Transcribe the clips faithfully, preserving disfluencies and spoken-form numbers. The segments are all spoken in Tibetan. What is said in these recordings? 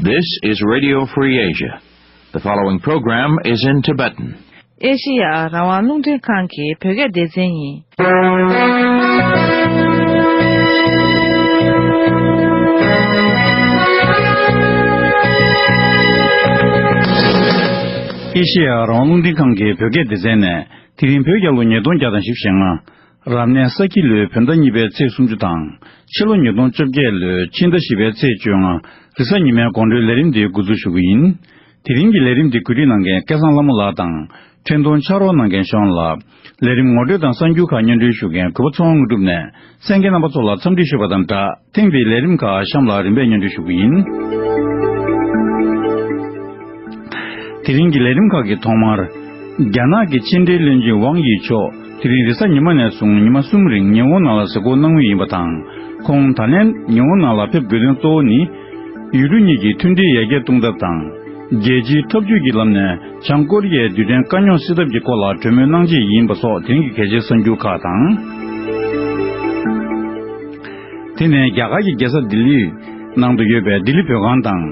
This is Radio Free Asia. The following program is in Tibetan. ཨེ་ཤེ་ཡ་རང་དབང་རླུང་འཕྲིན་ཁང་གི་བོད་སྐད་སྡེ་ཚན་ཡིན། ཨེ་ཤེ་ཡ་རང་དབང་རླུང་འཕྲིན་ཁང་གི་བོད་སྐད་སྡེ་ཚན་ནས། དེ་རིང་བོད་རྒྱལ་ལོ་ཉིས་སྟོང་བརྒྱ་དང་བཞི་བཅུ་ཞེ་ལྔ། རབ་གནས་ས་ཁྱི་ལོའི་བོད་ཟླ་གཉིས་པའི་ཚེས་སུམ་ཅུ་དང་། ཕྱི་ལོ་ཉིས་སྟོང་བཅོ་བརྒྱད་ལོའི་ཕྱི་ཟླ་བཞི་པའི་ཚེས་བཅོ་ལྔ། རེས་གཟའ་ཉི་མའི་དགོང་དྲོའི་ལས་རིམ་འདི་འགོ་འཛུགས་ཞུ་གི་ཡིན། དེ་རིང་གི་ལས་རིམ་འདི་གོ་སྒྲིག་གནང་མཁན་སྐལ་བཟང་ལྷ་མོ་ལགས་དང་། འཕྲིན་གཏོང་ཕྱག་རོགས་གནང་མཁན་ཤོན་ལགས། ལས་རིམ་ངོ་སྤྲོད་དང་གསར་འགྱུར་ཁག་སྙན་སྒྲོན་ཞུ་མཁན་གུས་པ་ཚེ་དབང་དངོས་གྲུབ་ནས་གསན་མཁན་རྣམ་པ་ཚོ་ལ་འཚམས་འདྲི་ཞུས་པ་དང་སྦྲགས། ཐེངས་འདིའི་ལས་རིམ་ཁག་གཤམ་ལ་རིམ་པས་སྙན་སྒྲོན་ཞུ་གི་ཡིན། དེ་རིང་གི་ལས་རིམ་ཁག་གི་ཐོག་མར། རྒྱ་ནག་གི་ཕྱི་འབྲེལ་བློན་ཆེན་ཝང་ཡི་མཆོག་དེ་རིང་རེས་གཟའ་ཉི་མ་ནས་བཟུང་ཉི་མ་གསུམ་རིང་ཉི་འོང་ནང་ལ་གཟིགས་སྐོར་གནང་མུས་ཡིན་པ་དང་། ཁོང་ད་ལན་ཉི་འོང་ནང་ལ་ཕེབས་དགོས་དོན་གཙོ་བོ་ནི། ཡུལ་གྲུ་གཉིས་ཀྱི་མཐུན་སྒྲིལ་ཡར་རྒྱས་གཏོང་ཐབས་དང་། རྒྱལ་སྤྱིའི་འཐབ་ཇུས་ཀྱི་ལམ་ནས་བྱང་ཀོ་རི་ཡའི་རྡུལ་ཕྲན་དཀའ་རྙོག་སེལ་ཐབས་ཀྱི་སྐོར་ལ་གྲོས་མོལ་གནང་ཆེད་ཡིན་པ་སོགས་དེ་རིང་གི་གལ་ཆེའི་གསར་འགྱུར་ཁག་དང་། དེ་ནས་རྒྱ་གར་གྱི་རྒྱལ་ས་ལྡི་ལིའི་ནང་དུ་ཡོད་པའི་ལྡི་ལི་བོད་ཁང་དང་།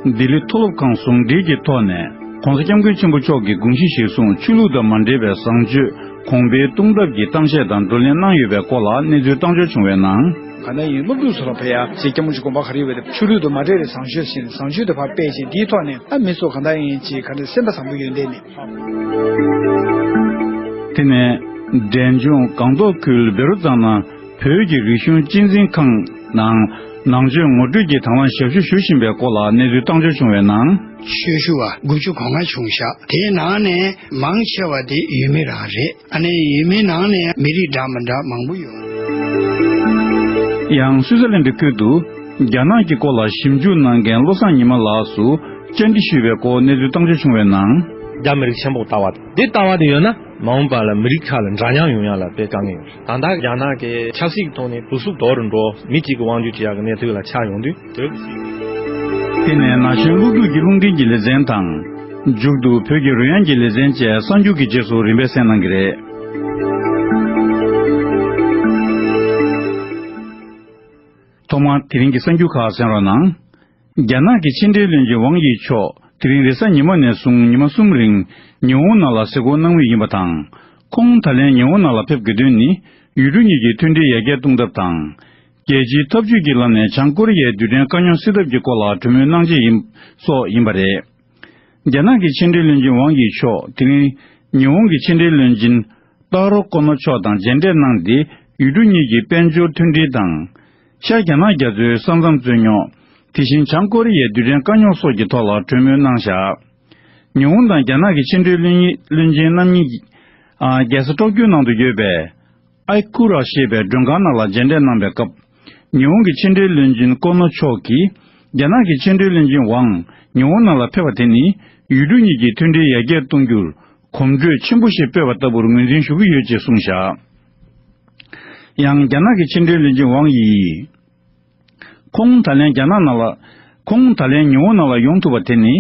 ལྡི་ལི་མཐོ་སློབ་ཁང་ཟུང་འབྲེལ་གྱི་ཐོག་ནས་༸གོང་ས་༸སྐྱབས་མགོན་ཆེན་པོ་མཆོག་གི་དགོངས་གཞི་གཞིར་བཟུང་ཆོས་ལུགས་དང་མ་འབྲེལ་བའི་བཟང་སྤྱོད་གོང་འཕེལ་གཏོང་ཐབས་ཀྱི་གཏམ་བཤད་དང་བགྲོ་གླེང་གནང་ཡོད་པའི་སྐོར་ལ་གནས་ཚུལ་བཏང་འབྱོར་བྱུང་བའི་ནང་། གང་ལྟར་ཡིན་སློབ་ཕྲུག་ཚོ་ལ་ཕེབས་ཡ་ཅིག་སྐྱབས་མགོན་ཆེན་པོ་གོང་མ་ག་རེ་ཡོད་པ་དེ་ཆོས་ལུགས་དང་མ་འབྲེལ་བའི་བཟང་སྤྱོད་ཟེར་ནས་བཟང་སྤྱོད་དེ་ཕར་སྤེལ་བྱས་འདིའི་ཐོག་ནས་ཨ་མི་ཚོ་གང་ལྟར་ཡིན་ཅིག་ག་འདྲ་སེམས་པ་བཟང་པོ་ཡོད་འདས་ནས། དེ་ནས་འབྲས་ལྗོངས་སྒང་ཏོག་ཁུལ་བཻ་རོ་ཙ་ན་བོད་ཀྱི་རིག་གཞུང་གཅེས་འཛིན་ཁང་ནང་ནང་ཆོས་ངོ་སྤྲོད་ཀྱི་དང་བླངས་ཞབས་ཞུ་ཞུ་བཞིན་པའི་སྐོར་ལ་གནས་ཚུལ་བཏང་འབྱོར་བྱུང་བའི་ནང་། ཆོས་ཞུ་བ་དགུ་བཅུ་གོ་ལྔ་བྱུང་ཤག་དེའི་ནང་ནས་མང་ཆེ་བ་དེ་ཡུལ་མི་རང་རེད། ཨ་ནི་ཡུལ་མིའི་ནང་ནས་མི་རིགས་འདྲ་མི་འདྲ་མང་པོ་ཡོད། ཡང་སུའུ་ཙེར་ལན་ཌི་ཁུལ་དུ་རྒྱ་ནག་གི་སྐོར་ལ་ཞིབ་འཇུག་གནང་མཁན་བློ་བཟང་ཉི་མ་ལགས་སུ་བཅར་འདྲི་ཞུས་པའི་སྐོར་གནས་ཚུལ་བཏང་འབྱོར་བྱུང་བའི་ནང་། རྒྱ་མི་རིགས་ཆེན་པོ་ལྟ་བ་དེ་ལྟ་བ་དེ་ཡོད་ན་མ་འོངས་པ་ལ་མི་རིགས་ཁག་ལ་འདྲ་མཉམ་ཡོང་ཡ་ལ་དཔེ་དཀའ་ངལ་ཡོད་རེད། ད་ལྟ་རྒྱ་ནག་གི་ཆབ་སྲིད་ཀྱི་ཐོག་ནས་སྡུག་སུ་དོར་འགྲོ་མི་གཅིག་གི་དབང་སྒྱུར་བྱེད་ཡ་གི་གནས་ཚུལ་ལ་ཆགས་ཡོང་དུས་དེ། དེ་ནས་ན་གཞོན་སློབ་ཕྲུག་གི་རླུང་འཕྲིན་གྱི་ལེ་ཚན་དང་། མཇུག་ཏུ་བོད་ཀྱི་རོལ་དབྱངས་ཀྱི་ལེ་ཚན་བཅས་གསར་འགྱུར་གྱི་རྗེས་སུ་རིམ་པས་གསན་གནང་གི་རེད། ཐོག་མར་དེ་རིང་གི་གསར་འགྱུར་ཁག་གསན་རོགས་གནང་། རྒྱ་ནག་གི་ཕྱི་འབྲེལ་བློན་ཆེན་ཝང་ཡི་མཆོག་དེ་རིང་རེས་གཟའ་ཉི་མ་ནས་བཟུང་ཉི་མ་གསུམ་རིང་ཉི་འོང་ནང་ལ་གཟིགས་སྐོར་གནང་མུས་ཡིན་པ་དང་། ཁོང་ད་ལན་ཉི་འོང་ནང་ལ་ཕེབས་དགོས་དོན་ནི་ཡུལ་གྲུ་གཉིས་ཀྱི་མཐུན་སྒྲིལ་ཡར་རྒྱས་གཏོང་ཐབས་དང་། རྒྱལ་སྤྱིའི་འཐབ་ཇུས་ཀྱི་ལམ་ནས་བྱང་ཀོ་རི་ཡའི་རྡུལ་ཕྲན་དཀའ་རྙོག་སེལ་ཐབས་ཀྱི་སྐོར་ལ་གྲོས་མོལ་གནང་ཆེད་ཡིན་སོགས་ཡིན་པ་རེད། རྒྱ་ནག་གི་ཕྱི་འབྲེལ་བློན་ཆེན་ཝང་ཡི་མཆོག་དེ་རིང་ཉི་འོང་གི་ཕྱི་འབྲེལ་བློན་ཆེན་ཏཱ་རོ་ཀོ་ནོ་མཆོག་དང་མཇལ་འཕྲད་གནང་སྟེ་ཡུལ་གྲུ་གཉིས་ཀྱི་དཔལ་འབྱོར་མཐུན་སྒྲིལ་དང་། ཤར་རྒྱ་ནག་རྒྱ་མཚོའི་ས་མཚམས་རྩོད་རྙོག་དེ་བཞིན་བྱང་ཀོ་རི་ཡའི་རྡུལ་ཕྲན་དཀའ་རྙོག་སོགས་ཀྱི་ཐོག་ལ་གྲོས་མོལ་གནང་བཞག་ཉི་འོང་དང་རྒྱ་ནག་གི་ཕྱི་འབྲེལ་བློན་བློན་ཆེན་རྣམ་གཉིས། ཨ། རྒྱལ་ས་ཊོ་ཀྱོ་ནང་དུ་ཡོད་པའི་ཨའི་ཁུ་ར་ཞེས་པའི་མགྲོན་ཁང་ནང་ལ་མཇལ་འཕྲད་གནང་པའི་སྐབས། ཉི་འོང་གི་ཕྱི་འབྲེལ་བློན་ཆེན་ཀོ་ནོ་མཆོག་གིས་རྒྱ་ནག་གི་ཕྱི་འབྲེལ་བློན་ཆེན་ཝང་ཉི་འོང་ནང་ལ་ཕེབས་པ་དེ་ནི་ཡུལ་གྲུ་གཉིས་ཀྱི་མཐུན་སྒྲིལ་ཡར་རྒྱས་གཏོང་རྒྱུར་གོམ་བགྲོད་ཆེན་པོ་ཞིག་སྤོས་པ་ལྟ་བུར་ངོས་འཛིན་ཞུ་གི་ཡོད་ཅེས་གསུངས་བཞག་ཡང་རྒྱ་ནག་གི་ཕྱི་འབྲེལ་བློན་ཆེན་ཝང་ཡིས། ཁོང་ད་ལན་རྒྱ་ནག་ནང་ལ། ཁོང་ད་ལན་ཉི་འོང་ནང་ལ་ཡོང་ཐུབ་པ་དེ་ནི།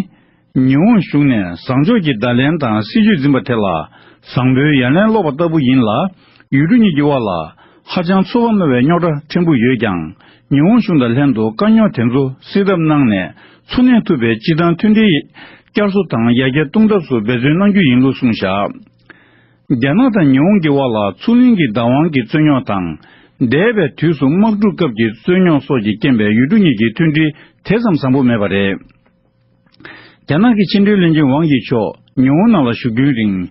ཉི་འོང་གཞུང་ནས་བཟང་ཕྱོགས་ཀྱི་བརྡ་ལན་དང་སྲིད་ཇུས་འཛིན་པ་དེ་ལ་བཟང་པོའི་ཡ་ལན་སློག་པ་ལྟ་བུ་ཡིན་ལ། ཡུལ་གྲུ་གཉིས་ཀྱི་དབར་ལ་ཧ་ཅང་ཚོར་བ་རྣོ་བའི་རྙོག་དྲ་ཕྲན་བུ་ཡོད་ཀྱང་། ཉི་འོང་གཞུང་དང་ལྷན་དུ་དཀའ་རྙོག་དེ་ཚོ་སེལ་ཐབས་གནང་ནས་འཚོ་གནས་ཐུབ་པའི་སྤྱི་བཏང་མཐུན་སྒྲིལ་བསྐྱར་གསོ་དང་ཡར་རྒྱས་གཏོང་ཐབས་སུ་འབད་བརྩོན་གནང་རྒྱུ་ཡིན་ལུགས་གསུངས་བཞག་རྒྱ་ནག་དང་ཉི་འོང་གི་དབར་ལ་མཚོ་གླིང་གི་བདག་དབང་གི་རྩོད་རྙོག་དང་། འདས་པའི་དུས་སུ་དམག་འཁྲུག་སྐབས་ཀྱི་རྩོད་རྙོག་སོགས་ཀྱི་རྐྱེན་པས་ཡུལ་གྲུ་གཉིས་ཀྱི་མཐུན་སྒྲིལ་དེ་ཙམ་བཟང་པོ་མེད་པ་རེད། རྒྱ་ནག་གི་ཕྱི་འབྲེལ་བློན་ཆེན་ཝང་ཡི་མཆོག་ཉི་འོང་ནང་ལ་བཞུགས་རྒྱུའི་རིང་།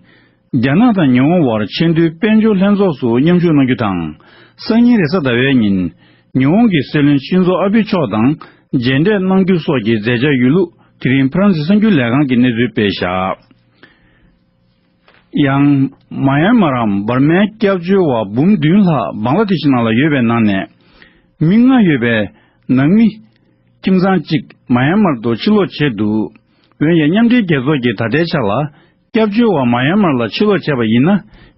རྒྱ་ནག་དང་ཉི་འོང་དབར་ཆེས་མཐོའི་དཔལ་འབྱོར་ལྷན་ཚོགས་སུ་མཉམ་ཞུགས་གནང་རྒྱུ་དང་། སང་ཉིན་རེས་གཟའ་ཟླ་བའི་ཉིན། ཉི་འོང་གི་སྲིད་བློན་ཤིན་ཛོ་ཨ་བྷེ་མཆོག་དང་མཇལ་འཕྲད་གནང་རྒྱུ་སོགས་ཀྱི་མཛད་འཆར་ཡོད་ལུགས་དེ་རིང་ཕ་རན་སི་གསར་འགྱུར་ལས་ཁང་གིས་གནས་ཚུལ་སྤེལ་བཞག་ཡང་། མ་ཡན་མར་འམ་འབར་མའི་སྐྱབས་བཅོལ་བ་འབུམ་བདུན་ལྷག་བང་ལ་དེ་ཤི་ནང་ལ་ཡོད་པའི་ནང་ནས། མི་ལྔ་ཡོད་པའི་ནང་མི་ཁྱིམ་ཚང་གཅིག་མ་ཡན་མར་དུ་ཕྱིར་ལོག་བྱས་འདུག་འོན་ཡང་མཉམ་འབྲེལ་རྒྱལ་ཚོགས་ཀྱིས་ད་ལྟའི་ཆ་ལ་སྐྱབས་བཅོལ་བ་མ་ཡན་མར་ལ་ཕྱིར་ལོག་བྱས་པ་ཡིན་ན་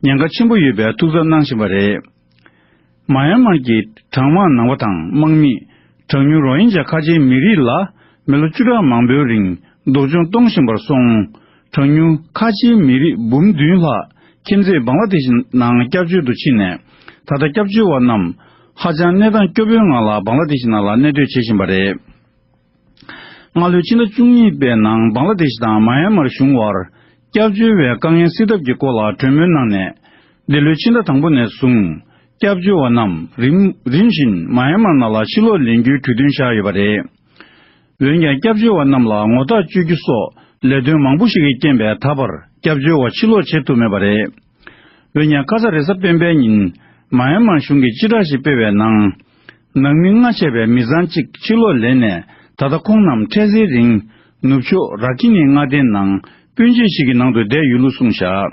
ཉེན་ཁ་ཆེན་པོ་ཡོད་པའི་ཐུགས་འཚབ་གནང་བཞིན་པ་རེད། མ་ཡན་མར་གྱི་གྲང་དམག་ནང་པ་དང་དམག་མིས། གྲངས་ཉུང་རོ་ཧིན་ཇཱ་ཁ་ཆེའི་མི་རིགས་ལ་མི་ལོ་བཅུ་ཕྲག་མང་པོའི་རིང་སྡུག་སྦྱོང་གཏོང་བཞིན་པར་སོང་། གྲངས་ཉུང་ཁ་ཆེའི་མི་རིགས་འབུམ་བདུན་ལྷག་ཁྱིམ་མཚེས་བང་ལ་དེ་ཤི་ནང་སྐྱབས་བཅོལ་དུ་ཕྱིན་ནས། ད་ལྟ་སྐྱབས་བཅོལ་བ་རྣམས་ཧ་ཅང་གནས་སྟངས་སྐྱོ་པོའི་ངང་ལ་བང་ལ་དེ་ཤི་ནང་ལ་གནས་སྡོད་བྱེད་བཞིན་པ་རེད། སྔ་ལོའི་ཕྱི་ཟླ་བཅུ་གཉིས་པའི་ནང་བང་ལ་དེ་ཤི་དང་མཱ་ཡན་མར་གཞུང་བར་སྐྱབས་བཅོལ་བའི་དཀའ་ངལ་སེལ་ཐབས་ཀྱི་སྐོར་ལ་གྲོས་མོལ་གནང་ནས། འདི་ལོའི་ཕྱི་ཟླ་དང་པོ་ནས་བཟུང་སྐྱབས་བཅོལ་བ་རྣམས་རིམ་རིམ་བཞིན་མཱ་ཡན་མར་ནང་ལ་ཕྱིར་ལོག་ལེན་རྒྱུའི་གྲོས་མཐུན་བཞག་ཡོད་པ་རེད། འོན་ཀྱང་སྐྱབས་བཅོལ་བ་རྣམས་ལ་ངོ་རྟགས་སྤྱོད་རྒྱུ་སོགས་ལས་དོན་མང་པོ་ཞིག་གི་རྐྱེན་པས་ད་བར་སྐྱབས་བཅོལ་བ་ཕྱིར་ལོག་བྱེད་ཐུབ་མེད་པ་རེད། འོན་ཀྱང་ཁ་ས་རེས་གཟའ་སྤེན་པའི་ཉིན་མཱ་ཡན་མར་གཞུང་གིས་སྤྱི་བསྒྲགས་ཤིག་སྤེལ་བའི་ནང་། ནང་མི་ལྔ་བྱས་པའི་མི་ཚང་གཅིག་ཕྱིར་ལོག་ལེན་ནས། ད་ལྟ་ཁོང་རྣམས་འཕྲལ་སེལ་རིང་ནུབ་ཕྱོགས་ར་ཁི་ནི་མངའ་སྡེའི་ནང་སྤུན་མཆེད་ཞིག་གི་ནང་དུ་བསྡད་ཡོད་ལུགས་གསུངས་བཞག་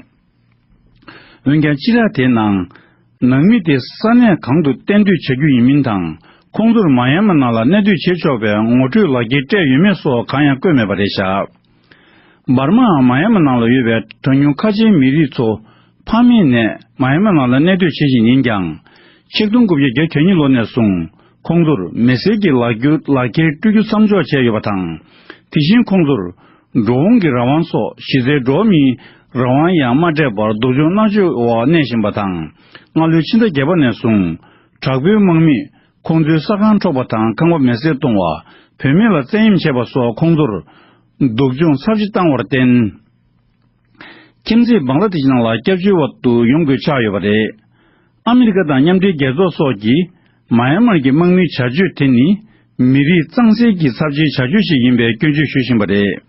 འོན་ཀྱང་སྤྱི་བསྒྲགས་དེའི་ནང་། ནང་མི་དེ་ས་གནས་གང་དུ་གཏན་སྡོད་བྱ་རྒྱུ་ཡིན་མིན་དང་། ཁོང་ཚོར་མཱ་ཡན་མ་ནང་ལ་གནས་སྡོད་བྱེད་ཆོག་པའི་ངོ་སྤྲོད་ལག་འཁྱེར་སྤྲད་ཡོད་མེད་སོགས་གང་ཡང་བཀོད་མེད་པ་རེད་བཞག་འབར་མའམ་མཱ་ཡན་མ་ནང་ལ་ཡོད་པའི་གྲངས་ཉུང་ཁ་ཆེའི་མི་རིགས་ཚོ་ཕ་མེས་ནས་མཱ་ཡན་མ་ནང་ལ་གནས་སྡོད་བྱེད་བཞིན་ཡིན་ཀྱང་། ཆིག་སྟོང་དགུ་བརྒྱ་གྱ་གཉིས་ལོ་ནས་བཟུང་ཁོང་ཚོར་མི་སེར་གྱི་ལག་འཁྱེར་ལག་འཁྱེར་སྤྲོད་རྒྱུ་མཚམས་འཇོག་བྱས་ཡོད་པ་དང་། དེ་བཞིན་ཁོང་ཚོར་འགྲོ་འོང་གི་རང་དབང་སོགས་གཞི་རྩའི་འགྲོ་བ་མིའི་རང་དབང་ཡང་མ་སྤྲད་པར་སྡུག་སྦྱོང་མནར་གཅོད་འོག་གནས་བཞིན་པ་དང་། སྔ་ལོའི་ཕྱི་ཟླ་བརྒྱད་པ་ནས་བཟུང་དྲག་པོའི་དམག་མིས་ཁོང་ཚོའི་ས་ཁང་འཕྲོག་པ་དང་ཁང་པ་མེ་བསྲེགས་གཏོང་བ། བུད་མེད་ལ་བཙན་གཡེམ་བྱས་པ་སོགས་ཁོང་ཚོར་སྡུག་སྦྱོང་ཚབས་ཆེ་བཏང་བར་བརྟེན། ཁྱིམ་མཚེས་བང་ལ་དེ་ཤི་ནང་ལ་སྐྱབས་བཅོལ་བ་དུ་ཡོང་དགོས་ཆགས་ཡོད་པ་རེད། ཨ་མི་རི་ཀ་དང་མཉམ་འབྲེལ་རྒྱལ་ཚོགས་སོགས་ཀྱིས་མཱ་ཡན་མར་གྱི་དམག་མིའི་བྱ་སྤྱོད་དེ་ནི་མི་རིགས་གཙང་སེལ་གྱི་ཚབས་ཆེའི་བྱ་སྤྱོད་ཞིག་ཡིན་པའི་སྐྱོན་བརྗོད་ཞུ་བཞིན་པ་རེད།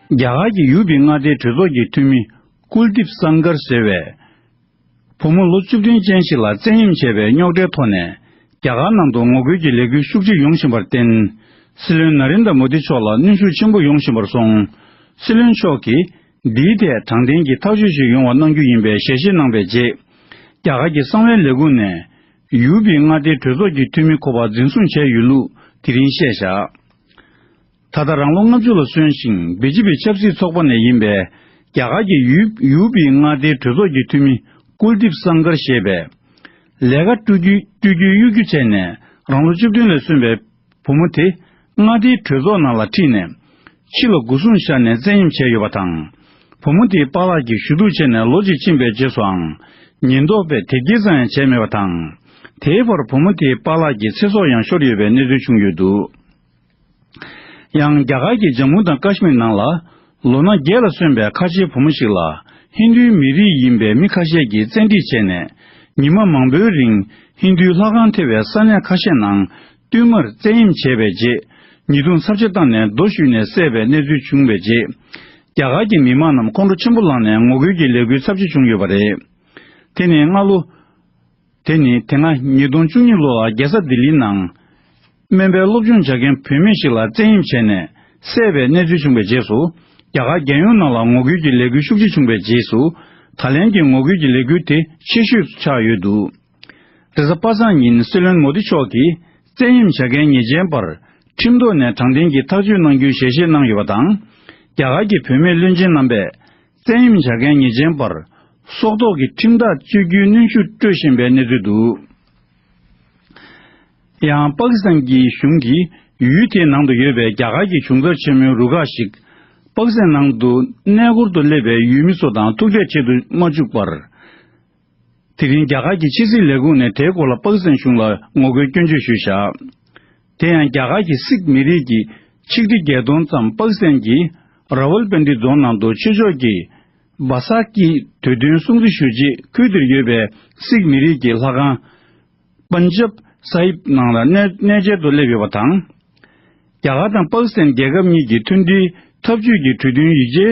རྒྱ་གར་གྱི་ཡུ་པི་མངའ་སྡེའི་གྲོས་ཚོགས་ཀྱི་འཐུས་མི་ཀུལ་དིབ་སང་གར་ཟེར་བས། བུ་མོ་ལོ་བཅུ་བདུན་ཅན་ཞིག་ལ་བཙན་གཡེམ་བྱས་པའི་རྙོག་དྲའི་ཐོག་ནས། རྒྱ་གར་ནང་དུ་ངོ་རྒོལ་གྱི་ལས་འགུལ་ཤུགས་ཆེ་ཡོང་བཞིན་པར་བརྟེན། སྲིད་བློན་ན་རེན་དྲ་མོ་དི་མཆོག་ལ་གནོན་ཤུགས་ཆེན་པོ་ཡོང་བཞིན་པར་སོང་། སྲིད་བློན་མཆོག་གིས་འདིའི་ཐད་དྲང་བདེན་གྱི་ཐག་གཅོད་ཞིག་ཡོང་བ་གནང་རྒྱུ་ཡིན་པའི་ཞལ་བཞེས་གནང་པའི་རྗེས། རྒྱ་གར་གྱི་གསང་བའི་ལས་ཁུངས་ནས་ཡུ་པི་མངའ་སྡེའི་གྲོས་ཚོགས་ཀྱི་འཐུས་མི་ཁོ་པ་འཛིན་བཟུང་བྱས་ཡོད་ལུགས་དེ་རིང་བཤད་བཞག་ད་ལྟ་རང་ལོ་ལྔ་བཅུ་ལ་སོན་ཞིང་བི་ཇེ་པི་ཆབ་སྲིད་ཚོགས་པ་ནས་ཡིན་པའི་རྒྱ་གར་གྱི་ཡུ་ཡུ་པི་མངའ་སྡེའི་གྲོས་ཚོགས་ཀྱི་འཐུས་མི་ཀུལ་དིབ་སང་གར་ཞེས་པས། ལས་ཀ་སྤྲོད་རྒྱུའི་སྤྲོད་རྒྱུའི་གཡོ་སྒྱུ་བྱས་ནས་རང་ལོ་བཅུ་བདུན་ལས་སོན་པའི་བུ་མོ་དེ་མངའ་སྡེའི་གྲོས་ཚོགས་ནང་ལ་ཁྲིད་ནས་ཕྱི་ལ་སྒོ་སྲུང་བཞག་ནས་བཙན་གཡེམ་བྱས་ཡོད་པ་དང་། བུ་མོ་དེའི་པཱ་ལགས་ཀྱིས་ཞུ་གཏུག་བྱས་ནས་ལོ་གཅིག་ཕྱིན་པའི་རྗེས་སུའང་ཉེན་རྟོག་པས་དེབ་སྐྱེལ་ཙམ་ཡང་བྱས་མེད་པ་དང་། དེའི་བར་བུ་མོ་དེའི་པཱ་ལགས་ཀྱི་ཚེ་སྲོག་ཡང་ཤོར་ཡོད་པའི་གནས་ཚུལ་བྱུང་ཡོད་འདུག་ཡང་རྒྱ་གར་གྱི་ཇམ་མུ་དང་ཀ་ཤི་མིར་ནང་ལ་ལོ་ན་བརྒྱད་ལ་སོན་པའི་ཁ་ཆེའི་བུ་མོ་ཞིག་ལ་ཧིན་རྡུའི་མི་རིགས་ཡིན་པའི་མི་ཁ་ཤས་ཀྱིས་བཙན་ཁྲིད་བྱས་ནས་ཉི་མ་མང་པོའི་རིང་ཧིན་རྡུའི་ལྷ་ཁང་ཐེ་བའི་ས་གནས་ཁ་ཤས་ནང་བསྟུད་མར་བཙན་གཡེམ་བྱས་པའི་རྗེས། ཉེས་རྡུང་ཚབས་ཆེ་བཏང་ནས་རྡོ་གཞུས་ནས་བསད་པའི་གནས་ཚུལ་བྱུང་བའི་རྗེས། རྒྱ་གར་གྱི་མི་མང་རྣམས་ཁོང་ཁྲོ་ཆེན་པོ་ལངས་ནས་ངོ་རྒོལ་གྱི་ལས་འགུལ་ཚབས་ཆེ་བྱུང་ཡོད་པ་རེད། དེ་ནི་སྔ་ལོ། དེ་ནི་དེ་སྔ་ཉིས་སྟོང་བཅུ་གཉིས་ལོ་ལ་རྒྱལ་ས་ལྡི་ལིའི་ནང་། སྨན་པའི་སློབ་སྦྱོང་བྱ་མཁན་བུད་མེད་ཞིག་ལ་བཙན་གཡེམ་བྱས་ནས་བསད་པའི་གནས་ཚུལ་བྱུང་བའི་རྗེས་སུ། རྒྱ་གར་རྒྱལ་ཡོངས་ནང་ལ་ངོ་རྒོལ་གྱི་ལས་འགུལ་ཤུགས་ཆེ་བྱུང་བའི་རྗེས་སུ། ད་ལན་གྱི་ངོ་རྒོལ་གྱི་ལས་འགུལ་དེ་ཆེ་ཤོས་སུ་ཆགས་ཡོད་འདུག་རེས་གཟའ་པ་སངས་ཉིན་སྲིད་བློན་མོ་དི་མཆོག་གིས་བཙན་གཡེམ་བྱ་མཁན་ཉེས་ཅན་པར་ཁྲིམས་ཐོག་ནས་དྲང་བདེན་གྱི་ཐག་གཅོད་གནང་རྒྱུའི་ཞལ་བཞེས་གནང་ཡོད་པ་དང་། རྒྱ་གར་གྱི་བུད་མེད་བློན་ཆེན་རྣམ་པས། བཙན་གཡེམ་བྱ་མཁན་ཉེས་ཅན་པར་སྲོག་ཐོག་གི་ཁྲིམས་ཐག་གཅོད་རྒྱུའི་གནོན་ཤུགས་སྤྲོད་བཞིན་པའི་གནས་ཚུལ་འདུག་ཡང་པ་ཀི་སི་ཐན་གྱི་གཞུང་གིས་ཡུལ་དེའི་ནང་དུ་ཡོད་པའི་རྒྱ་གར་གྱི་གཞུང་ཚབ་ཆེན་མོའི་རུ་ཁག་ཞིག་པ་ཀི་སི་ཐན་ནང་དུ་གནས་སྐོར་དུ་སླེབས་པའི་ཡུལ་མི་ཚོ་དང་ཐུག་འཕྲད་བྱེད་དུ་མ་བཅུག་པར། དེ་རིང་རྒྱ་གར་གྱི་ཕྱི་སྲིད་ལས་ཁུངས་ནས་དེའི་སྐོར་ལ་པ་ཀི་སི་ཐན་གཞུང་ལ་ངོ་རྒོལ་སྐྱོན་བརྗོད་ཞུས་བཞག་དེ་ཡང་རྒྱ་གར་གྱི་སིག་མི་རིགས་ཀྱི་ཆིག་ཁྲི་བརྒྱད་སྟོང་ཙམ་པ་ཀི་སི་ཐན་གྱི་ར་ཝལ་པིན་ཌི་རྫོང་ནང་དུ་ཆོས་ཕྱོགས་ཀྱི་བ་ས་ཀི་དུས་སྟོན་སྲུང་བརྩི་ཞུ་ཆེད་ཁུལ་དེར་ཡོད་པའི་སིག་མི་རིགས་ཀྱི་ལྷ་ཁང་པན་ཇབ་ས་ཧིབ་ནང་ལ་གནས་གནས་མཇལ་དུ་སླེབས་ཡོད་པ་དང་། རྒྱ་གར་དང་པ་ཀི་སི་ཐན་རྒྱལ་ཁབ་གཉིས་ཀྱི་མཐུན་སྒྲིལ་འཐབ་ཇུས་ཀྱི་གྲོས་མཐུན་ཡིག་ཆའི་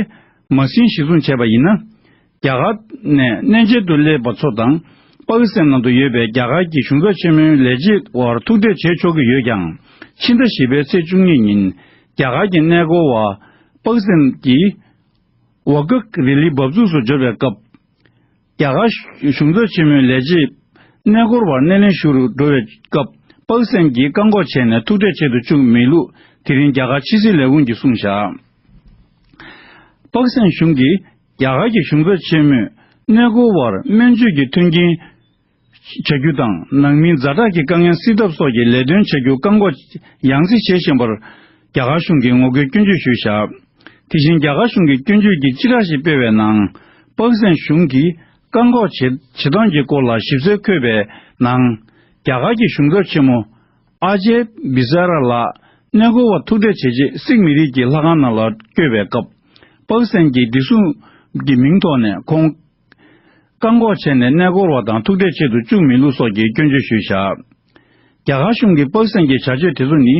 མ་ཟིན་གཞིར་བཟུང་བྱས་པ་ཡིན་ན། རྒྱ་གར་ནས་གནས་མཇལ་དུ་སླེབས་པ་ཚོ་དང་། པ་ཀི་སི་ཐན་ནང་དུ་ཡོད་པའི་རྒྱ་གར་གྱི་གཞུང་ཚབ་ཆེན་མོའི་ལས་བྱེད་དབར་ཐུག་འཕྲད་བྱེད་ཆོག་གི་ཡོད་ཀྱང་། ཕྱི་ཟླ་བཞི་པའི་ཚེས་བཅུ་གཉིས་ཉིན། རྒྱ་གར་གྱི་གནས་སྐོར་བ་པ་ཀི་སི་ཐན་གྱི་ཝ་གྷག་རི་ལི་འབབ་ཚུགས་སུ་འབྱོར་བའི་སྐབས། རྒྱ་གར་གཞུང་ཚབ་ཆེན་མོའི་ལས་བྱེད་གནས་སྐོར་བར་སྣེ་ལེན་ཞུ་རུ་འགྲོ་བའི་སྐབས། པ་ཀི་སི་ཐན་གྱིས་བཀག་འགོག་བྱས་ནས་ཐུག་འཕྲད་བྱེད་དུ་བཅུག་མེད་ལུགས་དེ་རིང་རྒྱ་གར་ཕྱི་སྲིད་ལས་ཁུངས་ཀྱིས་གསུངས་བཞག་པ་ཀི་སི་ཐན་གཞུང་གིས་རྒྱ་གར་གྱི་གཞུང་ཚབ་ཆེན་མོས་གནས་སྐོར་བར་སྨན་བཅོས་ཀྱི་མཐུན་རྐྱེན་བྱ་རྒྱུ་དང་། ནང་མིའི་ཛ་དྲག་གི་དཀའ་ངལ་སེལ་ཐབས་སོགས་ཀྱི་ལས་དོན་བྱ་རྒྱུ་བཀག་འགོག་ཡང་སེ་བྱེད་བཞིན་པར། རྒྱ་གར་གཞུང་གིས་ངོ་རྒོལ་སྐྱོན་བརྗོད་ཞུས་བཞག་དེ་བཞིན་རྒྱ་གར་གཞུང་གིས་སྐྱོན་བརྗོད་ཀྱི་སྤྱི་བསྒྲགས་ཤིག་སྤེལ་བའི་ནང་། པ་ཀི་སི་ཐན་གཞུང་གིས་ བཀག་འགོག་བྱེད་བྱེད་སྟངས་ཀྱི་སྐོར་ལ་ཞིབ་འཚོལ་འཁོད་པའི་ནང་། རྒྱ་གར་གྱི་གཞུང་ཚབ་ཆེན་མོ་ཨ་ཇེ་བི་ཛ་ར་ལགས་གནས་སྐོར་བ་ཐུག་འཕྲད་བྱས་རྗེས་སིག་མི་རིགས་ཀྱི་ལྷ་ཁང་ནང་ལ་བསྐྱོད་པའི་སྐབས། པག་སེན་གྱི་བདེ་སྲུང་གི་མིང་ཐོག་ནས་ཁོང་བཀག་འགོག་བྱས་ནས་གནས་སྐོར་བ་དང་ཐུག་འཕྲད་ཆེད་དུ་བཅུག་མི་ལུགས་སོགས་ཀྱི་སྐྱོན་བརྗོད་ཞུས་བཞག་རྒྱ་གར་གཞུང་གིས་པག་སེན་གྱི་བྱ་སྤྱོད་དེ་ཚོ་ནི།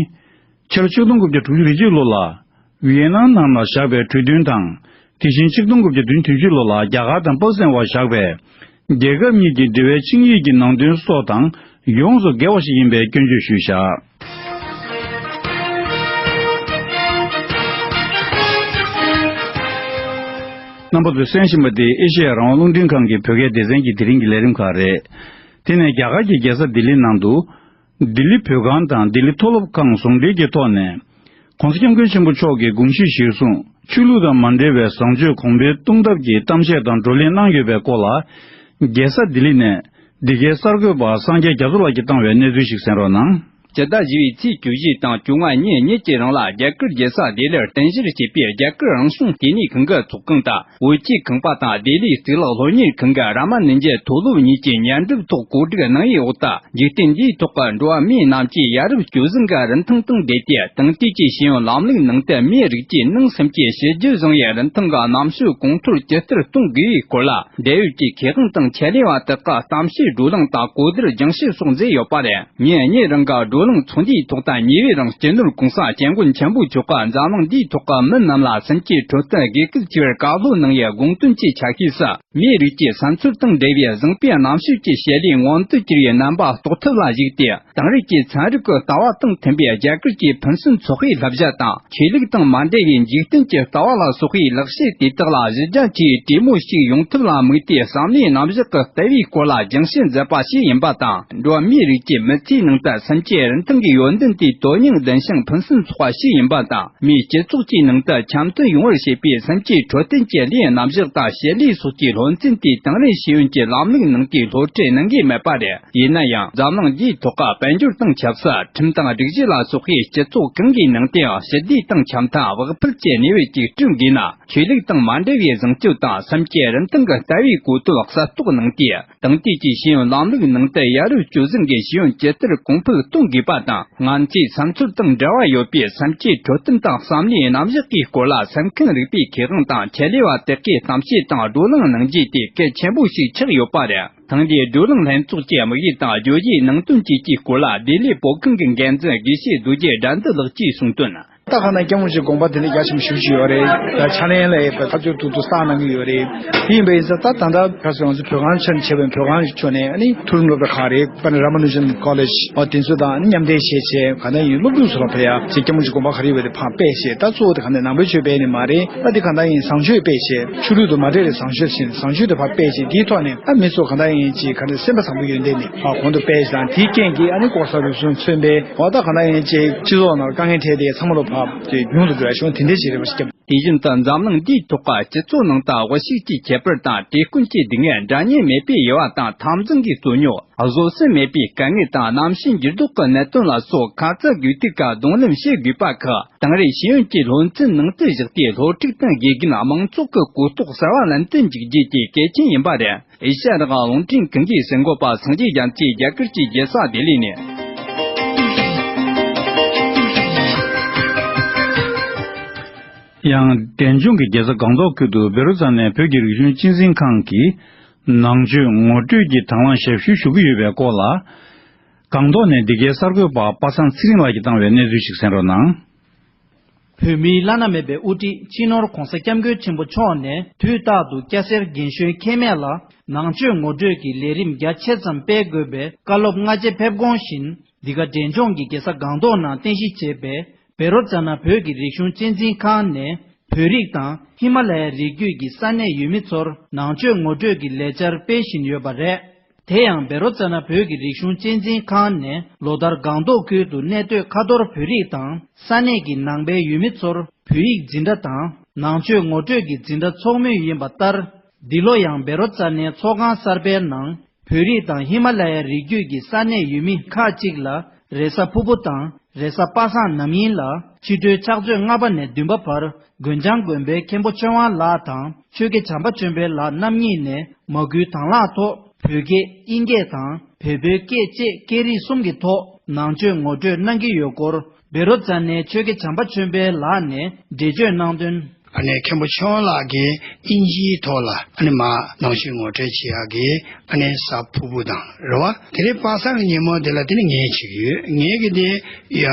ཕྱི་ལོ་ཆིག་སྟོང་དགུ་བརྒྱ་དྲུག་ཅུ་རེ་གཅིག་ལོ་ལ་ཝི་ཡེ་ནམ་ནང་ལ་བཞག་པའི་གྲོས་མཐུན་དང་། དེ་བཞིན་ཆིག་སྟོང་དགུ་བརྒྱ་བདུན་ཅུ་ལོ་ལ་རྒྱ་གར་དང་པག་སེན་བར་བཞག་པའི་རྒྱལ་ཁབ་གཉིས་ཀྱི་འབྲེལ་བའི་ཆིངས་ཡིག་གི་ནང་དོན་སོགས་དང་ཡོངས་སུ་འགལ་བ་ཞིག་ཡིན་པའི་སྐྱོན་བརྗོད་ཞུས་བཞག་རྣམ་པ་ཚོས་གསན་བཞིན་པ་དེ་ཨེ་ཤེ་ཡ་རང་དབང་རླུང་འཕྲིན་ཁང་གི་བོད་སྐད་སྡེ་ཚན་གྱི་དེ་རིང་གི་ལས་རིམ་ཁག་རེད། དེ་ནས་རྒྱ་གར་གྱི་རྒྱལ་ས་ལྡི་ལི་ནང་དུ། ལྡི་ལི་བོད་ཁང་དང་ལྡི་ལི་མཐོ་སློབ་ཁང་ཟུང་འབྲེལ་གྱི་ཐོག་ནས། ༸གོང་ས་༸སྐྱབས་མགོན་ཆེན་པོ་མཆོག་གི་དགོངས་གཞི་གཞིར་བཟུང་ཆོས་ལུགས་དང་མ་འབྲེལ་བའི་བཟང་སྤྱོད་གོང་འཕེལ་གཏོང་ཐབས་ཀྱི་གཏམ་བཤད་དང་བགྲོ་གླེང་གནང་ཡོད་པའི་སྐོར་ལ། རྒྱལ་ས་ལྡི་ལི་ནས་འདི་གའི་གསར་འགོད་པ་སངས་རྒྱས་རྒྱ་མཚོ་ལགས་ཀྱིས་བཏང་བའི་གནས་ཚུལ་ཞིག་གསན་རོགས་གནང་། སྤྱི་ཟླ་བཞི་པའི་ཚེས་བཅུ་བཞི་དང་བཅོ་ལྔ་ཉིན་གཉིས་ཀྱི་རིང་ལ་རྒྱ་གར་རྒྱལ་ས་ལྡི་ལིར་རྟེན་གཞི་བྱས་པའི་རྒྱ་གར་རང་བྱུང་ལྟེ་གནས་ཁང་གི་ཚོགས་ཁང་དུ། བོད་ཀྱི་ཁང་པ་དང་ལྡི་ལིའི་གཙུག་ལག་སློབ་གཉེར་ཁང་གི་རཱ་མ་ནུ་ཇའི་མཐོ་སློབ་གཉིས་ཀྱིས་ཉར་འགྲུབ་ཐོག་གོ་སྒྲིག་གནང་བའི་འོག་ཏུ། འཇིག་རྟེན་འདིའི་ཐོག་གི་འགྲོ་བ་མིའི་རྣམས་ཀྱི་ཡ་རབས་སྤྱོད་བཟང་གི་རིན་ཐང་དང་འབྲེལ་ཏེ། དེང་དུས་ཀྱི་ཤེས་ཡོན་ལམ་ལུགས་ནང་དུ་མིའི་རིགས་ཀྱི་ནང་སེམས་ཀྱི་ཞི་རྒྱུ་བཟང་བའི་རིན་ཐང་གི་རྣམ་དཔྱོད་གོང་མཐོར་ཇི་ལྟར་གཏོང་དགོས་པའི་སྐོར་ལ། འབྲེལ་ཡོད་ཀྱི་མཁས་དབང་དང་ཆེད་ལས་པ་དག་གིས་གཏམ་བཤད་བགྲོ་གླེང་དང་གོ་བསྡུར་སྦྱང་བཤད་སོགས་མཛད་ཡོད་པ་རེད། ཉིན་གཉིས་རིང་གི་བགྲོ་གླེང་ཚོགས་འདུའི་ཐོག་ཏུ་ཉེ་བའི་རིང་སྤྱི་ནོར་གོང་ས་སྐྱབས་མགོན་ཆེན་པོ་མཆོག་གིས་འཛམ་གླིང་འདིའི་ཐོག་གི་མི་རྣམས་ལ་སེམས་ཀྱི་འཕྲོད་བསྟེན་དགེ་སྐུལ་བྱེད་པར་བཀའ་སློབ་གནང་བའི་དགོངས་དོན་གྱི་ཆ་ཤས་སུ། མིའི་རིགས་ཀྱི་བསམ་ཚུལ་དང་འབྲེལ་བའི་བཟང་པོའི་རྣམ་དཔྱོད་ཀྱི་བྱེད་ལས་མངོན་དུ་གྱུར་བའི་རྣམ་པ་རྟོགས་ཐབས་ལ་གཞིགས་ཏེ། དེང་རབས་ཀྱི་ཚན་རིག་གི་ལྟ་བ་དང་མཐུན་པའི་རྒྱ་གར་གྱི་ཕུན་སུམ་ཚོགས་པའི་བསླབ་བྱ་དང་། ཆོས་ལུགས་དང་མ་འབྲེལ་བའི་འཇིག་རྟེན་གྱི་ལྟ་བ་ལ་སོགས་པའི་ལེགས་བཤད་དེ་དག་ལ་གཞི་རྒྱ་ཆེའི་གྲོས་མོལ་ཞིག་ཡོང་ཐབས་ལ་དམིགས་ཏེ། བསམ་བློའི་རྣམ་གཞག་གི་ལྟ་བའི་སྐོར་ལ་སྦྱང་བཤད་མཛད་པ་ཞིག་ཡིན་པ་དང་། འགྲོ་བ་མིའི་རིགས་ཀྱི་མི་ཚེའི་ནང་དུ་སེམས་ཀྱི་རིན་ཐང་གི་ཡོན་ཏན་དེ་དོན་སྙིང་ལྡན་ཞིང་ཕུན་སུམ་ཚོགས་པ་ཞིག་ཡིན་པ་དང་། མིའི་སྤྱི་ཚོགས་ཀྱི་ནང་དུ་འཆམ་མཐུན་ཡོང་བར་བྱེད་པའི་སེམས་ཀྱི་འཕྲོད་བསྟེན་གྱི་ལས་རྣམ་གཞག་དང་བྱེད་ལས་སོགས་ཀྱི་སློབ་ཚན་དེ་དེང་རབས་ཤེས་ཡོན་གྱི་ལམ་ལུགས་ནང་གི་སློབ་ཁྲིད་གནང་གི་མེད་པ་རེད། ཡིན་ན་ཡང་འཛམ་གླིང་འདིའི་ཐོག་གི་དཔལ་འབྱོར་དང་ཆབ་སྲིད། ཁྲིམས་དང་སྒྲིག་གཞི་ལ་སོགས་པའི་སྤྱི་ཚོགས་གང་གི་ནང་དུའང་ཞི་བདེ་དང་འཆམ་མཐུན་བག་ཕེབས་ཀྱི་གནས་བབ་ཅིག་བསྐྲུན་དགོས་ན། ཆོས་ལུགས་དང་མ་འབྲེལ་བའི་བཟང་སྤྱོད་དང་སེམས་ཀྱི་རིན་ཐང་གི་ལྟ་བའི་གོ་དོན་གསལ་རྟོགས་གནང་སྟེ། དེང་དུས་ཀྱི་ཤེས་ཡོན་ལམ་ལུགས་ནང་དུ་ཡ་རབས་སྤྱོད་བཟང་གི་ཤེས་ཡོན་ཇི་ལྟར་གོང་འཕེལ་གཏོང་དགོས་པ་དང་། ང་ཚོའི་བསམ་ཚུལ་དང་འབྲེལ་བ་ཡོད་པའི་སེམས་ཀྱི་འཕྲོད་བསྟེན་དང་བསམ་བློའི་རྣམ་གཞག་གི་སྐོར་ལ་སེམས་ཁམས་རིག་པའི་མཁས་དབང་དང་ཆེད་ལས་པ་དག་གིས་གཏམ་བཤད་དང་བགྲོ་གླེང་གནང་རྒྱུ་དེ་གལ་ཆེན་པོ་ཞིག་ཆགས་ཡོད་པ་རེད། ཐེངས་འདིའི་བགྲོ་གླེང་ལྷན་ཚོགས་ཀྱི་དམིགས་ཡུལ་དང་བརྗོད་གཞིའི་ནང་དོན་བཅས་ཀྱི་སྐོར་ལ། ལྡི་ལི་བོད་ཁང་གི་འགན་འཛིན་དགེ་བཤེས་རྡོ་རྗེ་དགྲ་འདུལ་ལགས་ཀྱིས་གསུངས་དོན། ད་ག་ན་སྐྱབས་མགོན་ཆེན་དགོངས་པ་དེ་འདྲ་རྒྱ་ཆེན་པོ་ཞེ་པོ་ཅིག་ཡོད་རེད། ད་ཕྱག་ལེན་ལ་ཡོད་པའི་ཐག་གཅོད་ཐུབ་ཐུབ་བསགས་གནང་གི་ཡོད་རེད། དེ་ཡིན་པ་ཡིན་ཙང་ད་ད་ལྟ་ཕར་ཚུར་ང་ཚོ་བོད་ཁང་ཆ་ནས་བྱས་པའི་བོད་ཁང་ཕྱོགས་ནས་ཨ་ནི་མཐོ་རིམ་སློབ་གྲྭ་ཁག་རེད། དཔེར་ན་Ramanujan College ཨོ་དེ་ཚོ་དང་ཨ་ནི་མཉམ་འབྲེལ་བྱས་བྱས་ག་ནས་ཡིན་སློབ་ཕྲུག་ཚོ་ལ་ཕར་ཡ་ཅིག་སྐྱབས་མགོན་ཆེན་དགོངས་པ་ག་རེ་ཡོད་པ་དེ་ཕར་སྤེལ་བྱས། ད་གཙོ་བོ་དེ་ག་ནས་ནང་པའི་ཆོས་སྤེལ་ནས་མ་རེད། ཨ་དེ་ག་ནས་ཡིན་བཟང་སྤྱོད་སྤེལ་བྱས། ཆོས་ལུགས་དང་མ་འབྲེལ་བའི་བཟང་སྤྱོད་བྱས་ནས་བཟང་སྤྱོད་དེ་ཕར་སྤེལ་བྱས། དེའི་ཐོག་ནས་ཨ་མི་ཚོ་ག་ནས་ཡིན་ཅིག་ག་ནས་སེམས་པ་བཟང་པོ་ཡོན་ཏན་ནས་ཕར་གོང་དུ་སྤེལ་བྱས། དེའི་རྐྱེན་གྱིས་ཨ་ནི་ལྐོག་ཟ་རུལ་སུངས་མཚོན་པའི་འོ་ད་ག་ནས་ཡིན་ཅིག་སྤྱི་ཚོགས་ནང་དཀའ་ངལ་འཕྲད་དེ་ཚང་མ་ལོ་ཕར་ཅིག་ཉུང་དུ་འགྲོ་ཡ་བྱུང་། དེ་འདྲའི་ཞིག་རེད་པ་ཞིག་སྐྱབས། དེ་བཞིན་དུ་འཛམ་གླིང་འདིའི་ཐོག་གི་སྤྱི་ཚོགས་ནང་དུ་དབུལ་ཕྱུག་གི་ཁྱད་པར་དང་དེ་ཀུན་གྱི་སྡུག་བསྔལ་འདྲ་མཉམ་མེད་པའི་དབྱེ་བ་དང་འཐབ་འཛིང་གི་རྩོད་རྙོག་བཟོད་བསྲན་མེད་པའི་དཀའ་ངལ་དང་གནམ་གཤིས་འགྱུར་ལྡོག་གི་གནད་དོན་ལ་སོགས་ཁ་ཚ་དགོས་གཏུགས་ཀྱི་གདོང་ལེན་བྱེད་དགོས་པ་ཁག་དེང་རབས་ཤེས་ཡོན་གྱི་སློབ་ཚན་ནང་དུ་བཞག་སྟེ་སློབ་ཕྲུག་དང་དགེ་རྒན་དམངས་ཚོགས་ཀྱི་གོ་རྟོགས་གསར་བ་ལེན་དུ་འཇུག་རྒྱུ་དེ་གལ་ཆེན་ཡིན་པ་རེད། ཨེ་ཤ་ཡ་རང་དབང་རླུང་འཕྲིན་ཁང་གི་གསར་འགོད་པ་སངས་རྒྱས་རྒྱ་མཚོས་རྒྱ་གར་གྱི་རྒྱལ་ས་ལྡི་ལི་ནས། ཡང་འབྲས་ལྗོངས་ཀྱི་རྒྱལ་ས་སྒང་ཏོག་ཁུལ་དུ་བཻ་རོ་ཙ་ན་བོད་ཀྱི་རིག་གཞུང་གཅེས་འཛིན་ཁང་གིས་ནང་ཆོས་ངོ་སྤྲོད་ཀྱི་དང་བླངས་ཞབས་ཞུ་ཞུ་གི་ཡོད་པའི་སྐོར་ལ། སྒང་ཏོག་ནས་འདི་གའི་གསར་འགོད་པ་པ་སངས་ཚེ་རིང་ལགས་ཀྱིས་བཏང་བའི་གནས་ཚུལ་ཞིག་གསན་རོགས་གནང་། བོད་མིའི་བླ་ན་མེད་པའི་དབུ་ཁྲིད་སྤྱི་ནོར་༸གོང་ས་༸སྐྱབས་མགོན་ཆེན་པོ་མཆོག་ནས་དུས་རྟག་ཏུ་སྐྱ་སེར་རྒན་གཞོན་ཁྱད་མེད་ལ་ནང་ཆོས་ངོ་སྤྲོད་ཀྱི་ལས་རིམ་རྒྱ་ཆེ་ཙམ་སྤེལ་དགོས་པའི་བཀའ་སློབ་སྔ་རྗེས་ཕེབས་དགོངས་བཞིན། འདི་ག་འབྲས་ལྗོངས་ཀྱི་རྒྱལ་ས་སྒང་ཏོག་ནང་རྟེན་གཞི་བྱས་པའི་བཻ་རོ་ཙ་ན་བོད་ཀྱི་རིག་གཞུང་གཅེས་འཛིན་ཁང་ནས་བོད་རིགས་དང་ཧི་མ་ལ་ཡའི་རི་རྒྱུད་ཀྱི་ས་གནས་ཡུལ་མི་ཚོར་ནང་ཆོས་ངོ་སྤྲོད་ཀྱི་ལས་འཆར་སྤེལ་བཞིན་ཡོད་པ་རེད། དེ་ཡང་བཻ་རོ་ཙ་ན་བོད་ཀྱི་རིག་གཞུང་གཅེས་འཛིན་ཁང་ནས་ལོ་ལྟར་སྒང་ཏོག་ཁུལ་དུ་གནས་སྡོད་ཁ་ཐོར་བོད་རིགས་དང་ས་གནས་ཀྱི་ནང་པའི་ཡུལ་མི་ཚོར་བོད་ཡིག་འཛིན་གྲྭ་དང་ནང་ཆོས་ངོ་སྤྲོད་ཀྱི་འཛིན་གྲྭ་འཚོགས་མུས་ཡིན་པ་ལྟར། འདི་ལོ་ཡང་བཻ་རོ་ཙ་ནའི་ཚོགས་ཁང་གསར་པའི་ནང་བོད་རིགས་དང་ཧི་མ་ལ་ཡའི་རི་རྒྱུད་ཀྱི་ས་གནས་ཡུལ་མི་ཁག་ཅིག་ལ་རེས་གཟའ་ཕུར་བུ་དང་ རེས་གཟའ་པ་སངས་ནམ་ཡིན་ལ་ཕྱི་དྲོའི་ཕྱག་ཚོད་ལྔ་པ་ནས་བདུན་པ་བར་དགོན་བྱང་དགོན་པའི་མཁན་པོ་ཆོས་དབང་ལགས་དང་ཆོས་དགེ་བྱམས་པ་ཆོས་འཕེལ་ལགས་རྣམ་གཉིས་ནས་མ་སྐུལ་དང་བླངས་ཐོག་བོད་སྐད་དབྱིན་སྐད་དང་བལ་པོའི་སྐད་བཅས་སྐད་རིགས་གསུམ་གྱི་ཐོག་ནང་ཆོས་ངོ་སྤྲོད་གནང་གི་ཡོད་སྐོར་བཻ་རོ་ཙ་ནའི་ཆོས་དགེ་བྱམས་པ་ཆོས་འཕེལ་ལགས་ནས་འགྲེལ་བརྗོད་གནང་དོན། ཨ་ནེ་མཁན་པོ་ཆོས་དབང་ལགས་ཀྱིས་དབྱིན་ཇིའི་ཐོག་ལ་ཨ་ནེ་མ་ནང་ཆོས་ངོ་སྤྲོད་བྱེད་ཡག་གི་ཨ་ནེ་གཟའ་ཕུར་བུ་དང་རེད་བ། དེ་རིང་པ་སངས་ཀྱི་ཉིན་མོ་དེ་ལ་དེ་ནི་ངས་བྱེད་ཀྱི་ཡོད། ངས་ཀྱི་དེ་ཡ་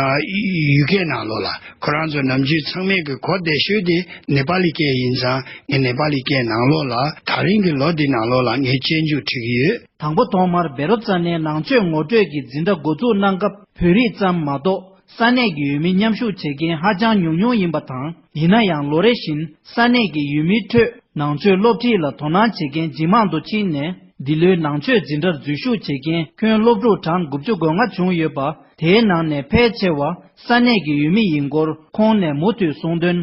ཡུལ་སྐད་ནང་ལོགས་ལ་ཁོ་རང་ཚོ་ནམ་རྒྱུན་ཚང་མས་ཀྱི་གོ་བདེ་ཤོས་དེ་ནེ་པ་ལི་སྐད་ཡིན་ཙང་ངས་ནེ་པ་ལི་སྐད་ནང་ལོགས་ལ་ད་རིང་གི་ལོ་འདི་ནང་ལོགས་ལ་ངས་སྤྱོད་འཇུག་བྲིས་ཀྱི་ཡོད། དང་པོ་ཐོག་མར་བཻ་རོ་ཙ་ནའི་ནང་ཆོས་ངོ་སྤྲོད་ཀྱི་འཛིན་གྲྭ་འགོ་འཛུགས་གནང་སྐབས་བོད་རིགས་ཙམ་མ་གཏོགས། ས་གནས་ཀྱི་ཡུལ་མི་མཉམ་ཞུགས་བྱེད་མཁན་ཧ་ཅང་ཉུང་ཉུང་ཡིན་པ་དང་། ཡིན་ན་ཡང་ལོ་རེ་བཞིན་ས་གནས་ཀྱི་ཡུལ་མིའི་ཁྲོད་ནང་ཆོས་སློབ་ཁྲིད་ལ་དོ་སྣང་བྱེད་མཁན་ཇེ་མང་དུ་ཕྱིན་ནས། འདི་ལོའི་ནང་ཆོས་འཛིན་གྲྭར་འཛུལ་ཞུགས་བྱེད་མཁན་ཁྱོན་སློབ་ཕྲུག་གྲངས་དགུ་བཅུ་གོ་ལྔ་བྱུང་ཡོད་པ། དེའི་ནང་ནས་ཕལ་ཆེ་བ་ས་གནས་ཀྱི་ཡུལ་མི་ཡིན་སྐོར་ཁོང་ནས་མུ་མཐུད་གསུངས་དོན།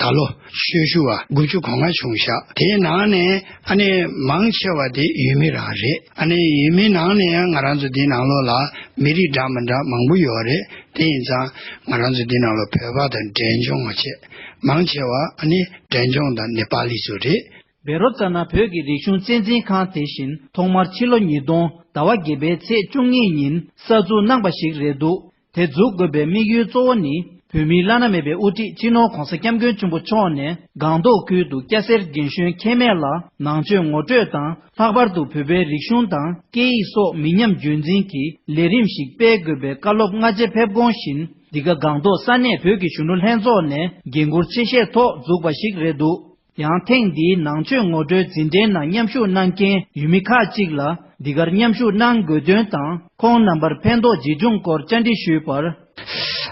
ད་ལོ་ཆོས་ཞུ་བ་དགུ་བཅུ་གོ་ལྔ་བྱུང་ཤག་དེའི་ནང་ནས་ཨ་ནེ་མང་ཆེ་བ་དེ་ཡུལ་མི་རང་རེད། ཨ་ནེ་ཡུལ་མི་ནང་ནས་ཡང་ང་རང་ཚོ་འདི་ནང་ལོགས་ལ་མི་རིགས་འདྲ་མི་འདྲ་མང་པོ་ཡོད་རེད། དེ་ཡིན་ཙང་ང་རང་ཚོ་འདི་ནང་ལོགས་བོད་པ་དང་འབྲས་ལྗོངས་བཅས་མང་ཆེ་བ་ཨ་ནེ་འབྲས་ལྗོངས་དང་ནེ་པ་ལི་ཚོ་རེད། བཻ་རོ་ཙ་ན་བོད་ཀྱི་རིག་གཞུང་གཅེས་འཛིན་ཁང་དེ་བཞིན་ཐོག་མར་ཕྱི་ལོ་ཉིས་སྟོང་ཟླ་བ་བརྒྱད་པའི་ཚེས་བཅུ་གཉིས་ཉིན་གསར་འཛུགས་གནང་པ་ཞིག་རེད་འདུག་དེ་འཛུགས་དགོས་པའི་དམིགས་ཡུལ་གཙོ་བོ་ནི། བོད་མིའི་བླ་ན་མེད་པའི་དབུ་ཁྲིད་སྤྱི་ནོར་༧གོང་ས་༧སྐྱབས་མགོན་ཆེན་པོ་མཆོག་ནས་སྒང་ཏོག་ཁུལ་དུ་སྐྱ་སེར་རྒན་གཞོན་ཁེ་མེད་ལ་ནང་ཆོས་ངོ་སྤྲོད་དང་། ལྷག་པར་དུ་བོད་པའི་རིག་གཞུང་དང་སྐད་ཡིག་སོགས་མི་ཉམས་རྒྱུན་འཛིན་གྱི་ལས་རིམ་ཞིག་སྤེལ་དགོས་པའི་བཀའ་སློབ་སྔ་རྗེས་ཕེབས་དགོངས་བཞིན། འདི་ག་སྒང་ཏོག་ས་གནས་བོད་ཀྱི་གཞོན་ནུ་ལྷན་ཚོགས་ནས་འགན་འཁུར་ཆེ་བཞེས་ཐོག་འཛུགས་པ་ཞིག་རེད་འདུག་ཡང་ཐེངས་འདིའི་ནང་ཆོས་ངོ་སྤྲོད་འཛིན་གྲྭའི་ནང་མཉམ་ཞུགས་གནང་མཁན་ཡུལ་མི་ཁག་ཅིག་ལ་འདི་གར་མཉམ་ཞུགས་གནང་དགོས་དོན་དང་། ཁོང་རྣམ་པར་ཕན་ཐོགས་ཇི་བྱུང་སྐོར་བཅར་འདྲི་ཞུས་པར།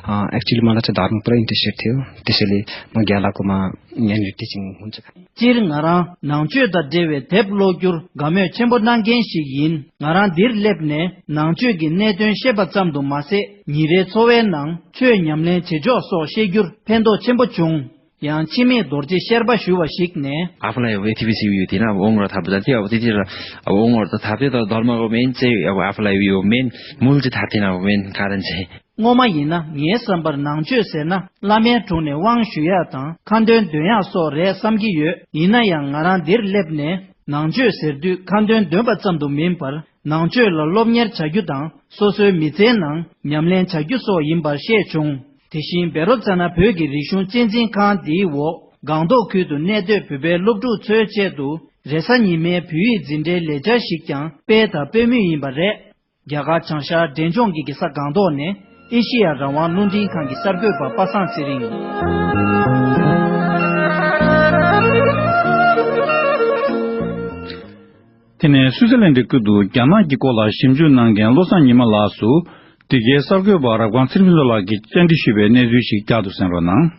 Actually, मलाई चाहिँ धर्म पुरा इन्ट्रेस्टेड थियो। त्यसैले म ज्ञालाको मा यहाँनिर टिचिङ हुन्छ। སྤྱིར་ང་རང་ནང་ཆོས་དང་འབྲེལ་བའི་དེབ་ཀློག་རྒྱུར་དགའ་མོས་ཆེན་པོ་གནང་མཁན་ཞིག་ཡིན། ང་རང་འདིར་སླེབས་ནས་ནང་ཆོས་ཀྱི་གནད་དོན་ཤེས་པ་ཙམ་དུ་མ་ཟད། ཉིན་རེའི་འཚོ་བའི་ནང་ཆོས་ཉམས་ལེན་བྱེད་ཕྱོགས་སོགས་ཤེས་རྒྱུར་ཕན་ཐོགས་ཆེན་པོ་བྱུང་། ཡང་འཆི་མེད་རྡོ་རྗེ་ཤེར་པ་ཞུ་བ་ཞིག་ནས། आफूलाई अब यति बेसी उयो थिएन। अब ओङर थाहा बुझाएको थियो। अब त्यतिखेर अब ओङर त थाहा थियो, तर धर्मको मेन चाहिँ अब आफूलाई उयो मेन मूल चाहिँ थाहा थिएन। अब मेन कारण चाहिँ སྔོན་མ་ཡིན་ན་ངའི་བསམ་པར་ནང་ཆོས་ཟེར་ན་བླ་མའི་དྲུང་ནས་དབང་ཞུ་ཡག་དང་ཁ་འདོན་འདོན་ཡག་སོགས་རེད་བསམ་གྱི་ཡོད། ཡིན་ན་ཡང་ང་རང་འདིར་སླེབས་ནས་ནང་ཆོས་ཟེར་དུས་ཁ་འདོན་འདོན་པ་ཙམ་དུ་མིན་པར། ནང་ཆོས་ལ་སློབ་གཉེར་བྱ་རྒྱུ་དང་། སོ་སོའི་མི་ཚེའི་ནང་ཉམས་ལེན་བྱ་རྒྱུ་སོགས་ཡིན་པར་ཤེས་བྱུང་། དེ་བཞིན་བཻ་རོ་ཙ་ན་བོད་ཀྱི་རིག་གཞུང་གཅེས་འཛིན་ཁང་འདིའི་འོག་སྒང་ཏོག་ཁུལ་དུ་གནས་སྡོད་བོད་པའི་སློབ་ཕྲུག་ཚོའི་ཆེད་དུ་རེས་གཟའ་ཉི་མའི་བོད་ཡིག་འཛིན་གྲྭའི་ལས་འཆར་ཞིག་ཀྱང་སྤེལ་དང་སྤེལ་མུས་ཡིན་པ་རེད། རྒྱ་གར་བྱང་ཤར་འབྲས་ལྗོངས་ཀྱི་རྒྱལ་ས་སྒང་ཏོག་ནས་ཨེ་ཤེ་ཡ་རང་དབང་རླུང་འཕྲིན་ཁང་གི་གསར་འགོད་པ་པ་སངས་ཚེ་རིང་། དེ་ནས་སུའུ་ཙེར་ལན་ཌི་ཁུལ་དུ་རྒྱ་ནག་གི་སྐོར་ལ་ཞིབ་འཇུག་གནང་མཁན་བློ་བཟང་ཉི་མ་ལགས་སུ། འདི་གའི་གསར་འགོད་པ་རབ་སྒང་ཚེ་རིང་ལགས་ཀྱིས་བཅར་འདྲི་ཞུས་པའི་གནས་ཚུལ་ཞིག་བསྐྱར་དུ་གསན་རོགས་གནང་།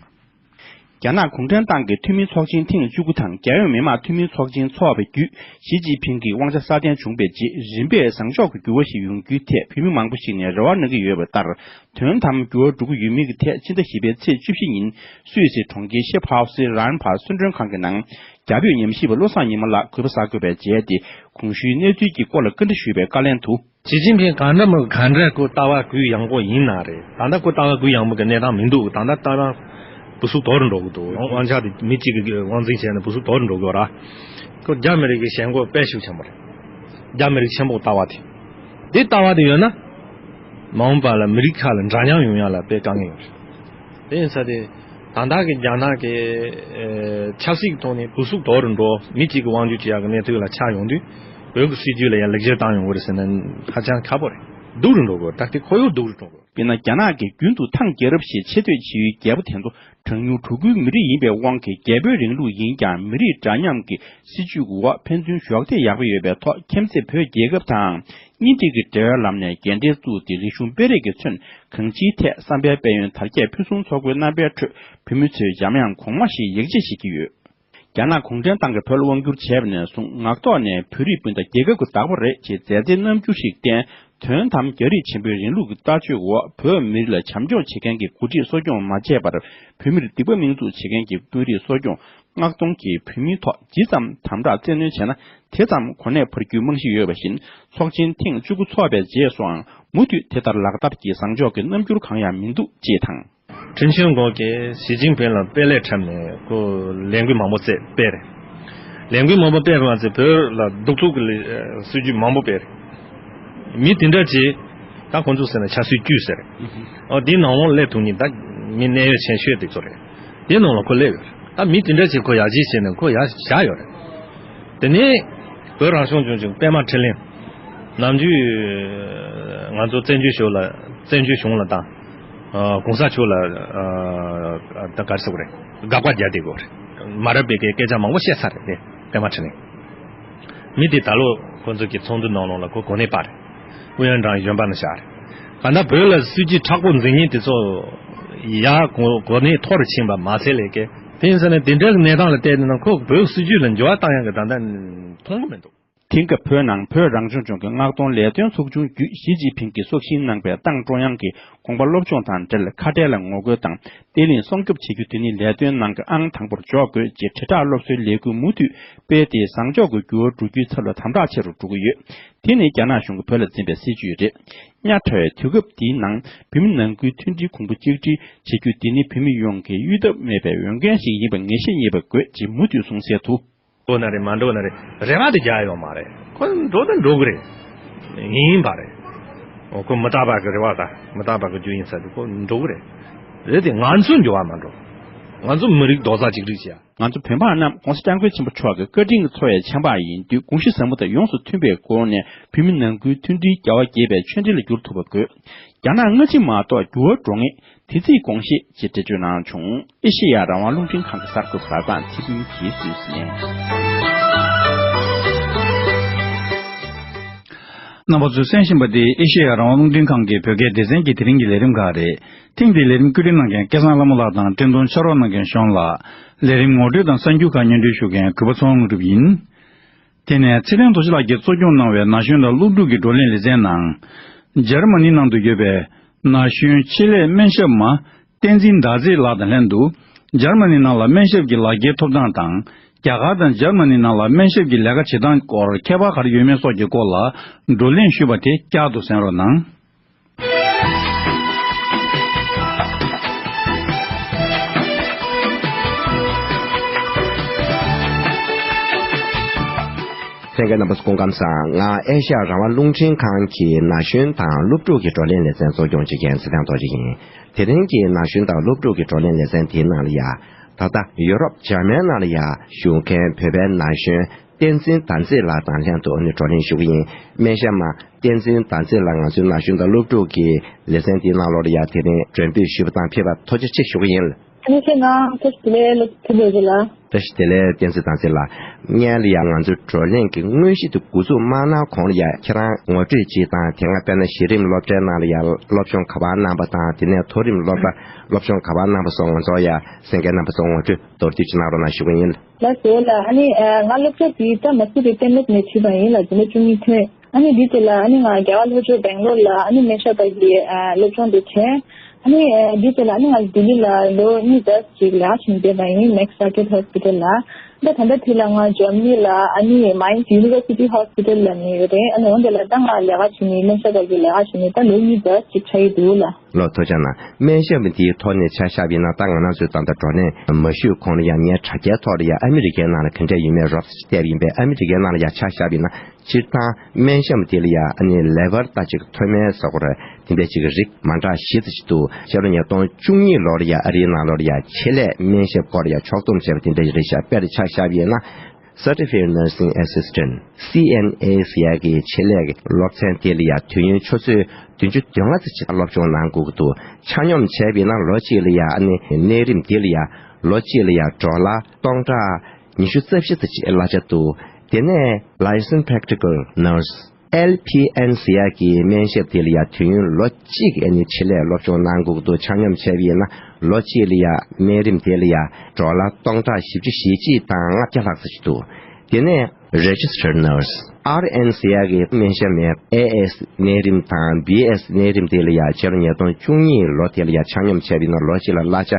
རྒྱ་ནག་གུང་ཁྲན་ཏང་གི་འཐུས་མི་ཚོགས་ཆེན་ཐེངས་བཅུ་དགུ་དང་རྒྱལ་ཡོངས་མི་དམངས་འཐུས་མིའི་ཚོགས་ཆེན་འཚོགས་པའི་བརྒྱུད། ཞི་ཅིན་ཕིང་གི་དབང་ཆ་སྲ་བརྟན་བྱུང་བའི་རྗེས་རིམ་པས་བཟང་ཕྱོགས་ཀྱི་འགྱུར་བ་ཞིག་ཡོང་རྒྱུའི་ཐད་བོད་མི་མང་པོ་ཞིག་ནས་རེ་བ་གནང་གི་ཡོད་པ་ལྟར། དོན་དམ་འགྱུར་བ་འགྲོ་གི་ཡོད་མེད་ཀྱི་ཐད་ཕྱི་ཟླ་བཞི་པའི་ཚེས་བཅུ་བཞི་ཉིན་སུད་སི་གྲོང་ཁྱེར་ཤེ་ཕའོ་སི་རན་བར་གསོལ་མགྲོན་ཁང་གི་ནང་རྒྱ་བོད་ཉམས་ཞིབ་པ་བློ་བཟང་ཉི་མ་ལགས་གུས་པ་གསར་འགོད་པས་མཇལ་ཏེ། གོང་ཞུས་གནས་ཚུལ་གྱི་སྐོར་ལ་བཀའ་འདྲི་ཞུས་པའི་བཀའ་ལན་དུ། ཞི་ཅིན་ཕིང་གང་འདྲ་མོ་གང་འདྲ་ཁོ་ལྟ་བ་གུ་ཡངས་པོ་ཡིན་ན་རེད། ད་ལྟ་ཁོ་ལྟ་བ་གུ་ཡངས་པོ་གི་གནས་སྟངས་མི་འདུག་ད་ལྟ་ལྟ་སྟངས་བུ་སུག་དོར་འགྲོ་གི་འདུག་དབང་ཆ་དེ་མི་གཅིག་གི་དབང་འཛིན་བྱས་ནས་བུ་སུག་དོར་འགྲོ་གི་ཡོད་ར། ཁོ་རྒྱ་མི་རིགས་ཀྱི་ཞེན་ཁོག་དཔེ་ཤུགས་ཆེན་པོ་རེད། རྒྱ་མི་རིགས་ཆེན་པོ་ལྟ་བ་དེ། དེ་ལྟ་བ་དེ་ཡོད་ན། མ་འོངས་པ་ལ་མི་རིགས་ཁག་ལ་འདྲ་མཉམ་ཡོང་ཡ་ལ་དཔེ་དཀའ་ངལ་ཡོད་རེད། དེ་ཡིན་ས་དེ། ད་ལྟ་གི་རྒྱ་ནག་གི་ཨེ་ཆབ་སྲིད་ཀྱི་ཐོག་ནས་བུ་སུག་དོར་འགྲོ་མི་གཅིག་གི་དབང་སྒྱུར་བྱེད་ཡག་གི་གནས་ཚུལ་ལ་ཆགས་ཡོང་དུས། བོད་ཀྱི་སྲིད་ཇུས་ལ་ཡང་ལེགས་བཅོས་བཏང་ཡོང་གི་རེད་ཟེར་ན་ཧ་ཅང་ཁག་པོ་རེད། སྡུག་རུ་འགྲོ་དགོས་ད་ལྟའི་ཁོར་ཡུག་སྡུག་རུ་འགྲོ་དགོས། དཔེར་ན་རྒྱ་ནག་གིས་རྒྱུན་དུ་ཐང་རྒྱལ་རབས་ཞེས་ཆེ་བསྟོད་བྱེད་ཡུལ་རྒྱལ་པོ་དེ་ཚོ་གྲངས་ཉུང་གྲུ་ཁུལ་མི་རིགས་ཡིན་པའི་དབང་གིས་རྒྱལ་པོའི་རིང་ལུགས་ཡིན་ཀྱང་མི་རིགས་འདྲ་མཉམ་གྱི་སྲིད་ཇུས་ཀྱི་འོག་ཕན་ཚུན་གཞོགས་འདེགས་ཡག་པོ་ཡོད་པའི་ཐོག་ཁྱིམ་མཚེས་བོད་རྒྱལ་ཁབ་དང་། གཉེན་སྒྲིག་གི་འབྲེལ་བའི་ལམ་ནས་རྒྱལ་འབྲེལ་བཙུགས་ཏེ་རིག་གཞུང་སྤེལ་རེས་ཀྱི་ཚོན་གང་ཅིའི་ཐད་བསམ་པའི་དཔལ་ཡོན་དར་རྒྱས་ཕུན་སུམ་ཚོགས་པའི་རྣམ་པའི་ཁྲོད་བོད་མི་ཚོས་འཇམ་དབྱངས་གོང་མ་ཞེས་ཡིད་ཆེས་བྱེད་ཀྱི་ཡོད། རྒྱ་ནག་གུང་ཁྲན་ཏང་གིས་བོད་ལ་དབང་བསྒྱུར་བྱས་པ་ནས་བཟུང་ངག་ཐོག་ནས་བོད་རིགས་སྤུན་ཟླ་རྒྱལ་ཁབ་ཀྱི་བདག་པོ་རེད་ཅེས་མཛད་རྗེས་རྣམ་འགྱུར་ཞིག་བསྟན། དོན་དམ་རྒྱ་རིགས་ཆེན་པོའི་རིང་ལུགས་ཀྱི་ལྟ་སྤྱོད་འོག་བོད་མི་རིགས་ལ་བྱམས་སྐྱོང་བྱེད་མཁན་གྱི་འགོ་ཁྲིད་གསོ་སྐྱོང་མ་བྱས་པར། བོད་མིར་སྡིག་པ་མིང་འཛུགས་བྱེད་མཁན་གྱི་དཔོན་རིགས་གསོ་སྐྱོང་། མངགས་གཏོང་གིས་བོད་མིའི་ཐོག་ཇི་ཙམ་དམ་དྲག་བཙན་གནོན་བྱས་ན། དེ་ཙམ་གོ་གནས་འཕར་རྒྱུའི་རྨང་གཞི་ཡོད་པ་བཞིན། ཚོགས་ཆེན་ཐེངས་བཅུ་དགུ་འཚོགས་པའི་རྗེས་སུའང་མུ་མཐུད་དེ་ལྟར་ལག་བསྟར་གྱི་བཟང་ཕྱོགས་ཀྱི་རྣམ་འགྱུར་གང་ཡང་མི་འདུག་ཅེས་དང་། ཁྲིན་ཆོན་ཀོང་གིས་ཞི་ཅིན་ཕིང་ལ་དཔེ་ལས་འཁྲབ་ནས་ཁོ་ལས་འགུལ་མང་པོ་བཙུགས་པ་རེད། ལས་འགུལ་མང་པོ་སྤེལ་བ་མ་ཟད་བོད་ལ་གདུག་རྩུབ་ཀྱི་ལས་སྲིད་ཇུས་མང་པོ་སྤེལ་རེད། མི་དེ་འདྲ་ཅིག་ད་ཁོང་ཚོ་ཟེར་ན་ཆབ་སྲིད་བཅུད་ཟེར། ཨོ་དེའི་ནང་ལོགས་སླེབས་ཐུབ་མཁན་ད་མི་གནད་ཡོད་ཆེ་ཤོས་དེ་ཚོ་རེད། དེའི་ནང་ལ་ཁོ་སླེབས་ཡོད་རེད། ད་མི་དེ་འདྲ་ཅིག་ཁོ་ཡར་རྒྱས་བྱས་ནས་ཁོ་ཡར་བཞག་ཡོད་རེད། དེ་ནས་བོད་རང་སྐྱོང་ལྗོངས་ཀྱི་པད་མ་འཕྲིན་ལས། ནམ་རྒྱུན་ང་ཚོ་བཙན་བྱོལ་ཕྱོགས་ལ་བཙན་བྱོལ་གཞུང་ལ་དང་། ཨ་གོང་ས་མཆོག་ལ་ཨ་ད་ག་རེ་ཟེར་དགོས་རེད། དགག་པ་རྒྱག་བསྡད་དགོས་རེད། མ་རབས་པའི་སྐད་ཆ་མང་པོ་བཤད་ཚར་རེད་དེ་པད་མ་འཕྲིན་ལས། མི་དེ་ད་ལོ་ཁོ་ཚོ་གི་ཚོགས་འདུ་ནང་ལོགས་ལ་ཁོ་གོ་གནས་པ་རེད། ཨུ་ཡོན་ཀྲང་གཞོན་པ་ནང་བཞག་རེད། གང་ལྟར་བོད་ལ་སྲིད་ཇུས་མཁྲེགས་པོ་འཛིན་མཁན་དེ་ཚོ་ཡར་གོ་གོ་གནས་མཐོ་རུ་ཕྱིན་པ་མ་ཟད་ལས་ཀའི་དེ་ཡིན་ཟེར་ན་དེ་འདྲའི་གནས་སྟངས་ལ་བལྟས་ན་ཁོ་བོད་སྲིད་ཇུས་ལ་འགྱུར་བ་བཏང་ཡག་གི་ད་ལྟ་མཐོང་གི་མི་འདུག་དེང་སྐབས་བོད་ནང་བོད་རང་སྐྱོང་ལྗོངས་ཀྱི་མངགས་གཏོང་ལས་དོན་ཚོགས་ཆུང་བརྒྱུད་ཞི་ཅིན་ཕིང་གིས་སྲོག་ཤིང་གནང་པའི་ཏང་ཀྲུང་དབྱང་གི་དགོངས་པ་སློབ་སྦྱོང་དང་འབྲེལ་ཁ་བྲལ་ལ་ངོ་རྒོལ་དང་བརྟན་ལྷིང་སྲུང་སྐྱོབ་བྱེད་རྒྱུ་དེ་ནི་ལས་དོན་ནང་གི་ཨང་དང་པོར་འཇོག་དགོས་ཅེས་དྲིལ་བསྒྲགས་སློབ་གསོའི་ལས་འགུལ་མུ་མཐུད་སྤེལ་ཏེ་བཟང་ཕྱོགས་ཀྱི་འགྱུར་བ་འགྲོ་རྒྱུའི་ཚབ་ལ་དམ་དྲག་ཆེ་རུ་འགྲོ་གི་ཡོད། དེ་ནི་རྒྱ་ནག་གཞུང་གིས་བོད་ལ་འཛིན་པའི་སྲིད་ཇུས་རེད། གཉའ་ཁྲ་བའི་དུས་སྐབས་འདིའི་ནང་བོད་མི་ནང་ཁུལ་མཐུན་སྒྲིལ་གོང་བུ་གཅིག་སྒྲིལ་བྱེད་རྒྱུ་འདི་ནི་བོད་མི་ཡོངས་ཀྱི་གཡོལ་ཐབས་མེད་པའི་འོས་འགན་ཞིག་ཡིན་པ་ངེས་ཤེས་རྙེད་པ་དགོས་ཅེས་མུ་མཐུད་གསུངས་གསལ་དུ། འགྲོ་ན་རེད་མ་འགྲོ་ན་རེད། རེ་བ་དེ་རྒྱག་ཡོད་མ་རེད། ཁོ་འགྲོ་ན་འགྲོ་གི་རེད། ཡིན་པ་རེད། ཨོ་ཁོ་མི་རྟག་པ་གི་རེ་བ་དང་མི་རྟག་པ་གི་རྒྱུ་ཡིན་ས་དེ་ཁོ་འགྲོ་གི་རེད། རེད་དེ་ང་ཚོ་འགྱུར་བ་མ་འགྲོ། ང་ཚོ་མི་རིགས་རྡོག་རྩ་གཅིག་སྒྲིལ་བྱེད་ཡ། ང་ཚོ་བོད་འབངས་རྣམས་༸གོང་ས་༸སྐྱབས་མགོན་ཆེན་པོ་མཆོག་གི་བཀའ་དྲིན་གྱི་ཚོགས་པའི་ཆབ་འབངས་ཡིན་དུས་དགོངས་གཞི་ཟབ་མོ་དང་ཡོངས་སུ་མཐུན་པའི་སྒོ་ནས་བོད་མི་ནང་ཁུལ་མཐུན་སྒྲིལ་རྒྱལ་བ་དགྱེས་པའི་ཆོས་འབྲེལ་ལ་འགྱུར་ཐུབ་པ་དགོས། རྒྱ་ནག་སྔ་ཕྱི་མ་གཏོགས་འགྱུར་བ་འགྲོ་ངེས། དེ་རྩིས་དགོངས་བཞེས་ཅེས་འགྲེལ་བརྗོད་གནང་བྱུང་། ཨེ་ཤེ་ཡ་རང་དབང་རླུང་འཕྲིན་ཁང་གི་གསར་འགོད་པ་གསར་སྤང་ཚེ་ཕུན་གྱིས་སུད་སི་ནས། རྣམ་པ་ཚོས་གསན་བཞིན་པ་འདི་ཨེ་ཤེ་ཡ་རང་དབང་རླུང་འཕྲིན་ཁང་གི་བོད་སྐད་སྡེ་ཚན་གྱི་དེ་རིང་གི་ལས་རིམ་ཁག་རེད། ཐེངས་འདིའི་ལས་རིམ་བཀོད་སྒྲིག་གནང་མཁན་སྐལ་བཟང་ལྷ་མོ་ལགས་དང་འཕྲིན་གཏོང་ཕྱག་རོགས་གནང་མཁན་གཞན་ལ། ལས་རིམ་ངོ་སྤྲོད་དང་གསར་འགྱུར་ཁག་སྙན་སྒྲོན་ཞུ་མཁན་གུས་པ་ཚེ་དབང་དངོས་གྲུབ་ཡིན། དེ་ནས་ཚེ་བརྟན་རྡོ་རྗེ་ལགས་ཀྱིས་གཙོ་སྐྱོང་གནང་བའི་ན་གཞོན་དང་སློབ་ཕྲུག་གི་བགྲོ་གླེང་ལེ་ཚན་ནང་། འཇར་མ་ནི་ནང་དུ་ཡོད་པའི་ན་གཞོན་ཆེད་ལས་སྨན་ཞབས་མ་བསྟན་འཛིན་ཟླ་མཛེས་ལགས་དང་ལྷན་དུ། འཇར་མ་ནི་ནང་ལ་སྨན་ཞབས་ཀྱི་ལག་འཁྱེར་ཐོབ་སྟངས་དང་། རྒྱ་གར་དང་འཇར་མ་ནི་ནང་ལ་སྨན་ཞབས་ཀྱི་ལས་ཀ་བྱེད་སྟངས་སྐོར་ཁྱད་པར་ག་རེ་ཡོད་མེད་སོགས་ཀྱི་སྐོར་ལ་བགྲོ་གླེང་ཞུས་པ་དེ་བསྐྱར་དུ་གསན་རོགས་གནང་། ལྷན་རྒྱས་རྣམ་པ་ཚོ་སྐུ་ཁམས་བཟང་། ང་ཨེ་ཤ་ཡ་རང་དབང་རླུང་འཕྲིན་ཁང་གི་ན་གཞོན་དང་སློབ་ཕྲུག་གི་བགྲོ་གླེང་ལེ་ཚན་གཙོ་སྐྱོང་བྱེད་མཁན་ཚེ་བརྟན་རྡོ་རྗེ་ཡིན། དེ་རིང་གི་ན་གཞོན་དང་སློབ་ཕྲུག་གི་བགྲོ་གླེང་ལེ་ཚན་དེའི་ནང་ལ་ཡ། ད་ལྟ་ཡུ་རོབ་འཇར་མན་ནང་ལ་ཡ་བཞུགས་མཁན་བོད་པའི་ན་གཞོན་བསྟན་འཛིན་ཟླ་མཛེས་ལགས་དང་ལྷན་དུ་ཨ་ནི་བགྲོ་གླེང་ཞུ་གི་ཡིན། སྨན་ཞབས་མ་བསྟན་འཛིན་ཟླ་མཛེས་ལགས་ང་ཚོའི་ན་གཞོན་དང་སློབ་ཕྲུག་གི་ལེ་ཚན་འདིའི་ནང་ལོགས་ལ་ཡ་དེ་རིང་མགྲོན་འབོད་ཞུས་པ་དང་ཕེབས་པར་ཐུགས་རྗེ་ཆེ་ཞུ་གི་ཡིན། ཨ་ནི་ཁྱེད་རང་བཀྲ་ཤིས་བདེ་ལེགས་སློབ་ཕྲུག་རྡོ་རྗེ་ལགས། བཀྲ་ཤིས་བདེ་ལེགས་བསྟན་འཛིན་ཟླ་མཛེས་ལགས། སྔོན་ལ་ཡ་ང་ཚོའི་བགྲོ་གླེང་གི་དངོས་གཞི་དེ་འགོ་འཛུགས་མ་གནང་གོང་ལ་ཡ་ཁྱེད་རང་ངོ་སྤྲོད་ཅིག་དང་དེ་སྔ་དཔེར་ན་གཞི་རིམ་སློབ་གྲྭའི་ནང་ལ་ཡ་སློབ་སྦྱོང་ག་པར་གནང་པ་དང་དེ་ནས་མཐོ་རིམ་སློབ་གྲྭ་སློབ་སྦྱོང་ག་པར་གནང་པ་སོགས་ང་ཚོ་ཡ་གསན་མཁན་རྣམ་པ་ཚོ་ངོ་སྤྲོད་མདོར་བསྡུས་ཅིག་གནང་རོགས་གནང་ཞུ་གི་ཡིན། ལགས་སོ་ལགས། ཨ་ནི་ང་སློབ་གྲྭ་དེའི་ད་མ་སི་རི་ཏན་ལེབ་ནས་ཁྲིད་པ་ཡིན་ལ་འཛིན་གྲྭ་བཅུ་གཉིས་ཐོན། ཨ་ནི་འདི་དེ་ལ་ཨ་ནི་ང་རྒྱལ་བ་ལྷོ་ཕྱོགས་སྦེང་ལོར་ལ་ཨ་ནི་སྨན་ཞབས་པ་གི་སློབ་སྦྱོང་དེ་བྱས། ཨ་ནི་འདི་དེ་ལ་ཨ་ནི་ང་ལྡི་ལི་ལ་ལོ་གཉིས་ཙམ་ཅིག་ལས་ཀ་བྱེད་བསྡད་པ་ཡིན། Max Target Hospital ལ། ད་ད་ལྟ་དེ་ལ་ང་འཇར་མ་ནི་ལ་ཨ་ནི་Mainz University Hospital ལ་ནི་ཡོད་རེད། ཨ་ནི་འོན་ཏེ་ལ་ད་ང་ལས་ཀ་བྱེད་ནི་སྨན་ཞབས་པ་གི་ལས་ཀ་བྱེད་ནི་ད་ལོ་གཉིས་ཙམ་ཅིག་ཆགས་ཀྱི་འདུག་ལ། ལོ་ཐོ་ཅག་ན་སྨན་ཞབས་འདིའི་ཐོག་ནས་ཆ་བཞག་པ་ཡིན་ན་ད་ང་རང་ཚོའི་ད་ལྟ་བགྲོ་གླེང་མ་ཞུས་གོང་ལ་ཡང་ངའི་དྲ་རྒྱའི་ཐོག་ལ་ཡང་ཨ་མི་རི་ཀའི་ནང་ལ་ག་འདྲ་ཡོད་མེད་རོབ་ཙམ་བལྟས་པ་ཡིན་པས་ཨ་མི་རི་ཀའི་ནང་ལ་ཡང་ཆ་བཞག་པ་ཡིན་ན་སྤྱིར་བཏང་སྨན་ཞབས་འདི་ལ་ཡང་ཨ་ནི་ལེ་ཝར་ད་ཅིག་མཐོ་དམན་ཟེར་དགོས་རེད། དེ་འདྲ་ཅིག་རིགས་མ་འདྲ་བཞི་ཙམ་ཅིག་འདུག་ཕྱི་ལོ་ཉིས་སྟོང་བཅུ་གཉིས་ལོར་ཡང་ཨ་རིའི་ནང་ལོགས་ལ་ཡང་ཆེད་ལས་སྨན་ཞབས་སྐོར་ལ་ཡང་ཕྱོགས་བསྡོམས་བྱས་པ་དེ་འདྲ་ཅིག་རེད་ཤག་དཔེར་ཆ་བཞག་པ་ཡིན་ན། Certified Nursing Assistant C N A ཟེར་ཡག་གི་ཆེད་ལས་ཀྱི་སློབ་ཚན་དེ་ལ་ཡང་དུས་ཡུན་ཆུ་ཚོད་བདུན་ཅུ་དོན་ལྔ་ཙམ་ཅིག་སློབ་སྦྱོང་གནང་དགོས་ཀྱི་འདུག་ཆ་སྙོམས་བྱས་པ་ཡིན་ན་ལོ་གཅིག་ལ་ཡང་ཨ་ནི་གནས་རིམ་དེ་ལ་ཡང་ལོ་གཅིག་ལ་ཡང་ཌོ་ལར་སྟོང་ཕྲག་ཉི་ཤུ་རྩ་བཞི་ཙམ་ཅིག་གླ་ཆ་འདུག་དེ་ནས་Licensed Practical Nurse L P N ཟེར་ཡག་གི་སྨན་ཞབས་དེ་ལ་ཡང་དུས་ཡུན་ལོ་གཅིག་ཨ་ནི་ཆེད་ལས་སློབ་སྦྱོང་གནང་དགོས་ཀྱི་འདུག་ཆ་སྙོམས་བྱས་པ་ཡིན་ན་ལོ་གཅིག་ལ་ཡང་གནས་རིམ་དེ་ལ་ཡང་ཌོ་ལར་སྟོང་ཕྲག་བཞི་བཅུ་ཞེ་གཅིག་དང་ལྔ་བརྒྱ་ལྷག་ཙམ་ཅིག་འདུག་དེ་ནས་Registered Nurse ཨར་ཨེན་ཟེར་ཡག་གི་སྨན་ཞབས་མེད། ཨེ་ཨེས་གནས་རིམ་དང་བི་ཨེས་གནས་རིམ་དེ་ལ་ཡ་ཕྱི་ལོ་ཉིས་སྟོང་བཅུ་གཉིས་ལོ་དེ་ལ་ཡ་ཆ་སྙོམས་བྱས་པ་ཡིན་ན་ལོ་གཅིག་ལ་གླ་ཆ་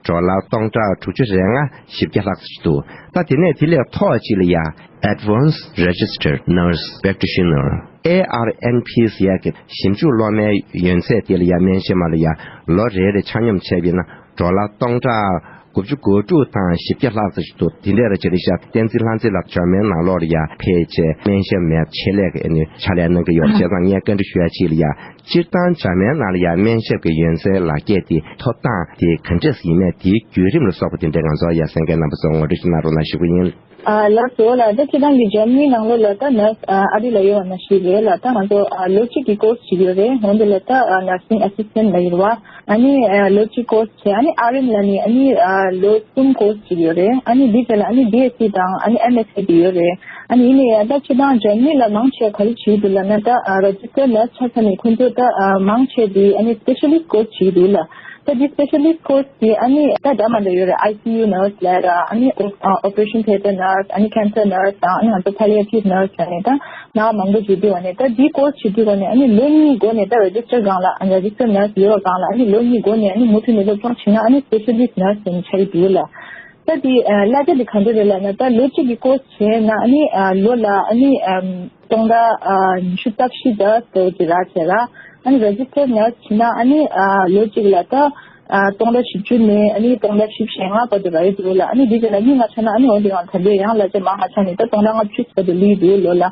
ཌོ་ལར་སྟོང་ཕྲག་དྲུག་ཅུ་རེ་ལྔ་བཞི་བརྒྱ་ལྷག་ཙམ་ཞིག་འདུག་ད་དེ་ནས་དེ་ལས་མཐོ་ཅིག་ལ་ཡ་Advanced Registered Nurse Practitioner། ཨེ་ཨར་ཨེན་པི་ཟེར་ཡག་གི་ཞིབ་འཇུག་སློབ་མའི་ཡོན་ཚད་དེ་ལ་ཡ་སྨན་ཞབས་མ་ལ་ཡ་ལོ་རེ་རེ་ཆ་སྙོམས་བྱས་པ་ཡིན་ན་ཌོ་ལར་སྟོང་ཕྲག་དགུ་བཅུ་གོ་དྲུག་དང་བཞི་བརྒྱ་ལྷག་ཙམ་ཞིག་འདུག་དེ་འདྲ་རེ་བྱས་རེ་ཤག་བསྟན་འཛིན་ལྷ་མཛེས་ལགས་འཇར་མན་ནང་ལོགས་ལ་ཡ་ཕེབས་བྱས་སྨན་ཞབས་མའི་ཆེད་ལས་ཀྱི་ཨ་ནི་ཕྱག་ལས་གནང་གི་ཡོད། བྱས་ཙང་ངས་བཀའ་འདྲི་ཞུ་ཡ་ཅིག་ལ་ཡ། སྤྱིར་བཏང་འཇར་མན་ནང་ལ་ཡ་སྨན་ཞབས་ཀྱི་ཡོན་ཚད་ལག་འཁྱེར་དེ་ཐོབ་སྟངས་དེ་ག་འདྲས་ཡིན་མིན་དེའི་བརྒྱུད་རིམ་ལ་སོགས་པ་དེ་འདྲས་ང་ཚོར་ཡ་གསན་མཁན་རྣམ་པ་ཚོ་ངོ་སྤྲོད་ཅིག་གནང་རོགས་གནང་ཞུ་གི་ཡིན། ཨ་ལགས་སོ་ལགས། ད་སྤྱིར་བཏང་གི་འཇར་མ་ནི་ནང་ལོགས་ལ་ད་ནར་སི་ཨ་ཨ་རི་ལ་ཡོད་པ་ནང་བཞིན་རེད་ལགས། ད་ང་ཚོ་ཨ་ལོ་གཅིག་གི་ཀོར་སི་བྱེད་ཀྱི་ཡོད་རེད། འོན་ཏེ་ལགས་ད་ནར་སིང་ཨེ་སིས་ཊེན་ཊི་ལབ་ཀྱི་རེད་པ། ཨ་ནི་ཨ་ལོ་གཅིག་ཀོར་སི་བྱས། ཨ་ནི་ཨར་ཨེན་ལབ་ནི་ཨ་ནི་ཨ་ལོ་གསུམ་ཀོར་སི་བྱེད་ཀྱི་ཡོད་རེད། ཨ་ནི་དེའི་རྗེས་ལ་ཨ་ནི་བི་ཨེས་སི་དང་ཨ་ནི་ཨེམ་ཨེས་སི་བྱེད་ཀྱི་ཡོད་རེད། ཨ་ནི་ཡིན་ནའི་ཡང་ད་སྤྱིར་བཏང་འཇར་མ་ནི་ལ་མང་ཆེ་བ་ག་རེ་བྱེད་ཀྱི་འདུག་ལབ་ན། ད་ཨ་རེ་ཇི་སི་ཊར་ནར་སི་ཆ་ཚང་ནས་ཁོང་ཚོ་ད་ཨ་མང་ཆེ་དེ་ཨ་ནི་སི་པེ་ཤལ་ལི་སི་ཊི་ཀོར་སི་བྱེད་ཀྱི་འདུག་ལགས། ད་འདི་སི་པེ་ཤལ་ལི་སི་ཊི་ཀོར་སི་དེ་ཨ་ནི་ད་འདྲ་མ་འདྲ་ཡོད་རེད། ཨའི་སི་ཡུ་ནར་སི་ལབ་ར། ཨ་ནི་ཨོ་ཨ་ཨོ་པ་རེ་ཤན་ཐེ་ཊར་ནར་སི། ཨ་ནི་ཁེན་སར་ནར་སི་དང་ཨ་ནི་ང་ཚོ་པཱ་ལི་ཡེ་ཊིབ་ནར་སི་ལབ་ནས་ད་ནང་མང་པོ་བྱེད་དུས་བ་ནས། ད་འདི་ཀོར་སི་བྱེད་དུས་བ་ནས་ཨ་ནི་ལོ་གཉིས་འགོར་ནས་ད་རེ་ཇི་སི་ཊར་སྒང་ལ་ཨ་རེ་ཇི་སི་ཊར་ནར་སི་ཡོད་པ་སྒང་ལ་ཨ་ནི་ལོ་གཉིས་འགོར་ནས་ཨ་ནི་མུ་མཐུད་ནས་སློབ་སྦྱོང་བྱེད་ན་ཨ་ནི་སི་པེ་ཤལ་ལི་སི་ཊི་ནར་སི་ཟེར་ནས་ཆགས་ཀྱི་འདུག་ལགས། ད་འདི་ཨ་གླ་ཆ་འདི་ག་འདྲ་རེད་ལབ་ན། ད་ལོ་གཅིག་གི་ཀོར་སི་བྱས་ན་ཨ་ནི་ཨ་ལོ་ལ་ཨ་ནི་ཨམ་སྟོང་ཕྲག་ཨ་ཉི་ཤུ་རྩ་བཞི་དང་ཟེར་གྱི་རག་བྱས་ར། ཨ་ནི་རེ་ཇི་སི་ཊར་ནར་སི་བྱས་ན་ཨ་ནི་ཨ་ལོ་གཅིག་ལ་ད་ཨ་སྟོང་ཕྲག་བཞི་བཅུ་ནས་ཨ་ནི་སྟོང་ཕྲག་བཞི་བཅུ་ཞེ་ལྔ་བར་དུ་རག་གི་འདུག་ལགས། ཨ་ནི་འདི་ཚོ་ལ་མི་ལྔ་ཆ་ན་ཨ་ནི་འོན་ཏེ་ཡང་ད་ལྟའི་ཡང་གླ་ཆ་མང་ང་ཆ་ནས་ད་སྟོང་ཕྲག་ལྔ་བཅུ་བར་དུ་སླེབས་འདུག་ལོ་ལ།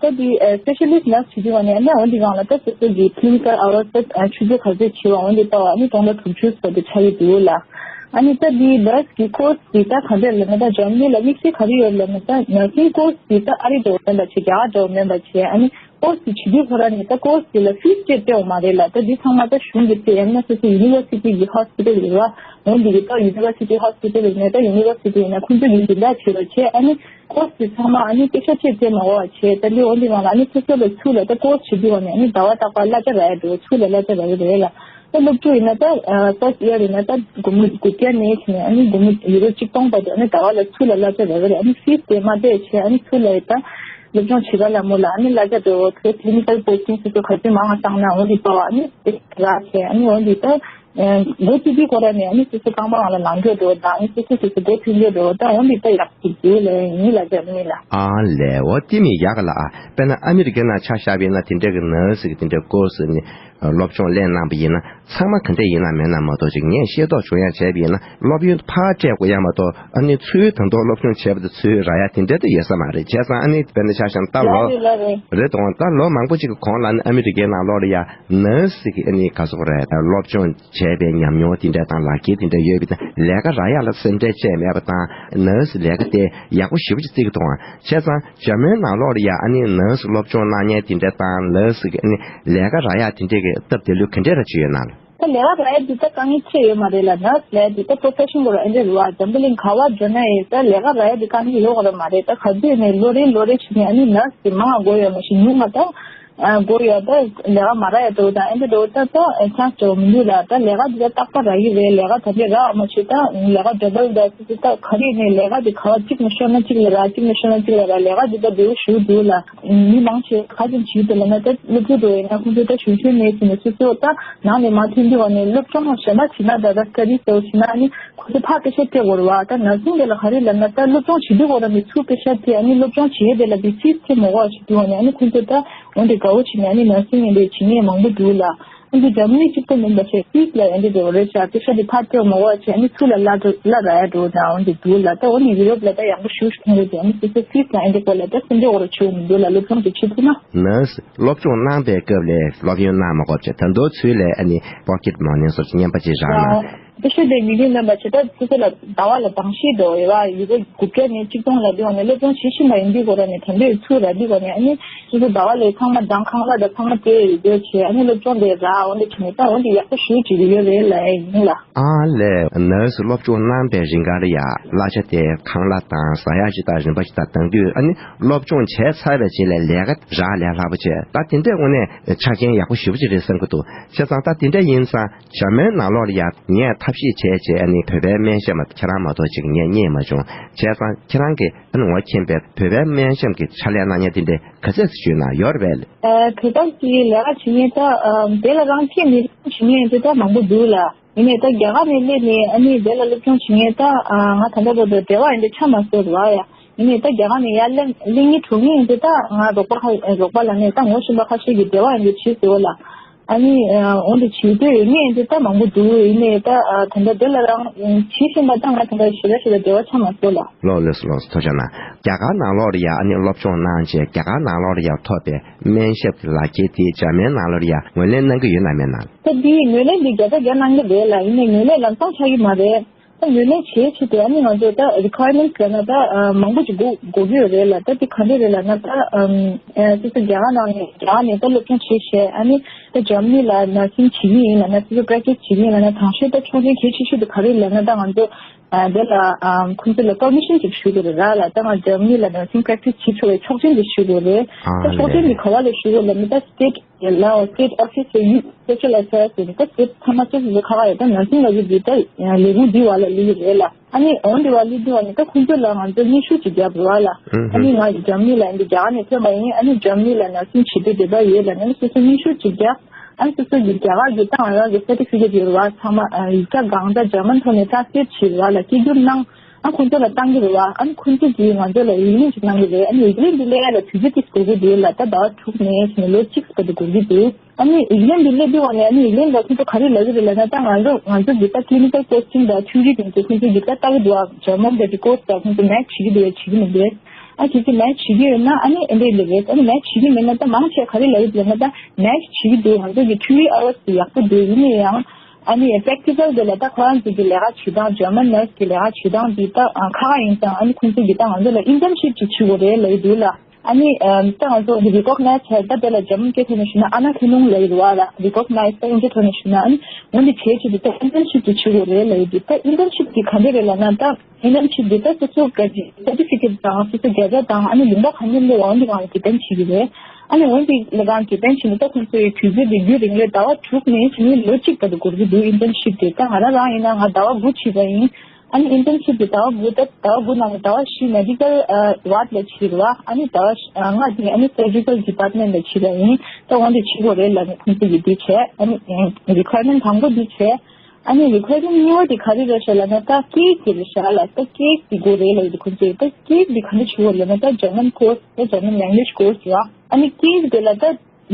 ད་འདི་ཨ་སི་པེ་ཤལ་ལི་སི་ཊི་ནར་སི་བྱེད་དུས་བ་ནས་ཨ་ནི་འོན་ཏེ་སྒང་ལ་ད་སོ་སོ་གི་ཀི་ལི་ནི་ཀལ་ཨ་ཝར་སི་ད་ཆུ་ཚོད་ག་ཚོད་བྱེད་པ་འོན་ཏེ་ལྟ་བ་ཨ་ནི་སྟོང་ཕྲག་དྲུག་ཅུ་བར་དུ་ཆགས་ཀྱི་འདུག་ལགས། ཨ་ནི་ད་འདི་ནར་སི་གི་ཀོར་སི་འདི་ད་ག་འདྲ་ལབ་ན། ད་འཇར་མ་ནི་ལ་དམིགས་བསལ་ག་རེ་ཡོད་ལབ་ན། ད་ནར་སིང་ཀོར་སི་འདི་ད་ཨ་རི་འདྲ་བོ་མིན་པ་བྱས། རྒྱ་གར་འདྲ་བོ་མིན་པ་བྱས། ཨ་ནི་ཀོར་སི་བྱེད་དུས་ཁོ་རང་ནས་ད་ཀོར་སི་ལ་ཕིས་སྤྲད་སྤྲད་ཡོད་མ་རེད་ལགས། ད་འདི་ཚང་མ་ད་གཞུང་གིས་སྤྲད། ཡང་ན་སོ་སོ་ཡུ་ནི་ཝར་སི་ཊི་གི་ཧོ་སི་པི་ཊལ་ཡོད་ར། འོན་ཏེ་ད་ཡུ་ནི་ཝར་སི་ཊི་ཧོ་སི་པི་ཊལ་ཡིན་ན་ད་ཡུ་ནི་ཝར་སི་ཊི་ཡིན་ན་ཁོང་ཚོ་གིས་འཛིན་བདག་བྱེད་རོགས་བྱས། ཨ་ནི་ཀོར་སི་ཚང་མ་ཨ་ནི་པེ་ཤ་ཆེད་སྤྲད་མ་དགོས་པ་བྱས། ད་འདི་འོན་ཏེ་སྒང་ལ་ཨ་ནི་སོ་སོ་ལ་ཚུར་ལ་ད་ཀོར་སི་བྱེད་དུས་བ་ནས་ཨ་ནི་ཟླ་བ་རྟག་པར་གླ་ཆ་རག་ཡ་འགྲོ། ཚུར་ལ་གླ་ཆ་རག་གི་རེད་ལགས། ད་སློབ་ཕྲུག་ཡིན་ན་ད་ཨ་ཕར་སི་ཡར་ཡིན་ན་ད་སྒོར་མོ་དགུ་བརྒྱ་ནས་བྱས་ནས་ཨ་ནི་སྒོར་མོ་ཡུ་རོ་གཅིག་སྟོང་བར་དུ་ཨ་ནི་ཟླ་བ་ལ་ཚུར་ལ་གླ་ཆ་རག་གི་རེད། ཨ་ནི་ཕིས་དེ་མ་སྤྲད་བྱས་ཨ་ནི་ཚུར་ལ་ད་སློབ་སྦྱོང་བྱེད་ག་ལ་མོ་ལ་ཨ་ནི་གླ་ཆ་འགྲོ་ཚེ་ཀི་ལི་ནི་ཀལ་པོ་སི་ཊིང་སོ་སོ་ག་ཚོད་མང་བ་བཏང་ན་འོན་ཏེ་ལྟ་བ་ཨ་ནི་དེ་རག་བྱས། ཨ་ནི་འོན་ཏེ་ད་ཨ་འགོ་བཙུགས་དུས་ཁོ་རང་ནས་ཨ་ནི་སོ་སོ་རྐང་པ་སྒང་ལ་ལངས་འགྲོ་འགྲོ་དང་ཨ་ནི་སོ་སོ་སོ་སོ་སྒོ་ཕྱེ་འགྲོ་འགྲོ་ད་འོན་ཏེ་ད་ཡག་ཅིག་འདུག་ལགས། ཡིན་ལགས། འཇར་མ་ནི་ལ། ཨ་ལས། འོ་དེ་མི་ཡག་ག་ལགས། ཨ་དཔེར་ན་ཨ་མི་རི་ཀའི་ནང་ཆ་བཞག་པ་ཡིན་ན་དེ་འདྲ་གི་ནར་སི་གི་དེ་འདྲ་ཀོར་སི་ནི་སློབ་སྦྱོང་ལེན་གནང་པ་ཡིན་ན་ཚང་མ་ག་འདྲ་ཡིན་ན་མེད་ན་མ་གཏོགས་ཅིག་ངས་ཤེས་རྟོགས་བྱུང་ཡ་བྱས་པ་ཡིན་ན་སློབ་ཡོན་ཕར་སྤྲད་དགོས་ཡ་མ་གཏོགས་ཨ་ནི་ཚུར་ད་དུང་སློབ་སྦྱོང་བྱས་པ་དང་ཚུར་རག་ཡ་དེ་འདྲ་དུ་ཡོད་ས་མ་རེད། བྱས་ཙང་ཨ་ནི་དཔེར་ན་ཆ་བཞག་ན་ད་ལོ་རེད་དང་ད་ལོ་མང་པོ་ཅིག་གི་གོང་ལ་ནི་ཨ་མི་རི་ཀའི་ནང་ལོགས་ལ་ཡ་ནར་སི་གི་ཨ་ནི་ག་ཟེར་དགོས་རེད། སློབ་སྦྱོང་བྱས་པའི་ཉམས་མྱོང་དེ་འདྲ་དང་ལག་ཁྱེར་དེ་འདྲ་ཡོད་པ་དང་ལས་ཀ་རག་ཡ་ལ་སེམས་ཁྲལ་བཅས་མེད་པ་དང་ནར་སི་ལས་ཀ་དེ་ཡག་པོ་ཞེ་པོ་ཅིག་བརྩི་གི་འདུག་ཨང་། བྱས་ཙང་འཇར་མན་ནང་ལོགས་ལ་ཡ་ཨ་ནི་ནར་སི་སློབ་སྦྱོང་གནང་མཁན་དེ་འདྲ་དང་ནར་སི་གི་ཨ་ནི་ལས་ཀ་རག་ཡ་དེ་འདྲ་གི་སྟབས་བདེ་ལོས་ག་འདྲ་ར་ཅིག་ཡོད་ན། ད་ལས་ཀ་རག་ཡ་འདི་ད་དཀའ་ངལ་ཆེ་ཡོད་མ་རེད་ལགས། ནར་སི་ལས་འདི་ད་པོ་རོ་ཕེ་ཤན་གོ་ར་ཨེ་འདྲ་རེད་བ། འཛམ་བུ་གླིང་ག་བ་འགྲོ་ན་ཡང་ད་ལས་ཀ་རག་ཡ་འདི་དཀའ་ངལ་ཡོད་ག་ར་མ་རེད། ད་ག་དུས་ནས་ལོ་རེ་ལོ་རེ་བྱས་ནས་ཨ་ནི་ནར་སི་མང་དགོས་ཡོད་མ་གཞི་ཉུང་མ་ད། ཨ་དགོས་ཡོད་ད་ལས་ཀ་མ་རག་ཡ་འདྲ་བོ་དང་ཨེ་འདྲ་འདྲ་བོ་ད་ད་ཆན་སི་འདྲ་བོ་མི་འདུག་ལགས། ད་ལས་ཀ་འདི་ད་རྟག་པར་རག་གི་རེད། ལས་ཀ་ད་འདྲ་རག་མ་བྱེད་ད་ལས་ཀ་འདྲ་བོ་ད་སི་སི་ད་ག་རེ་ནས་ལས་ཀ་འདི་ག་བ་གཅིག་ནས་ཤོར་ན་གཅིག་ལ་རག་གཅིག་ནས་ཤོར་ན་གཅིག་ལ་རག་ལས་ཀ་འདི་ད་འདྲ་བོ་ཞུ་འདུག་ལགས། མི་མང་ཆེ་ག་ཅིག་བྱེད་འདུག་ལབ་ན་ད་སློབ་ཕྲུག་འདྲ་བོ་ཡིན་ན་ཁོང་ཚོ་ད་གཞོན་གཞོན་ནས་ཟིན་ནས་སོ་སོ་ད་ནང་ནས་མ་ཐོན་དུས་བ་ནས་སློབ་སྦྱོང་གཞན་པ་བྱེད་ན་ད་ད་སི་ཊ་ཌི་འདྲ་བོ་བྱེད་ན་ཨ་ནི་ཁོ་ཚོ་ཕར་པེ་ཤ་སྤྲད་དགོས་རེད་བ། ད་ནར་སིང་དེ་ལ་ག་རེ་ལབ་ན་ད་སློབ་སྦྱོང་བྱེད་དུས་ཁོ་རང་གི་ཚུར་པེ་ཤ་སྤྲད་ཨ་ནི་སློབ་སྦྱོང་བྱེད་ཡས་དེ་ལ་དེ་ཕིས་སྤྲད་མ་དགོས་པ་བྱེད་དུས་བ་ནས་ཨ་ནི་ཁོང་ཚོ་ད་འོན་ཏེ་དགའ་བོ་བྱེད་ནས་ཨ་ནི་ནར་སིང་ཡིན་པའི་བྱེད་མཁན་མང་པོ་འདུག་ལགས། ཨ་ནི་འཛམ་གླིང་གཅིག་པོ་མིན་པ་བྱས་ཕིས་ལ་ཨ་ནི་དེ་བ་རེད་ཤག་པེ་ཤ་དེ་ཕར་སྤྲད་མ་དགོས་པ་བྱས་ཨ་ནི་ཚུར་ལ་གླ་གླ་རག་ཡ་འདྲ་བོ་ད་འོན་ཏེ་འདུག་ལགས། ད་འོན་ཏེ་ཡུ་རོབ་ལ་ད་ཡག་པོ་ཞེ་པོ་ཞིག་མཐོང་གི་འདུག་ཨ་ནི་སོ་སོ་ཕིས་ལ་ཨ་ནི་དེ་སྐོར་ལ་ད་སེམས་ཁྲལ་འོ་ར་བྱེད་དགོས་མི་འདུག་ལགས། སློབ་སྦྱོང་དེ་བྱེད་ཐུབ་ན། ནར་སི་སློབ་སྦྱོང་གནང་པའི་སྐབས་ལ་སློབ་ཡོན་གནང་མ་དགོས་པ་བྱས་ད་དུང་ཚུར་ལ་ཨ་ནི་པོ་ཀེཊ་མ་ནི་སོགས་ཀྱི་རྔན་པ་ཅིག་རག་ན། ཨ་ནི་ཤོད་དེ་མི་ལུས་ལེན་པ་བྱས་ད་སོ་སོ་ལ་ཟླ་བ་ལ་གདང་ཤེས་འགྲོ་ཡོད་པ་ཡུ་རོ་དགུ་བརྒྱ་ནས་གཅིག་སྟོང་ལ་འདི་བ་ནས་སློབ་སྦྱོང་བྱེད་བཞིན་པ་ཡིན་དུས་ཁོ་ར་ནས་ད་འདོད་ཚུར་ར་འདི་བ་ནས་ཨ་ནི་སོ་སོ་ཟླ་བ་ལ་ཚང་མ་གདང་ཁང་གླ་དང་ཚང་མ་སྤྲད་ཡོད་དུས་བྱས་ཨ་ནི་སློབ་སྦྱོང་དེ་རག་འོན་ཏེ་བྱས་ནས་ད་འོན་ཏེ་ཡག་པོ་ཞེ་པོ་ཅིག་ཡོད་རེད་ལབ་ཡ་ཡིན་ལགས། ཨ་ལས། ནར་སི་སློབ་སྦྱོང་གནང་པའི་རིང་ག་ལ་ཡ་གླ་ཆ་དེ་ཁང་གླ་དང་ཟ་ཡག་ཅིག་དང་རིན་པ་ཅིག་དང་བཏང་དུས་ཨ་ནི་སློབ་སྦྱོང་བྱས་ཚར་བའི་རྗེས་ལ་ལས་ཀ་རག་ལས་སླ་པོ་བྱས་ད་དེ་འདྲས་དངོས་གནས་ཆ་རྐྱེན་ཡག་པོ་ཞེ་པོ་ཅིག་རེད་བསམ་གྱི་འདུག་བྱས་ཙང་ད་དེ་འདྲས་ཡིན་ཙང་འཇར་མན་ནང་ལོགས་ལ་ཡ་ངས་ཐ་ ཐབས་ཤེས་བྱས་བྱས་ཨ་ནི་བོད་པའི་སྨན་ཞབས་མ་ཁྱེད་རང་མ་གཏོགས་ཅིག་ངས་རྙེད་མ་བྱུང་། བྱས་ཙང་ཁྱེད་རང་གིས་ཨ་ནི་ངོ་མཁྱེན་པའི་བོད་པའི་སྨན་ཞབས་ཀྱི་ཕྱག་ལས་གནང་མཁན་དེ་འདྲའི་ག་ཚད་ཞུས་ན་ཡོད་རེད་པས། ཨ་བོད་པ་གི་ལས་ཀ་བྱེད་མཁན་ད་ཨ་དེ་ལ་རང་སྐད་མི་སློབ་སྦྱོང་བྱེད་མཁན་དེ་ད་མང་པོ་འདུག་ལ། ཡིན་ནའི་ད་རྒྱ་གར་ནས་སླེབས་ནས་ཨ་ནི་དེ་ལ་སློབ་སྦྱོང་བྱེད་མཁན་ད་ཨ་ང་ད་ལྟ་བར་དུ་འབྲེལ་བ་ཡིན་དེ་ཆ་མ་སོང་ར་ཡ། ཡིན་ནའི་ད་རྒྱ་གར་ནས་ཡར་སླེབས་སླེབས་མཁན་འགྲོ་མཁན་ཡིན་དེ་ད་ང་རོགས་པ་ཁ་རོགས་པ་ལ་ནས་ད་ངོ་ཤེས་པ་ཁ་ཤས་ཀྱི་འབྲེལ་བ་ཡིན་དེ་བྱེད་སྲིད་ལ། ཨ་ནི་ཨ་འོན་ཏེ་བྱེད་འདོད་ཡོད་མཁན་དེ་ད་མང་པོ་འདུག་ཡིན་ནའི་ད་ཨ་ད་ལྟ་དེ་ལ་རང་བྱེད་བཞིན་པ་ད་ང་ད་ལྟ་ཞེ་དྲག་ཞེ་དྲག་འབྲེལ་བ་ཆགས་མ་སོང་ལ། ལགས་ལགས་སོ་ལགས་སོ། ཐུགས་རྗེ་གནང་། རྒྱ་གར་ནང་ལོགས་ལ་ཡ་ཨ་ནི་སློབ་སྦྱོང་གནང་བྱས་རྒྱ་གར་ནང་ལོགས་ལ་ཡ་ཐོབ་པའི་སྨན་ཞབས་ཀྱི་ལག་ཁྱེར་དེ་འཇར་མན་ནང་ལོགས་ལ་ཡ་ངོས་ལེན་གནང་གི་ཡོད་ན་མེད་ན། ད་འདི་ངོས་ལེན་འདི་བརྒྱ་ཆ་བརྒྱ་གནང་གི་རེད་ལ། ཡིན་ནའི་ངོས་ལེན་ལམ་སང་ཆགས་ཀྱི་མ་རེད། ད་ངོས་ལེན་བྱེད་ཆེད་དུ་ཨ་ནི་ང་ཚོ་ད་རི་ཁོ་ཡར་མེན་ཊི་ཟེར་ན་ད་ཨ་མང་པོ་ཅིག་དགོས་དགོས་ཀྱི་ཡོད་རེད་ལ། ད་དེ་ག་འདྲ་རེད་ལབ་ན་ད་ཨམ་ཨ་སོ་སོ་རྒྱ་གར་ནང་ནས་རྒྱ་གར་ནས་ད་སློབ་སྦྱོང་བྱེད་བྱས་ཨ་ནི་ད་འཇར་མ་ནི་ལ་ནར་སིང་བྱེད་ཀྱི་ཡིན་ལབ་ན། སོ་སོ་པེ་རེག་ཊི་སི་བྱེད་ཀྱི་ཡིན་ལབ་ན། དང་ཤོས་ད་ཆོག་མཆན་གལ་ཆེ་ཤོས་དེ་ག་རེ་ལབ་ན་ད་ང་ཚོ་ཨ་དེ་ལ་ཨམ་ཁོང་ཚོ་ལ་པར་མི་ཤན་ཅིག་ཞུ་དགོས་རེད་ར་ལ། ད་ང་འཇར་མ་ནི་ལ་ནར་སིང་པེ་རེག་ཊི་སི་བྱེད་ཆོག་པའི་ཆོག་མཆན་དེ་ཞུ་དགོས་རེད། ཨ་ད་ཆོག་མཆན་དེ་ག་བ་ལ་ཞུ་དགོས་ལབ་ན་ད་སི་ཊེ་ཊི་ལའོ་སི་ཊེ་ཊི་ཨོ་ཕི་སི་ཡུ་སི་པེ་ཤལ་ཨེ་ཕེར་ཟེར་ནས་ད་སི་ཊེ་ཊི་ཚང་མ་སོ་སོ་སོ་ཁ་ཁ་ཡོད་ད་ནར་སིང་ལ་ཡོད་དེ་ད་ལས་ཁུངས་འདི་བ་ལ་ལུས་ཡོད་རེད་ལ། ཨ་ནི་འོན་ཏེ་བ་ལུས་དུས་བ་ནི་ད་ཁོང་ཚོ་ལ་ང་ཚོ་སྙན་ཞུ་ཅིག་བརྒྱབ་རེད་བ་ལ། ཨ་ནི་ང་འཇར་མ་ནི་ལ་ཡིན་དེ་རྒྱ་གར་ནས་ཐོན་པ་ཡིན། ཨ་ནི་འཇར་མ་ནི་ལ་ནར་སིང་བྱེད་འདོད་འདོད་པ་ཡོད་ལ་ནི་སོ་སོ་སྙན་ཞུ་ཅིག་བརྒྱབ། ཨ་ནི་སོ་སོ་གི་རྒྱ་གར་གི་ད་ང་རང་གི་སར་ཊི་ཕི་ཀེ་ཊི་ཡོད་རེད་བ། ཚང་མ་ཨ་ཡིག་ཆ་གང་ད་འཇར་མན་ཐོག་ནས་ཊེ་རན་སི་ལེཊ་བྱེད་རེད་བ་ལ་སྐད་སྒྱུར་གནང་། ཨ་ཁོང་ཚོ་ལ་བཏང་གི་རེད་བ། ཨ་ནི་ཁོང་ཚོ་གིས་ང་ཚོ་ལ་ཡིག་ལན་ཅིག་གནང་གི་རེད། ཨ་ནི་ཡིག་ལན་འདི་སླེབས་ཡ་ལ་དུས་ཚོད་ཏིག་འགོར་གི་འདུག་ལ། ད་ཟླ་བ་དྲུག་ནས་བྱས་ནས་ལོ་གཅིག་བར་དུ་འགོར་གི་འདུག་ཨ་ནི་ཡིག་ལན་འདི་སླེབས་དུས་བ་ནས་ཨ་ནི་ཡིག་ལན་ལ་ཁོང་ཚོ་ག་རེ་ལབ་ཀྱི་རེད་ལབ་ན། ད་ང་ཚོ་ང་ཚོ་གི་ད་ཀི་ལི་ནི་ཀལ་པོ་སི་ཊིང་དང་ཐིའོ་རི་དེ་ཚོ་ཁོང་ཚོ་གི་ད་ལྟ་གི་འདུག་ཨ་འཇར་མན་དེ་གི་ཀོར་སི་དང་ཁོང་ཚོ་མེད་བྱེད་ཀྱི་འདུག་ཡ་བྱེད་ཀྱི་མི་འདུག་ཨ་ཁྱེད་ཚོ་མེད་བྱེད་ཀྱི་ཡོད་ན་ཨ་ནི་ཨེ་འདྲ་ལབ་རེད། ཨ་ནི་མེད་བྱེད་ཀྱི་མེད་ན་ད་མང་ཆེ་ག་རེ་ལབ་ཀྱི་འདུག་ལབ་ན། ད་མེད་བྱེད་ཀྱི་འདུག་ང་ཚོ་གི་ཐིའོ་རི་ཨ་ཝར་སི་དེ་ཡག་པོ་འདུག་ཡིན་ན་ཡང་། ཨ་ནི་པེ་རེག་ཊི་ཀལ་དེ་ལ་ད་ཁོ་རང་ཚོ་གི་ལས་ཀ་བྱེད་སྟངས་འཇར་མན་ནར་སི་གི་ལས་ཀ་བྱེད་སྟངས་འདི་ད་ཨ་ཁག་ཁག་ཡིན་ཙང་ཨ་ནི་ཁོང་ཚོ་གི་ད་ང་ཚོ་ལ་ཨིན་ཊརན་ཤིབ་ཅིག་བྱེད་དགོས་རེད་ལབ་ཀྱི་འདུག་ལ། ཨ་ནི་ཨམ་ད་ང་ཚོ་རི་ཀོག་ནའི་ཛི་བྱས་ད་དེ་ལ་འཇར་མན་སྐད་ཐོག་ནས་ཞུས་ན་ཨ་ན་ཁེ་ནུང་ལབ་ཀྱི་རེད་བ་ལ། རི་ཀོག་ནའི་ཛི་ད་དབྱིན་ཇི་ཐོག་ནས་ཞུས་ན་ཨ་ནི་འོན་ཏེ་བྱས་ཆེད་དུ་ད་ཨིན་ཊརན་ཤིབ་ཅིག་བྱེད་དགོས་རེད་ལབ་ཀྱི་འདུག་ད་ཨིན་ཊརན་ཤིབ་དེ་ག་འདྲ་རེད་ལབ་ན་ད། ཨིན་ཊརན་ཤིབ་འདི་ལྟར་སོ་སོ་ག་ཅིག་སར་ཊི་ཕི་ཀེཊ་དང་སོ་སོ་བརྒྱ་ཆ་དང་ཨ་ནི་ལུང་པ་གང་ཡིན་ལས་འོན་ཏེ་གང་ལ་དེ་ལྟར་བྱེད་ཀྱི་རེད། ཨ་ནི་འོན་ཏེ་ལས་ཀ་དེ་ལྟར་བྱེད་ན་ད་ཁོང་ཚོའི་དུས་ཚོད་དེ་རྒྱུན་རིང་རེད། ཟླ་བ་དྲུག་ནས་བྱས་ནས་ལོ་གཅིག་བར་དུ་འགོར་གྱི་འདུག་ཨིན་ཊརན་ཤིབ་དེ་ད་ང་རང་རང་ཡིན་ན་ང་ཟླ་བ་དགུ་བྱས་པ་ཡིན། ཨ་ནི་ཨིན་ཊརན་ཤིབ་དེ་ཟླ་བ་དགུ་ད་ཟླ་བ་དགུ་ནང་ནས་ཟླ་བ་བཞི་མེ་ཌི་ཀལ་ཝར་ཌི་ལ་བྱས་རེད་བ། ཨ་ནི་ཟླ་བ་ལྔ་དེ་ཨ་ནི་སར་ཇི་ཀལ་ཌི་པར་ཊི་མེན་ཊི་ལ་བྱས་པ་ཡིན། ད་འོན་ཏེ་བྱེད་དགོས་རེད་ལབ་ནས་ཁོང་ཚོ་གིས་འདི་བྱས། ཨ་ནི་རི་ཁོ་ཡར་མེན་ཊི་དང་པོ་འདི་བྱས། ཨ་ནི་རི་ཁོ་ཡར་མེན་ཊི་གཉིས་པ་དེ་ག་རེ་རེད་ཤག་ལབ་ན་ད་ཀེག་དེ་རེད་ཤག་ལ། ད་ཀེག་དེ་དགོས་རེད་ལབ་ཡོད་དེ་ཁོང་ཚོས་ད་ཀེག་དེ་ག་འདྲ་བྱེད་དགོས་ལབ་ན་ད་འཇར་མན་ཀོར་སི་ད་འཇར་མན་ལེང་གུ་ཨེཇ་ཀོར་སི་རེད་བ། ཨ་ནི་ཀེག་དེ་ལ་ད་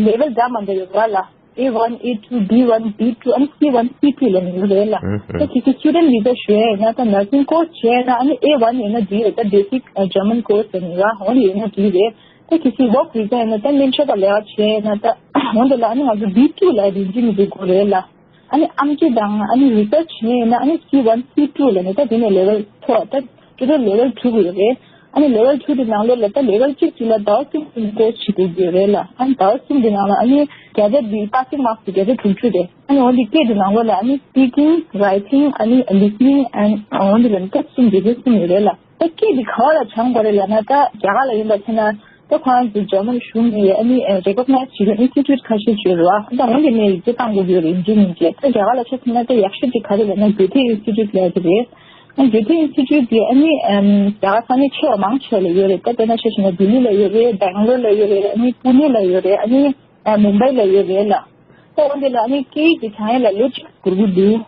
ལེ་ཝལ་འདྲ་མི་འདྲ་ཡོད་རེད་ལ། ཨེ་ཝན་ཨེ་ཊུ་བི་ཝན་བི་ཊུ་ཨ་ནི་སི་ཝན་སི་ཊུ་ལབ་ནས་ཡོད་རེད་ལ། ད་གལ་སྲིད་སི་ཊུ་ཌེན་ཊི་བི་ཛ་ཞུ་ཡ་ཡིན་ན་ད་ནར་སིང་ཀོར་སི་བྱས་ན་ཨ་ནི་ཨེ་ཝན་ཡིན་ན་འགྲིག་རེད། ད་བེ་སིག་འཇར་མན་ཀོར་སི་ཡིན་ར་འོ་ཡིན་ན་འགྲིག་རེད། ད་གལ་སྲིད་ཝོག་བི་ཛ་ཡིན་ན་ད་སྨན་ཞབས་པ་ལས་ཀ་བྱས་ན་ད་འོ་འདི་ལ་ཨ་ནི་ང་ཚོ་བི་ཊུ་ལ་རིན་ཆེན་མི་འདུག་དགོས་རེད་ལ། ཨ་ནི་ཨེམ་ཆི་དང་ཨ་ནི་རི་སར་ཆི་ཡིན་ན་ཨ་ནི་སི་ཝན་སི་ཊུ་ལ་ནི་ད་དེ་ནས་ལེ་ཝལ་མཐོ་ད་ཊོ་ཊལ་ལེ་ཝལ་དྲུག་ཡོད་རེད། ཨ་ནི་ལེ་ཝལ་དྲུག་དེ་ནང་ལོགས་ལ་ད་ལེ་ཝལ་གཅིག་གཅིག་ལ་ཟླ་བ་གསུམ་གསུམ་ཀོར་སི་བྱེད་དགོས་ཀྱི་ཡོད་རེད་ལ། ཨ་ནི་ཟླ་བ་གསུམ་དེ་ནང་ལ་ཨ་ནི་བརྒྱ་ཆ་འདི་པ་སིང་མར་ཀི་དེ་བརྒྱ་ཆ་དྲུག་ཅུ་རེད། ཨ་ནི་འོན་ཏེ་སྐད་དེ་ནང་ལོགས་ལ་ཨ་ནི་སི་པི་ཀིང་རའི་ཊིང་ཨ་ནི་ལི་སི་ནིང་ཨ་ནི་འོན་ཏེ་ལ་ནི་ད་གསུམ་བརྒྱ་ཆ་གསུམ་ཡོད་རེད་ལ། ད་སྐད་འདི་ག་བ་ལ་སྦྱང་དགོས་རེད་ལབ་ན་ད་རྒྱ་གར་ལ་ཡིན་པ་ཚེ་ན་ད་ཁོ་རང་ཚོ་འཇར་མན་གཞུང་གིས་ཨ་ནི་རེ་ཀོག་ནའི་ཛི་བྱེད་མཁན་ཨིན་སི་ཊི་ཊུཊ་ཁ་ཤས་ཅིག་ཡོད་རེད་བ། ད་འོན་ཏེ་ནས་ཡིག་ཆ་བཏང་དགོས་ཀྱི་ཡོད་རེད། ཡིན་གཅིག་མིན་གཅིག་ད་རྒྱ་གར་ལ་ཆ་མཚོན་ན་ད་ཡག་ཤོས་ཅིག་ག་རེ་ལབ་ན་གྱོད་ཐེ་ཨིན་སི་ཊི་ཊུཊ་ལབ་ཀྱི་རེད། ཨ་གྱོད་ཐེ་ཨིན་སི་ཊི་ཊུཊ་དེ་ཨ་ནི་རྒྱ་གར་ས་གནས་ཆེ་བ་མང་ཆེ་བ་ལ་ཡོད་རེད། ད་དཔེར་ན་ཆ་བཞག་ན་ལྡི་ལི་ལ་ཡོད་རེད། སྦེང་ལོར་ལ་ཡོད་རེད། ཨ་ནི་པུ་ནེ་ལ་ཡོད་རེད། ཨ་ནི་མུམ་བྷའི་ལ་ཡོད་རེད་ལ། ད་འོན་ཏེ་ལ་ཨ་ནི་སྐད་ཡིག་དེ་སྦྱང་ཡས་ལ་ལོ་གཅིག་འགོར་གྱི་འདུག་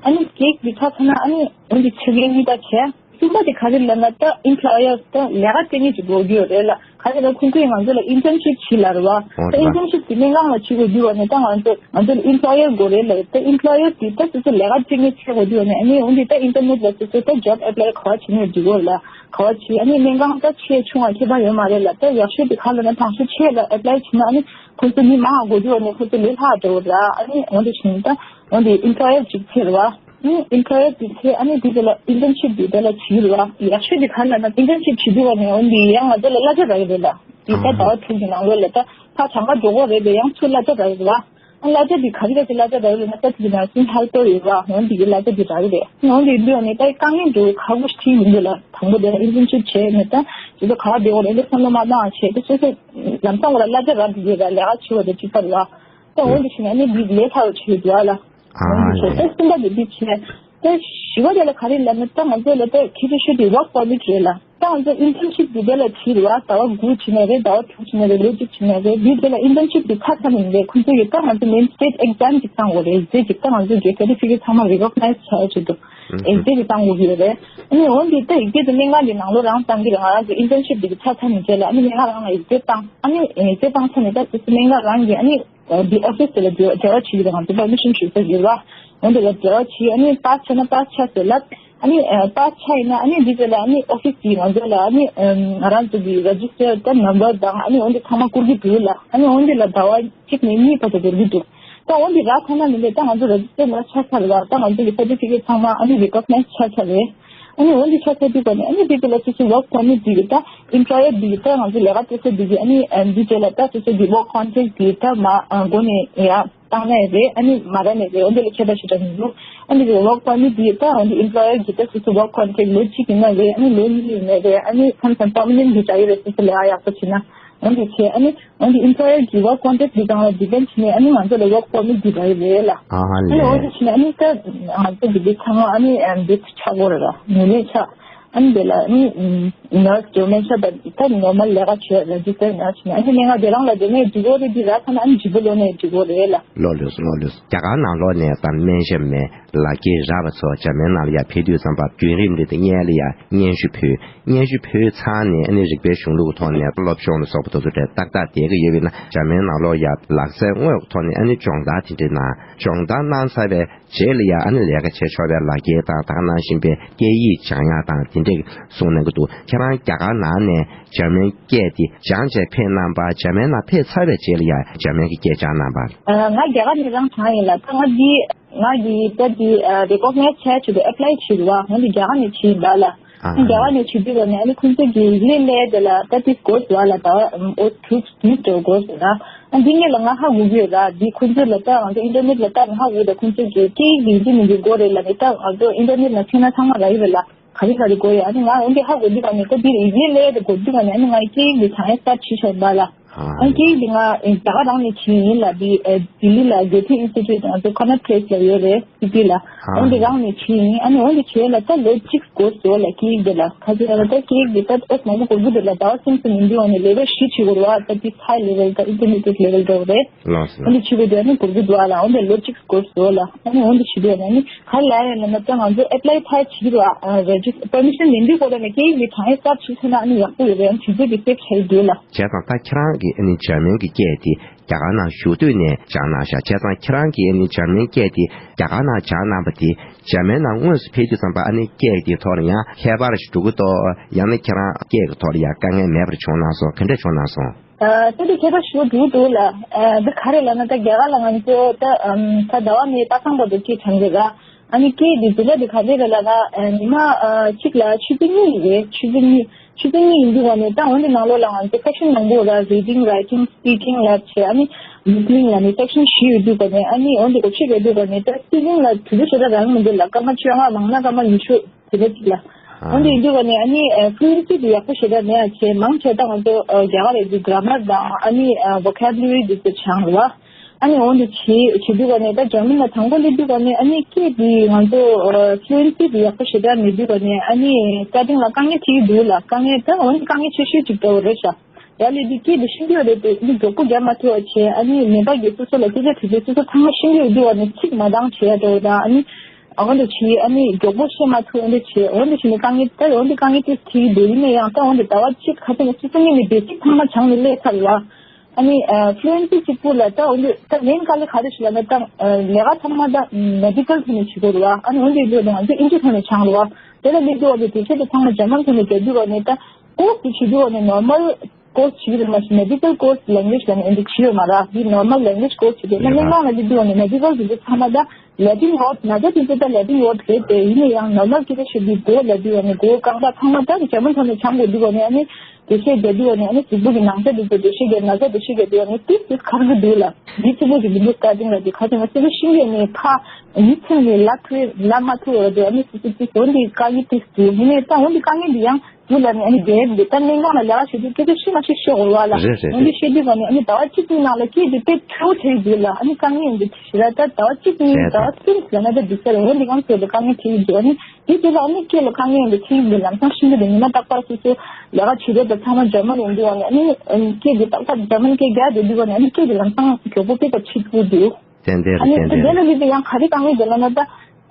ཨ་ནི་སྐད་ཡིག་དེ་ཆ་ཚང་ན་ཨ་ནི་འོན་ཏེ་ཆ་རྐྱེན་གཉིས་པ་བྱས། གསུམ་པ་དེ་ག་རེ་ལབ་ན་ད་ཨིམ་པ་ལོ་ཡར་ད་ལས་ཀ་སྟེར་མཁན་ཅིག་དགོས་ཀྱི་ཡོད་རེད་ལ། ག་རེ་ལབ་ན་ཁོང་ཚོས་ང་ཚོ་ལ་ཨིན་ཊརན་ཤིབ་བྱེད་ལབ་རེད་བ། ད་ཨིན་ཊརན་ཤིབ་དེ་སྨན་ཁང་ལ་བྱེད་དགོས་དུས་བ་ནས་ད་ང་ཚོ་ང་ཚོ་ལ་ཨིམ་པ་ལོ་ཡར་དགོས་རེད་ལབ། ད་ཨིམ་པ་ལོ་ཡར་དེ་ད་སོ་སོ་ལས་ཀ་སྟེར་མཁན་བྱེད་དགོས་དུས་བ་ནས་ཨ་ནི་འོན་ཏེ་ད་ཨིན་ཊར་ནེཊ་ལ་སོ་སོ་ད་ཇོབ་ཨེབ་ལའི་ག་བ་བྱེད་ནས་འགྲིག་གོ་ལ་ག་བ་བྱེད། ཨ་ནི་སྨན་ཁང་ད་ཆེ་ཆུང་ང་ཁྱད་པར་ཡོད་མ་རེད་ལ། ད་ཡག་ཤོས་དེ་ག་ལབ་ན་དང་ཤོས་ཆེ་ལ་ཨེབ་ལའི་བྱེད་ན་ཨ་ནི་ཁོ་ཚོ་མི་མང་དགོས་དུས་བ་ནས་ཁོ་ཚོ་ལས་སླ་འགྲོ་ར། ཨ་ནི་འོན་ཏེ་བྱེད་ན་ད་འོན་ཏེ་ཨིམ་པ་ལོ་ཡར་ཅིག་ཕེབས་ར། ཨིན་པ་ལོ་ཡར་དེ་ཚེ་ཨ་ནི་དེ་དེ་ལ་ཨིན་ཊརན་ཤིབ་དེ་དེ་ལ་བྱེད་ར། ཡག་ཤོས་དེ་ག་ལ་ན་ཨིན་ཊརན་ཤིབ་བྱེད་དུས་བ་ནས་འོན་ཏེ་ཡང་ང་ཚོ་ལ་གླ་ཆ་རག་གི་རེད་ལ། དེ་ད་ཟླ་བ་དྲུག་གི་ནང་ལོགས་ལ་ད་ཕར་གྱང་ཁ་འགྲོ་དགོས་རེད་དེ་ཡང་ཚུར་གླ་ཆ་རག་གི་རེད་བ། ཨ་གླ་ཆ་དེ་ག་རེ་ག་ཚོད་གླ་ཆ་རག་གི་རེད་ན་ད་དེ་ནར་སིང་ཧེལ་པར་ཡོད་བ། འོན་ཏེ་གི་གླ་ཆ་དེ་རག་གི་རེད། འོན་ཏེ་འདི་འོ་ནས་ད་དཀའ་ངལ་འགྲོ་ཁག་པོ་ཞིག་ཡིན་འདུག་ལ། དང་པོ་དེ་ལ་ཨིན་ཊརན་ཤིབ་བྱས་ནས་ད་དེ་ཚོ་ག་བ་བསྡད་འོ་རེད་འདི་བསམ་བློ་མ་བཏང་བ་བྱས་ཏེ་སོ་སོ་ལམ་སང་འོ་ལ་གླ་ཆ་རག་གི་ཡོད་ར། ལས་ཀ་བྱེད་བ་དེ་གཅིག་པ་རེད་བ། ད་འོན་ཏེ་ཞིག་ན་ནི་འདི་ལས་སླ་བོ་བྱེད་འདུག་ལ། ཨ་འོན་ཏེ་བྱས། ད་གསུམ་པ་དེ་འདི་བྱས། ད་བཞི་པ་དེ་ལ་ག་རེ་ལབ་ན། ད་ང་ཚོ་ལ་ད་གལ་ཆེ་ཤོས་དེ་work permit རེད་ལ། ད་ང་ཚོ་internship དེ་དེ་ལ་བྱེད་རེད་བ། ཟླ་བ་དགུ་བྱེད་ནའི་རེད། ཟླ་བ་དྲུག་བྱེད་ནའི་རེད། ལོ་གཅིག་བྱེད་ནའི་རེད། དེ་དེ་ལ་internship དེ་ཚར་ཚར་ནས་རེད། ཁོང་ཚོ་ཡིས་ད་ང་ཚོ་main state exam ཅིག་བཏང་དགོས་རེད། exam ཅིག་ད་ང་ཚོ་གི་certificate ཚང་མ་recognize བྱ་ཡ་ཆེད་དུ་exam ཅིག་བཏང་དགོས་ཀྱི་ཡོད་རེད། ཨ་ནི་འོན་ཏེ་ད་exam དེ་སྨན་ཁང་གི་ནང་ལོགས་རང་བཏང་གི་རེད། ང་རང་ཚོ་internship དེ་གི་ཚར་ཚར་ནས་རྗེས་ལ་ཨ་ནི་སྨན་ཁང་རང་ལ་exam བཏང་། ཨ་ནི་exam བཏང་ཚར་ནས་ད་དེ་སྨན་ཁང་རང་གི་ཨ་ནི་འདི་office དེ་ལ་འབྲེལ་བ་བྱེད་ཀྱི་རེད། ང་ཚོ་permission ཞུ་ས་ཡོད་ར། འོན་ཏེ་ལ་འབྲེལ་བ་བྱེད། ཨ་ནི་pass བྱས་ན་pass བྱས་ཟེར་ལབ། ཨ་ནི་pass བྱས་ཡིན་ན་ཨ་ནི་འདི་ཚོ་ལ་ཨ་ནི་office གིས་ང་ཚོ་ལ་ཨ་ནི་ང་རང་ཚོ་གི་register དང་number དང་ཨ་ནི་འོན་ཏེ་ཚང་མ་བསྐུར་གྱི་འདུག་ལ། ཨ་ནི་འོན་ཏེ་ལ་ཟླ་བ་གཅིག་ནས་གཉིས་བར་དུ་འགོར་གྱི་འདུག་ད་འོན་ཏེ་རག་ཚར་ན་མི་འདུག་ད་ང་ཚོ་register ནང་ཆགས་ཚར་རེད་བ། ད་ང་ཚོ་གི་certificate ཚང་མ་ཨ་ནི་recognize ཆགས་ཚར་རེད། ཨ་ནི་འོན་ཏེ་ཆ་ཚ་དུས་ག་ནས་ཨ་ནི་དེ་ཚོ་ལ་སོ་སོའི་work permit དེ་གི་ད་employer དེ་གི་ད་ང་ཚོ་ལས་ཀ་བྱེད་ས་དེ་གི་ཨ་ནི་ཨ་འདི་བྱས་ལ་ད་སོ་སོ་གི་work contract དེ་ད་མ་ཨ་འགོ་ནས་ཡ་བཏང་ནས་རེད། ཨ་ནི་མ་རག་ནས་རེད། འོན་ཏེ་ལ་ཁྱད་པར་ཞེ་དྲག་མི་འདུག་ཨ་ནི་work permit དེ་ད་ཨ་ནི་employer གི་ད་སོ་སོ་work contract ལོ་གཅིག་ཡིན་ན་རེད། ཨ་ནི་ལོ་གཉིས་ཡིན་ན་རེད། ཨ་ནི་མཚམས་མཚམས་permanent གི་འདྲ་ཡོད་རེད། སོ་སོ་ལས་ཀ་ཡག་པོ་བྱེད་ན། འོན་ཏེ་བྱས་ཨ་ནི་འོན་ཏེ་employer གི་work contract འདི་སྒང་ལ་depend བྱས་ནས་ཨ་ནི་ང་ཚོ་ལ་work permit འདི་རག་གི་རེད་ལ། ཨ་ཧ་ཨ་ནི་འོན་ལས། ཏེ་བྱས་ནས་ཨ་ནི་ད་ང་ཚོ་འདི་འདི་ཚང་མ་ཨ་ནི་ཨ་འདི་ཆགས་དགོས་རེད་ལ། ངོས་ལེན་ཆགས། ཨ་ནི་དེ་ལ་ཨ་ནི་nurse dementia དང་ད་normal ལས་ཀ་བྱས་register nurse བྱས་ནས་ཨ་ནི་སྨན་ཁང་དེ་རང་ལ་དེ་ནས་འགྲིག་གི་རེད། འདི་རག་ཚར་ན་ཨ་ནི་ལྗིད་པོ་ལོག་ནས་འགྲིག་གི་རེད་ལ། ལགས་ལགས་སོ། ལགས་ལགས་སོ། རྒྱ་གར་ནང་ལོགས་ནས་ད་སྨན་ཞབས་མས་ལག་འཁྱེར་རག་པ་ཚོ་འཇར་མན་ནང་ལ་ཡར་ཕེབས་དུས་ཙམ་པ་རྒྱུན་རིང་རིང་དུ་སྔོན་ལ་ཡར་སྙན་ཞུ་ཕུལ། སྙན་ཞུ་ཕུལ་ཚར་ནས་ཨ་ནི་རིག་པའི་གཞུང་ལུགས་ཀྱི་ཐོག་ནས་སློབ་སྦྱོང་ལ་སོགས་པ་དེ་ཚོ་གྲས་ཏག་ཏག་བསྡད་ཀྱི་ཡོད་པས་ན། འཇར་མན་ནང་ལོགས་ཡར་ལག་རྩལ་དངོས་ཀྱི་ཐོག་ནས་ཨ་ནི་སྦྱོང་བརྡར་དེ་འདྲའི་གནང་། སྦྱོང་བརྡར་གནང་ཚར་བའི་རྗེས་ལ་ཡང་ཨ་ནི་ལས་ཀ་བྱེད་ཆོག་པའི་ལག་འཁྱེར་དང་། ད་ག་ནང་བཞིན་པའི་སྐད་ཡིག་སྦྱང་ཡག་དང་དེ་འདྲས་གསུངས་གནང་གི་འདུག་ཁྱེད་རང་རྒྱ་གར་ནང་ནས་འཇར་མན་སྐད་དེ་སྦྱངས་བྱས་ཕེབས་གནང་པ། འཇར་མན་ནང་ཕེབས་ཚར་བའི་རྗེས་ལ་ཡང་འཇར་མན་གྱི་སྐད་སྦྱངས་གནང་པ། ང་རྒྱ་གར་ནས་རང་སྦྱངས་ཡིན་ལ། ད་ང་འདི་ང་གི་ད་འདི་recognize བྱས་ཆེད་དུ་apply བྱས་རེད་བ། ང་འདི་རྒྱ་གར་ནས་བྱས་ཡིན་པ་ལ། ཨ་རྒྱ་གར་ནས་བྱེད་དུས་ལ་ནས་ཨ་ནི་ཁོང་ཚོ་གི་ལས་ལས་དེ་ལ་ད་དེ་course བ་ལ་ད་འོ་དུས་དུས་དུ་course ལ་ཨ་འདི་ངས་ལ་ང་ཧ་གོ་གི་ཡོད་ལ། འདི་ཁོང་ཚོ་ལ་ད་ང་ཚོ་internet ལ་ལྟ་ན་ཧ་གོ། ད་ཁོང་ཚོ་གི་སྐད་ཡིག་འདི་འདི་མི་འདི་དགོས་རེད་ལ། ནི་ད་ང་ཚོ་internet ལ་ཐོན་ན་ཚང་མ་རག་གི་རེད་ལ། ག་རེ་ག་རེ་དགོས་ཡོད། ཨ་ནི་ང་འོན་ཏེ་ཧ་གོ་དུས་ག་ནས་ད་འདི་ལས་ལས་དེ་དགོས་དུས་ག་ནས་ཨ་ནི་ང་སྐད་ཡིག་འདི་ཚང་ཡ་start བྱེད་ཆོག་པ་ལ། ཨ་ཨ་སྐད་ཡིག་འདི་ང་རྒྱ་གར་རང་ནས་བྱེད་ཡིན་ལ། འདི་ལྡི་ལི་ལ་Goethe Institute ང་ཚོ་Connaught Place ལ་ཡོད་རེད། city ལ། ཨ་འོན་ཏེ་རང་ནས་བྱས་ཡིན། ཨ་ནི་འོན་ཏེ་བྱས་ལ་ད་ལོ་གཅིག་course ཡོད་ལ་སྐད་ཡིག་འདི་ལ། ཁ་ཅིག་ལ་ད་སྐད་ཡིག་འདི་ད་ཨོ་མང་པོ་གོ་རྒྱུ་འདི་ལ་ཟླ་བ་གསུམ་གསུམ་ཡིན་དུས་འོ་ནས་level བཞི་བྱེད་དགོས་རེད་བ། ད་འདི་high level ད་intermediate level འདྲ་བོ་རེད། ལགས་སོ། འོན་ཏེ་བྱེད་དགོས་འདི་ཨ་ནི་གོ་རྒྱུ་འདུག་ཨ་ལ། འོན་ཏེ་ལོ་གཅིག་course ཡོད་ལ། ཨ་ནི་འོན་ཏེ་བྱེད་དུས་ཨ་ནི་ག་ལ་ཡ་ལ་ན་ད་ང་ཚོ་apply ཕར་བྱེད་དུས་ཨ་register permission ལེན་དུས་སྐོར་ནས་སྐད་ཡིག་འདི་གང་ཡིན་གསར་བྱེད་ཐུབ་ན་ཨ་ནི་ཡག་པོ་ཡོད་རེད། ཨ་ནི་དུས་ཚོད་འདི་save བྱེད་དགོས་ལ། བྱས་ཙང་ད་ཁྱེད་རང་གིས་ཨ་ནི་འཇར་མན་གྱི་སྐད་དེ་རྒྱ་གར་ནང་བཞུགས་དུས་ནས་སྦྱངས་གནང་ཤག་བྱས་ཙང་ཁྱེད་རང་གིས་ཨ་ནི་འཇར་མན་སྐད་དེ་རྒྱ་གར་ནང་སྦྱངས་གནང་པ་དེ་འཇར་མན་ནང་དངོས་སུ་ཕེབས་དུས་ཙམ་པ་ཨ་ནི་སྐད་དེའི་ཐོག་ལ་ཡང་ཁྱད་པར་ཞིག་འགྲོ་གི་འདུག་ཡང་ན་ཁྱེད་རང་སྐད་ཀྱི་ཐོག་ལ་ཡང་དཀའ་ངལ་མེད་པར་བྱུང་གནང་སོང་། ག་འདྲ་བྱུང་གནང་སོང་། ཨ་ད་དེ་ཁྱད་པར་ཞིག་འགྲོ་གི་འདུག་ལ། ཨ་ད་ག་རེ་ལབ་ན་ད་རྒྱ་གར་ལ་ང་ཚོ་ད་ཨམ་ད་ཟླ་བ་ནས་ད་ཚང་པ་དུ་སྐད་སྦྱང་གི་ར། ཨ་ནི་སྐད་འདི་འཛིན་གྲྭ་འདི་ག་འདྲས་རེད་ལབ་ན། ཨ་ཉི་མ་ཨ་གཅིག་ལ་ཆུ་ཚོད་གཉིས་རེད། ཆུ་ཚོད་གཉིས། ཆུ་ཚོད་གཉིས་ཡིན་དུས་ག་ནས་ད་འོན་ཏེ་ནང་ལོགས་ལ་ང་ཚོ་section མང་པོ་ར། reading, writing, speaking ལབ་བྱས། ཨ་ནི་listening ལབ་ནས་section བཞི་ཡོད་དུས་ག་ནས་ཨ་ནི་འོན་ཏེ་སྒོ་ཕྱེ་བསྡད་དུས་ག་ནས་ད་speaking ལ་དུས་ཚོད་ཞེ་དྲག་རག་མི་འདུག་ལ། སྐར་མ་བཅོ་ལྔ་མང་ན་སྐར་མ་ཉི་ཤུ་དེ་འདྲ་ཅིག་ལ། འོན་ཏེ་ཡིན་དུས་ག་ནས་ཨ་ནི་fluency དེ་ཡག་པོ་ཞེ་དྲག་མེད་ཡ་བྱས། མང་ཆེ་ད་ང་ཚོ་རྒྱ་གར་ལ་དུས་grammar དང་ཨ་ནི་vocabulary དེ་ཚོ་སྦྱང་རེད་བ། ཨ་ནི་འོན་ཏེ་བྱེད་བྱེད་དུས་ག་ནས་ད་འཇར་མན་ལ་དང་པོ་སླེབས་དུས་ག་ནས་ཨ་ནི་སྐད་འདི་ང་ཚོ་fluency འདི་ཡག་པོ་ཞེ་དྲག་མེད་དུས་ག་ནས་ཨ་ནི་starting ལ་དཀའ་ངལ་འཕྲད་ཀྱི་འདུག་ལ། དཀའ་ངལ་ད་འོན་ཏེ་དཀའ་ངལ་ཆེ་ཤོས་ཅིག་འདྲ་བོ་རེད་ཤག་ཡ་ལས་འདི་སྐད་འདི་ཤེས་ཀྱི་ཡོད་རེད་དེ་འདི་མགྱོགས་པོ་རྒྱབ་མ་ཐུབ་པ་བྱས། ཨ་ནི་ནད་པ་གིས་སོ་སོ་ལ་སྐད་ཆ་དྲིས་དུས་སོ་སོ་ཚང་མ་ཤེས་ཀྱི་ཡོད་དུས་ག་ནས་ཚིག་མ་འདང་བྱས་འདྲ་བོ་དང་། ཨ་ནི་འོན་ཏེ་བྱས་ཨ་ནི་མགྱོགས་པོ་ཤེས་མ་ཐུབ། འོན་ཏེ་བྱས་འོན་ཏེ་བྱས་ནས་དཀའ་ངལ་ད་འོན་ཏེ་དཀའ་ངལ་དེ་འཕྲད་ཀྱི་འདུག་ཡིན་ན་ཡང་ད་འོན་ཏེ་ཟླ་བ་གཅིག་ཁ་སང་ནས་སོ་སོ་ངོས་ནས་basic ཚང་མ་སྦྱངས་ནས་སླེབས་ཚར་བ། ཨ་ནི་ཨ་fluency གཅིག་པུ་ལ་ད་འོན་ཏེ་ད་main དཀའ་ལས་ག་རེ་ཞིག་ལབ་ན་ད་ཨ་ལས་ཀ་ཚང་མ་ད་medical ཐོག་ནས་བྱེད་དགོས་རེད་བ། ཨ་ནི་འོན་ཏེ་ཡིན་དུས་ང་ཚོ་ཨིན་ཇི་ཐོག་ནས་སྦྱངས་རེད་བ། དེ་ལ་སླེབས་དུས་འོན་ཏེ་དེ་ཚོ་དེ་ཚང་མ་German ཐོག་ནས་རྒྱག་དུས་འོན་ཏེ་ད་course དེ་བྱེད་དུས་འོན་ཏེ་normal course བྱེད་ཀྱི་རེད་མ་གཞི་medical course language ལབ་ནས་འོན་ཏེ་བྱེད་ཡོད་མ་རེད། འདི་normal language course བྱེད་དུས་ན་སྨན་ཁང་ལ་སླེབས་དུས་འོན་ཏེ་medical དེ་ཚོ་ཚང་མ་ད་Latin word ན་ཚ་དེ་ཚོ་ད་Latin word རེད་དེ། ཡིན་ན་ཡང་normal སྐད་ཆ་བཤད་དུས་མགོ་ལབ་དུས་འོན་ཏེ་མགོ་རྐང་པ་ཚང་མ་ད་German ཐོག་ནས་སྦྱང་དགོས་དུས་འོན་ཏེ་ཨ་ནི། འགྲེལ་བཤད་རྒྱག་དུས་ནས་ཨ་ནི་གཟུགས་པོ་གི་ནང་ཚ་དེ་ཚོ་འགྲེལ་བཤད་རྒྱག་ན་ཚ་འགྲེལ་བཤད་རྒྱག་དུས་ནས་ཏིས་ཏིས་ཁར་གི་འདུག་ལ། འདི་ཚོ་བོ་གི་མི་འདུག་སྟ་ཅིང་ལ་དེ་ཁ་ཅིག་ན་སེ་བོ་ཤིང་གི་ནས་ཕ་ཡིད་ཚིམ་ནས་ལབ་ཐུབ་ལབ་མ་ཐུབ་ར་དེ་ཨ་ནི་སི་སི་ཏིས་འོན་ཏེ་དཀའ་ངལ་ཏིས་འདུག་ཡིན་ནས་ད་འོན་ཏེ་དཀའ་ངལ་འདི་ཡང་ དུ་ལ་ནི་ཨ་ནི་རྒན་འདི་ད་སྨན་ཁང་ལ་ལས་ཀ་བྱེད་དུས་སྐད་ཆ་ཤི་མ་ཤི་ཤོད་དགོས་བ་ལ། རེད་རེད་འོན་ཏེ་རེད། བཤད་དུས་ག་ནི་ཨ་ནི་ཟླ་བ་གཅིག་གཉིས་ནང་ལ་སྐད་འདི་དཔེ་ཁྲེའུ་ཁྲེའུ་འདུག་ལ། ཨ་ནི་དཀའ་ངལ་འདི་ཞེ་དྲག་ད་ཟླ་བ་གཅིག་གཉིས་ཟླ་བ་གསུམ་ཟེར་ན་ད་འདི་ཚར་འོན་ཏེ་གང་ཟེར་དུ་དཀའ་ངལ་འཕྲད་ཀྱི་འདུག་ཨ་ནི་དེ་དེ་ལ་ཨ་ནི་སྐད་ལ་དཀའ་ངལ་འདི་འཕྲད་ཀྱི་འདུག་ལམ་སང་ཤི་འདི་ཉི་མ་རྟག་པར་སོ་སོ་ལས་ཀ་བྱེད་དུས་ད་ཚང་མ་འཇར་མན་ཡོང་དུས་ཨ་ནི་ཨ་ནི་སྐད་འདི་ཏག་ཏག་འཇར་མན་སྐད་རྒྱག་བསྡད་དུས་ཨ་ནི་ཨ་ནི་སྐད་འདི་ལམ་སང་མགྱོགས་པོ་དཔེ་ད་འཕྲད་ཀྱི་འདུག་ཏན་ཏན་ཨ་རེད་ནི་ཏན་ཏན་དེ་ལ་རེད། ལུས་པའི་ཡང་ག་རེ་གང་ཡིན་དེ་ལ་ན་ད་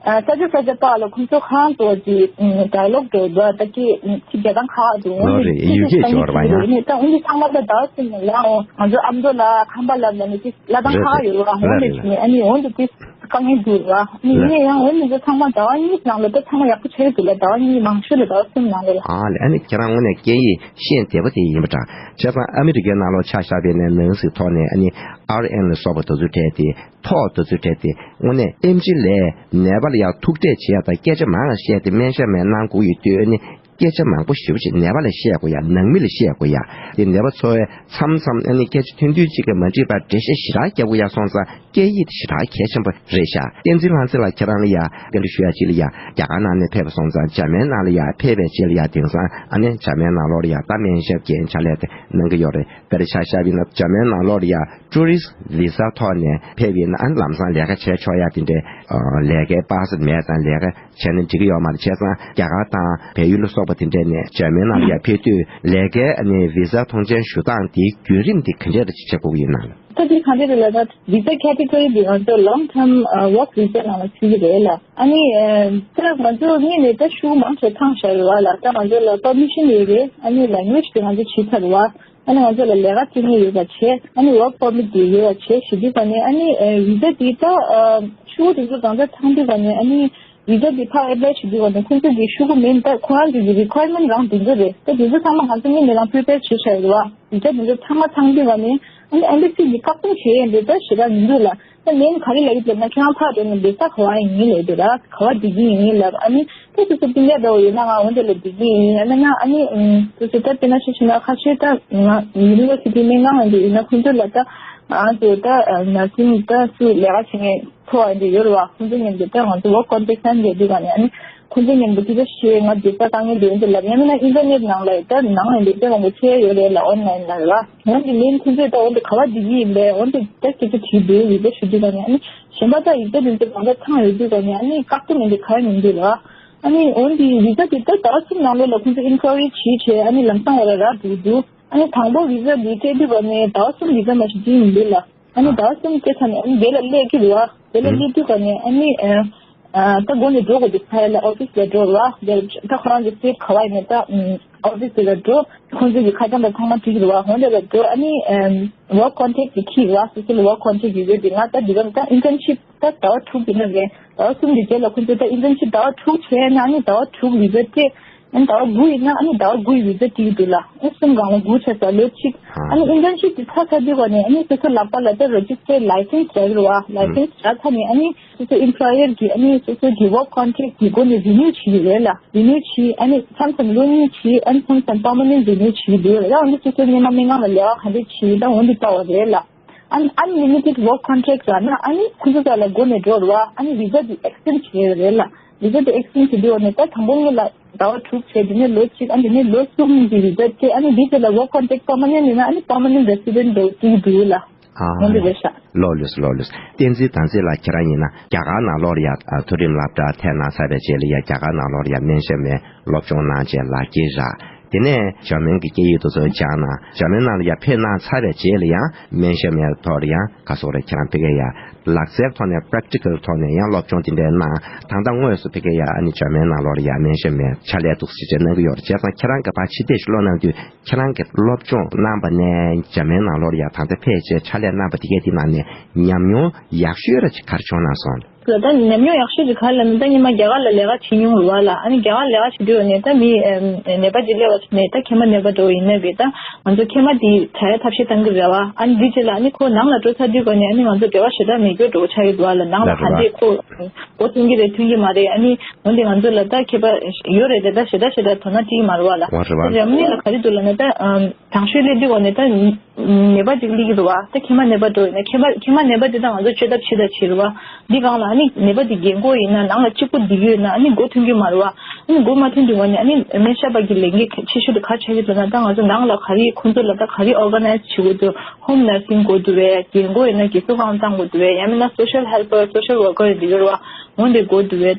ས་ཆ་ས་ཆ་པ་ལ་ཁོང་ཚོ་ཁང་དུ་ཅི་ཌའི་ལོག་འགྲོ་འདུག་ད་ཀི་ཅི་རྒྱ་དང་ཁ་དུ་ལོ་རེ་ཡུལ་སྐད་སྦྱོར་བ་ཡང་ནི་ད་འོན་ཏེ་ཚང་མ་ད་ད་སེམས་ལ་འོ་ང་ཚོ་ཨ་མདོ་ལ་ཁམས་པ་ལ་ལ་ནི་ཅི་ལ་དང་ཁ་ཡོད་ར་འོན་ཏེ་ཅི་ནི་ཨ་ནི་འོན་ཏེ་ཅི་དཀའ་ངལ་འདུག་ར་ནི་ཡིན་ན་ཡང་འོན་ཏེ་ཚང་མ་ཟླ་བ་གཉིས་ནང་ལ་ད་ཚང་མ་ཡག་པོ་ཆགས་ཡོད་འདུག་ལ་ཟླ་བ་གཉིས་མང་ཤོས་ལ་ཟླ་བ་གསུམ་ནང་ལ་ལ། ཨ་ལས་ཨ་ནི་ཁྱེད་རང་དངོས་གནས་སྐད་ཡིག་ཤེས་བདེ་པོ་དེ་ཡིན་པ་འདྲ། བྱས་ཙང་ཨ་མི་རི་ཀའི་ནང་ལོགས་ཆ་བཞག་པའི་ནས་ནང་སྲིད་ཐོག་ནས་ཨ་ནི་ཨར་ཨེན་ལ་སོགས་པ་དེ་ཚོ་སྤྲད་དེ་ཐོག་དེ་ཚོ་སྤྲད་དེ་དངོས་གནས་ཨེམ་ཆི་ལས་ནད་པ་ལ་ཡང་ཐུག་འཕྲད་བྱེད་ཡ་དང་སྐད་ཆ་མང་ལ་བཤད་དེ་སྨན་ཞབས་མས་གནང་དགོས་ཡོད་དུས་ཨ་ནི་སྐད་ཆ་མང་པོ་ཞེ་པོ་ཅིག་ནད་པ་ལ་བཤད་དགོས་ཡ་ནང་མི་ལ་བཤད་དགོས་ཡ་དེ་ནད་པ་ཚོ་བས་མཚམས་མཚམས་ཨ་ནི་སྐད་ཆ་ཐུང་ཐུང་ཅིག་གིས་མ་འགྲིག་པར་འགྲེལ་བཤད་ཞེ་དྲག་རྒྱག་དགོས་ཡ་སོང་ཙང་། སྐད་ཡིག་དེ་ཞེ་དྲག་གལ་ཆེན་པོ་རེད་ཤག་བསྟན་འཛིན་ལྷ་འཛིན་ལགས་ཁྱེད་རང་ལ་ཡ་བཀའ་འདྲི་ཞུ་ཡ་ཅིག་ལ་ཡ་རྒྱ་གར་ནང་ནས་ཕེབས་པ་སོང་ཙང་འཇར་མན་ནང་ལ་ཡ་ཕེབས་པའི་རྗེས་ལ་ཡ་དེང་སང་ཨ་ནི་འཇར་མན་ནང་ལོགས་ལ་ཡ་ད་སྨན་ཞབས་ཀྱི་ཕྱག་ལས་དེ་གནང་གི་ཡོད་རེད། དཔེར་ཆ་བཞག་པ་ཡིན་ན་འཇར་མན་ནང་ལོགས་ལ་ཡ་ཊུ་རི་སི་ཊི་བི་ས་ཐོག་ནས་ཕེབས་ཡིན་ན་ཨ་ནི་ལམ་སང་ལས་ཀ་བྱས་ཆོག་ཡ་དེ་འདྲའི་ལས་ཀའི་པ་སི་མེད་ཙང་ལས་ཀ་བྱས་ན་འགྲིག་གི་ཡོད་མ་རེད། བྱས་ཙང་རྒྱ་གར་དང་བལ་ཡུལ་ལ་སོགས་པ་དེ་འདྲས་ནས་འཇར་མན་ནང་ལ་ཡ་ཕེབས་དུས་ལས་ཀའི་ཨ་ནི་བི་ས་མཐོང་མཆན་ཞུ་སྟངས་དེའི་བརྒྱུད་རིམ་དེ་ག་འདྲས་ལ་ཅིག་བྱེད་དགོས་ཀྱི་ཡོད་ན། ད་དེ་ག་འདྲ་རེད་ལབ་ན་visa category་འདི་ང་ཚོ་long term work visa་ནང་ལ་ཚུད་ཀྱི་རེད་ལ། ཨ་ནི་ད་ང་ཚོ་སྔོན་ནས་ད་ཤུགས་མང་ཆེ་བཏང་བཞག་ཡོད་བ་ལ། ད་ང་ཚོ་ལ་permission་ཡོད་རེད། ཨ་ནི་language་དེ་ང་ཚོ་བྱེད་ཚར་བ། ཨ་ནི་ང་ཚོ་ལ་ལས་ཀ་བྱེད་མཁན་ཡོད་པ་བྱས། ཨ་ནི་work permit་དེ་ཡོད་པ་བྱས་ཞེས་དུས་ཀ་ནས་ཨ་ནི་visa་དེ་ད་ཤུགས་དེ་ཚོ་གང་ཚ་ཚང་དུས་ཀ་ནས་ཨ་ནི་visa་དེ་ཕར་apply་བྱེད་དུས་ཀ་ནས་ཁོང་ཚོ་གི་ཤུགས་མིན་ད་ཁོ་རང་ཚོ་གི་requirement་རང་དེ་ཚོ་རེད། ད་དེ་ཚོ་ཚང་མ་ང་ཚོ་སྔོན་ནས་རང་prepare་བྱས་བཞག་ཡོད་བ། དེ་ཚོ་དེ་ཚོ་ཚང་མ་ཚང་དུས་ལ་ནི་ཨ་ནི་embassy་གིས་བཀག་སྡོམ་བྱེད་ཡས་འདི་ལྟར་ཞེ་དྲག་མི་འདུག་ལ། ད་ལན་ག་རེ་ལབ་ཡོད་ལབ་ན་ཁྱེད་རང་ཕར་འགྲོ་ནས་བི་ས་ག་བ་ཡིན་ལབ་ཡོད་ར། ག་བ་བསྡད་ཀྱི་ཡིན་ལབ། ཨ་ནི་ད་སོ་སོ་སྤུན་ཀྱག་འདྲ་བོ་ཡོད་ན་ང་འོ་འདྲ་ལ་བསྡད་ཀྱི་ཡིན། ཨ་ན་ང་ཨ་ནི་སོ་སོ་ད་དཔེར་ན་ཆ་བཞག་ན་ཁ་ཤས་ད་ང་university་སྨན་ཁང་ཡིན་འདུག་ཡིན་ན་ཁོང་ཚོ་ལ་ད་ང་ཚོ་ད་nursing་ད་སུ་ལས་ཀ་བྱེད་མཁན་ཚོ་ཡིན་འདུག་ཡོད་ར་བ། ཁོང་ཚོ་མཉམ་དུ་ད་ང་ཚོ་work contract་sign་བྱས་དུས་ག་ནས་ཨ་ནི། ཁོང་ཚོ་མཉམ་དུ་དེ་འདྲ་བཤད་ང་བསྡད་ས་དཀའ་ངལ་འདུག་འདི་ལབ། ཡང་མིན་ན་ཨིན་ཊར་ནེཊ་ནང་ལ་ད་ནང་ལ་འདི་འདྲ་མང་པོ་ཆེ་ཡོད་རེད་ལ་ཨོན་ལན་ལ་ར། འོན་ཏེ་ལན་ཁོང་ཚོས་ད་འོན་ཏེ་ག་བ་འདི་ཡིན་པས་འོན་ཏེ་ད་སྐད་ཆ་དྲིས་འདུག་ཡིག་ཆ་ཞུ་དུས་ཀ་ནས་ཨ་ནི་གཞན་པ་ད་ཡིག་ཆ་འདི་ཚོ་གང་ག་ཚང་ཡོད་དུས་ཀ་ནས་ཨ་ནི་བཀག་སྡོམ་མི་འདི་ག་ཡང་མི་འདུག་ར། ཨ་ནི་འོན་ཏེ་ཡིག་ཆ་འདི་ད་ཟླ་བ་གསུམ་ནང་ལོགས་ལ་ཁོང་ཚོ་ཨིན་ཀོ་རི་བྱས་བྱས་ཨ་ནི་ལམ་སང་བ་ལ་ར་འདུག་འདུག་ཨ་ནི་དང་པོ་ཡིག་ཆ་འདི་སྤྲད་དུས་ཀ་ནས་ཟླ་བ་གསུམ་ཡིག་ཆ་མ་ཞིག་འདི་མི་འདུག་ལ། ཨ་ནི་ཟླ་བ་གསུམ་སྐྱེལ་ཚར་ནས་ཨ་ནི་དེ་ལ་སླེབས་ཀྱི་རེད་བ། དེ་ལ་ཨུ། སླེབས་དུས་ཀ་ནས་ཨ་ནི་ཨ་ད་སྒོ་ནས་འགྲོ་དགོས་འདུག་ཕ་ཡུལ་ལ་ཨོ་ཕིས་ལ་འགྲོ་རེད་བ། དེ་ད་ཁོ་རང་གི་སི་ཊེཊ་ག་བ་ཡིན་ནའི་ད་ཨོ་ཕིས་དེ་ལ་འགྲོ། ཁོང་ཚོ་གི་ཁ་བྱང་དང་ཚང་མ་བྲིས་ཀྱི་རེད་བ། འོ་དེ་ལ་འགྲོ། ཨ་ནི་ཨ་ཝོག་ཀོན་ཊེག་དེ་ཁྱེར་རེད་བ། སོ་སོ་ལ་ཝོག་ཀོན་ཊེག་ཡོད་ཡོད་དེ་ང་ད་འདི་ག་ད་ཨིན་ཊརན་ཤིབ་ད་ཟླ་བ་དྲུག་ཡིན་ན་རེད། ཟླ་བ་གསུམ་གྱི་རྗེས་ལ་ཁོང་ཚོ་ད་ཨིན་ཊརན་ཤིབ་ཟླ་བ་དྲུག་བྱས་ན་ཨ་ནི་ཟླ་བ་དྲུག་ཡོད་ཡོད་དེ། ཨ་ནི་ཟླ་བ་དགུ་ཡིན་ན་ཨ་ནི་ཟླ་བ་དགུ་ཡི་བི་ཛ་སྤྲད་ཀྱི་འདུག་ལ། ཨ་གསུམ་སྒང་ལ་དགུ་བྱས་ཙང་ལོ་གཅིག་ཨ་ནི་ཨིན་ཊརན་ཤིབ་དེ་ཚར་ཚར་དུས་ག་ནས་ཨ་ནི་སོ་སོ་ལག་པ་ལ་ད་རེ་ཇི་སི་ཊར་ལའི་སེན་སི་རག་གི་རེད་བ། ལའི་སེན་སི་རག་ཚར་ནས་ཨ་ནི་སོ་སོ་ཨེམ་པ་ལོ་ཡར་གྱིས་ཨ་ནི་སོ་སོ་གི་ཝོག་ཀོན་ཊེག་གི་སྒོ་ནས་རི་ནིའུ་བྱེད་ཀྱི་རེད་ལ། རི་ནིའུ་བྱེད། ཨ་ནི་མཚམས་མཚམས་ལོ་གཉིས་བྱེད། ཨ་ནི་མཚམས་མཚམས་པར་མ་ནེན་ཊི་རི་ནིའུ་བྱེད་ཀྱི་འདུག་ལ། ཡང་ཨ་ནི་སོ་སོ་སྔོན་མ་སྨན་ཁང་ལ་ལས་ཀ་ག་འདྲས་བྱེད་ད་འོ་འདི་ལྟ་བ་རེད་ལ། ཨ་ནི་ཨན་ལི་མི་ཊེཌ་ཝོག་ཀོན་ཊེག་ལབ་ན་ཨ་ནི་ཁོ་ཚོ་ཚོ་ལ་སྒོ་ནས་འགྲོ་རེད་བ། ཨ་ནི་བི་ཛ་དེ་ཨེག་སི་ཊེན་ཌི་བྱེད་ཡོད་རེད་ལ། བི་ཛ་དེ་ཨེག་སི་ཊེན་ཌི་བྱེད་དུས་འོ་ནས་ད་དང་པོ་ངོས་ལ་ཟླ་བ་དྲུག་བྱས། དེ་ནས་ལོ་གཅིག་ཨ་དེ་ནས་ལོ་གསུམ་གྱི་བི་ཛ་སྤྲད། ཨ་ནི་འདི་ཚོ་ལ་ཝོག་ཀོན་ཊེག་པར་མ་ནེན་ཊི་ཡིན་ན་ཨ་ནི་པར་མ་ནེན་ཊི་རེ་སི་ཌེན་ཊི་འགྲོ་གི་འདུག་ལ། ཨ་འོ་འདི་རེད་ཤག་ལོ་ལོས་ལོ་ལོས། བསྟན་འཛིན་དང་ཚེ་ལགས་ཁྱེད་རང་ཡིན་ན་རྒྱ་གར་ནང་ལོགས་ལ་ཡ་མཐོ་རིམ་སློབ་གྲྭ་ཐད་གནང་ཚར་བའི་རྗེས་ལ་ཡ་རྒྱ་གར་ནང་ལོགས་ལ་ཡ་སྨན་ཞབས་མའི་སློབ་སྦྱོང་གནང་བྱས་ལག་འཁྱེར་བཞག་དེ་ནས་འཇར་མན་གྱི་སྐད་ཡིག་དེ་ཚོ་སྦྱངས་གནང་། འཇར་མན་ནང་ལ་ཡ་ཕེབས་གནང་ཚར་བའི་རྗེས་ལ་ཡང་སྨན་ཞབས་མའི་ཐོག་ལ་ཡང་ག་སོགས་རེད་ཁྱེད་རང་ཕ་གིར་ཡ་ལག་རྩལ་ཐོག་ནས་པེ་རེག་ཊི་ཀལ་ཐོག་ནས་ཡང་སློབ་སྦྱོང་དེ་འདྲ་གནང་། ད་ལྟ་དངོས་སུ་ཕ་གིར་ཡ་ཨ་ནི་འཇར་མན་ནང་ལོགས་ལ་ཡ་སྨན་ཞབས་མའི་ཕྱག་ལས་འདུག་སེ་བྱས་གནང་གི་ཡོད་རེད། བྱས་ཙང་ཁྱེད་རང་གི་ཕར་ཕྱི་བལྟས་ཤིག་ལོག་གནང་དུས་ཁྱེད་རང་གི་སློབ་སྦྱོང་གནང་བ་ནས་འཇར་མན་ནང་ལོགས་ལ་ཡ་ད་ལྟ་ཕེབས་བྱས་ཕྱག་ལས་གནང་བ་དེ་གས་དེ་ནང་ནས་ཉམས་མྱོང་ཡག་ཤོས་ར་ཅིག་ག་རེ་བྱུང་གནང་སོང་། ད་ཉམས་མྱོང་ཡག་ཤོས་ཅིག་ག་རེ་ལབ་ན་ད་སྔོན་མ་རྒྱ་གར་ལ་ལས་ཀ་བྱེད་མྱོང་རེད་བ་ལ། ཨ་ནི་རྒྱ་གར་ལས་ཀ་བྱེད་དུས་ནས་ད་མི་ནད་པ་ཅིག་སླེབས་པ་ནས་ད་མཁལ་མ་ནད་པ་འདྲ་བོ་ཡིན་ན་རེད། ད་ང་ཚོ་མཁལ་མ་དེ་དྲག་ཡ་ཐབས་ཤེས་གཏང་གི་རེད་བ། ཨ་ནི་འདི་རྗེས་ལ་ཨ་ནི་ཁོ་ནང་ལ་འགྲོ་ཚར་དུས་ག་ནས་ཨ་ནི་ང་ཚོ་འབྲེལ་བ་ཞེ་དྲག་མེད་རྒྱུ་འདྲ་བོ་ཆགས་ཡོད་བ་ལ། ནང་ལ་ག་འདྲས་ཁོ་སྒོ་ཐོན་གྱི་རེད་ཐོན་གྱི་མ་རེད། ཨ་ནི་འོན་ཏེ་ང་ཚོ་ལ་ད་མཁས་པ་ཡོད་རེད་དེ་ད་ཞེ་དྲག་ཞེ་དྲག་དོ་སྣང་སྤྲད་ཀྱི་མ་རེད་བ་ལ། འོ་རེད་བ། ད་འཇར་མ་ནི་ལ་ག་རེ་འདུག་ལབ་ན་ད་དྲང་ཤོས་སླེབས་དུས་ག་ནས་ད་ ནད་པ་ཅིག་སླེབས་ཀྱི་འདུག་བ། ད་མཁལ་མ་ནད་པ་འགྲོ་ཡིན་ན་མཁལ་མ་མཁལ་མ་ནད་པ་དེ་ད་ང་ཚོ་བཅོས་ཐབས་བྱེད་ད་བྱེད་རེད་བ། འདི་སྒང་ལ་ཨ་ནི་ནད་པ་དེ་རྒན་གོག་ཡིན་ན་ནང་ལ་གཅིག་པུ་བསྡད་ཡོད་ན་ཨ་ནི་མགོ་ཐོན་གྱི་མ་རེད་བ། ཨ་ནི་མགོ་མ་ཐོན་དུས་ང་ནི་ཨ་ནི་སྨན་ཞབས་པ་གི་ལས་འགན་གལ་ཆེ་ཤོས་དེ་ག་རེ་ཆགས་ཀྱི་འདུག་ན། ད་ང་ཚོ་ནང་ལ་ག་རེ་ཁོང་ཚོ་ལ་ད་ག་རེ་ཨོར་ག་ནའི་ཛི་བྱེད་དགོས་འདུག home nursing་དགོས་འདུག་བས། རྒན་གོག་ཡིན་ན་རྒན་གསོ་ཁང་བཏང་དགོས་འདུག་བས། ཡང་མིན་ན་social helper social worker་ཡིན་འདུག་ཡོད་རེད་བ། འོན་ཏེ་དགོས་འདུག་བས།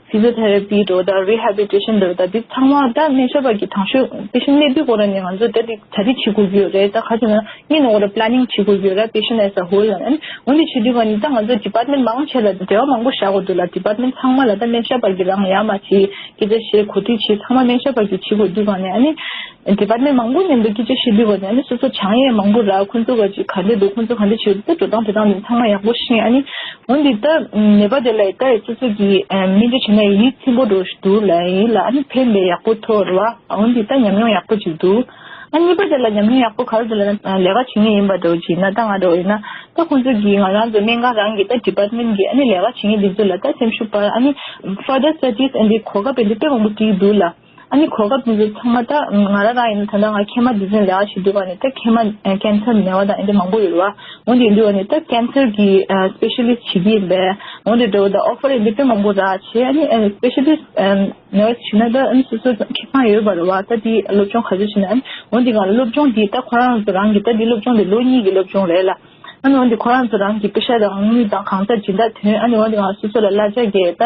ད་physiotherapy་འགྲོ་ད་rehabilitation་འགྲོ་ད་འདི་ཚང་མ་ད་སྨན་ཞབས་པ་གི་དང་ཤོས་patient་སླེབས་དུས་སྐོར་ནས་ང་ཚོ་ད་འདི་གྲ་སྒྲིག་བྱེད་དགོས་ཀྱི་ཡོད་རེད། ད་ག་ཚོད་ན་སྔོན་ནས་འོ་ར་planning་བྱེད་དགོས་ཀྱི་ཡོད་ར། patient as a whole་ལ་ཨ་ནི་འོན་ཏེ་བྱེད་དུས་ག་ནི་ད་ང་ཚོ་department་མང་ཆེ་ལ་འབྲེལ་བ་མང་པོ་བཞག་དགོས་འདུག་ལ། department་ཚང་མ་ལ་ད་སྨན་ཞབས་པ་གི་རང་ཡར་མར་བྱེད་སྐད་ཆ་བཤད་གོ་སྒྲིག་བྱེད་ཚང་མ་སྨན་ཞབས་པ་གི་བྱེད་དགོས་དུས་ག་ནི་ཨ་ནི་department་མང་པོ་མཉམ་དུ་སྐད་ཆ་བཤད་དུས་ག་ནི་ཨ་ནི་སོ་སོ་སྦྱང་ཡས་མང་པོ་ར། ཁོང་ཚོ་ག་ཅིག་ག་འདྲ་འདུག་ཁོང་ཚོ་ག་འདྲ་བྱེད་འདུག་ད་འགྲོ་སྟངས་འགྲོ་སྟངས་དེ་ཚང་མ་ཡག་པོ་ཤེས། ཨ་ནི་འོན་ཏེ་ད་ནད་པ་དེ་ལ་ད་སོ་སོ་གི་སྨན་བཅོས་བྱས་ན་ཡིད་ཚིམ་པོ་འགྲོ་ཞིག་འདུག་ལ་ཡིན་ལ། ཨ་ནི་ཕན་པའི་ཡག་པོ་ཐོག་རེད་བ། འོན་ཏེ་ད་ཉམས་མྱོང་ཡག་པོ་ཅིག་འདུག་ཨ་གཉིས་པ་དེ་ལ་ཉམས་མྱོང་ཡག་པོ་ག་རེ་འདུག་ལ་ན་ལས་ཀ་བྱེད་མཁན་ཡིན་པ་འདྲ་བོ་ཅིག་ཡིན་ན། ད་ང་འདྲ་བོ་ཡིན་ན་ད་ཁོང་ཚོ་གིས་ང་རང་ཚོ་སྨན་ཁང་རང་གི་ད་department་གི་ཨ་ནི་ལས་ཀ་བྱེད་མཁན་དེ་ཚོ་ལ་ད་སེམས་ཤུགས་སྤར། ཨ་ནི་further studies་ཨ་ནི་གོ་སྐབས་དེ་འདྲ་དཔེ་མང་པོ་སྤྲད་འདུག་ལ། ཨ་ནི་གོ་སྐབས་དེ་ཚོ་ཚང་མ་ད་ང་རང་རང་ཡིན་ན་ད་ལྟ་ང་མཁལ་མ་འདི་ཚོའི་ལས་ཀ་བྱེད་དུས་ག་ནས་ད་མཁལ་མ་cancer་ནད་པ་དང་ཨ་འདྲ་མང་པོ་ཡོད་རེད་བ། འོན་ཏེ་ཡིན་དུས་ག་ནས་ད་cancer་གི་specialist་བྱེད་ཀྱི་ཡིན་པས། འོན་ཏེ་འདྲ་བོ་ད་offer་ཨ་འདྲ་དཔེ་མང་པོ་རག་བྱས། ཨ་ནི་specialist་nurse་བྱེད་ན་ད་ཨ་ནི་སོ་སོ་ཁེ་བཟང་ཡོད་པ་རེད་བ། ད་དེ་སློབ་སྦྱོང་ག་ཚོད་བྱེད་ན་ཨ་ནི་འོན་ཏེ་ག་སློབ་སྦྱོང་འདི་ད་ཁོ་རང་ཚོ་རང་གི་ད་དེ་སློབ་སྦྱོང་དེ་ལོ་གཉིས་ཀྱི་སློབ་སྦྱོང་རེད་ལ། ཨ་ནི་འོན་ཏེ་ཁོ་རང་ཚོ་རང་གི་པེ་ཤ་དང་དངུལ་དང་གང་ཙམ་སྦྱིན་བདག་ཐོན། ཨ་ནི་འོན་ཏེ་ང་སོ་སོ་ལ་གླ་ཆ་གི་ད་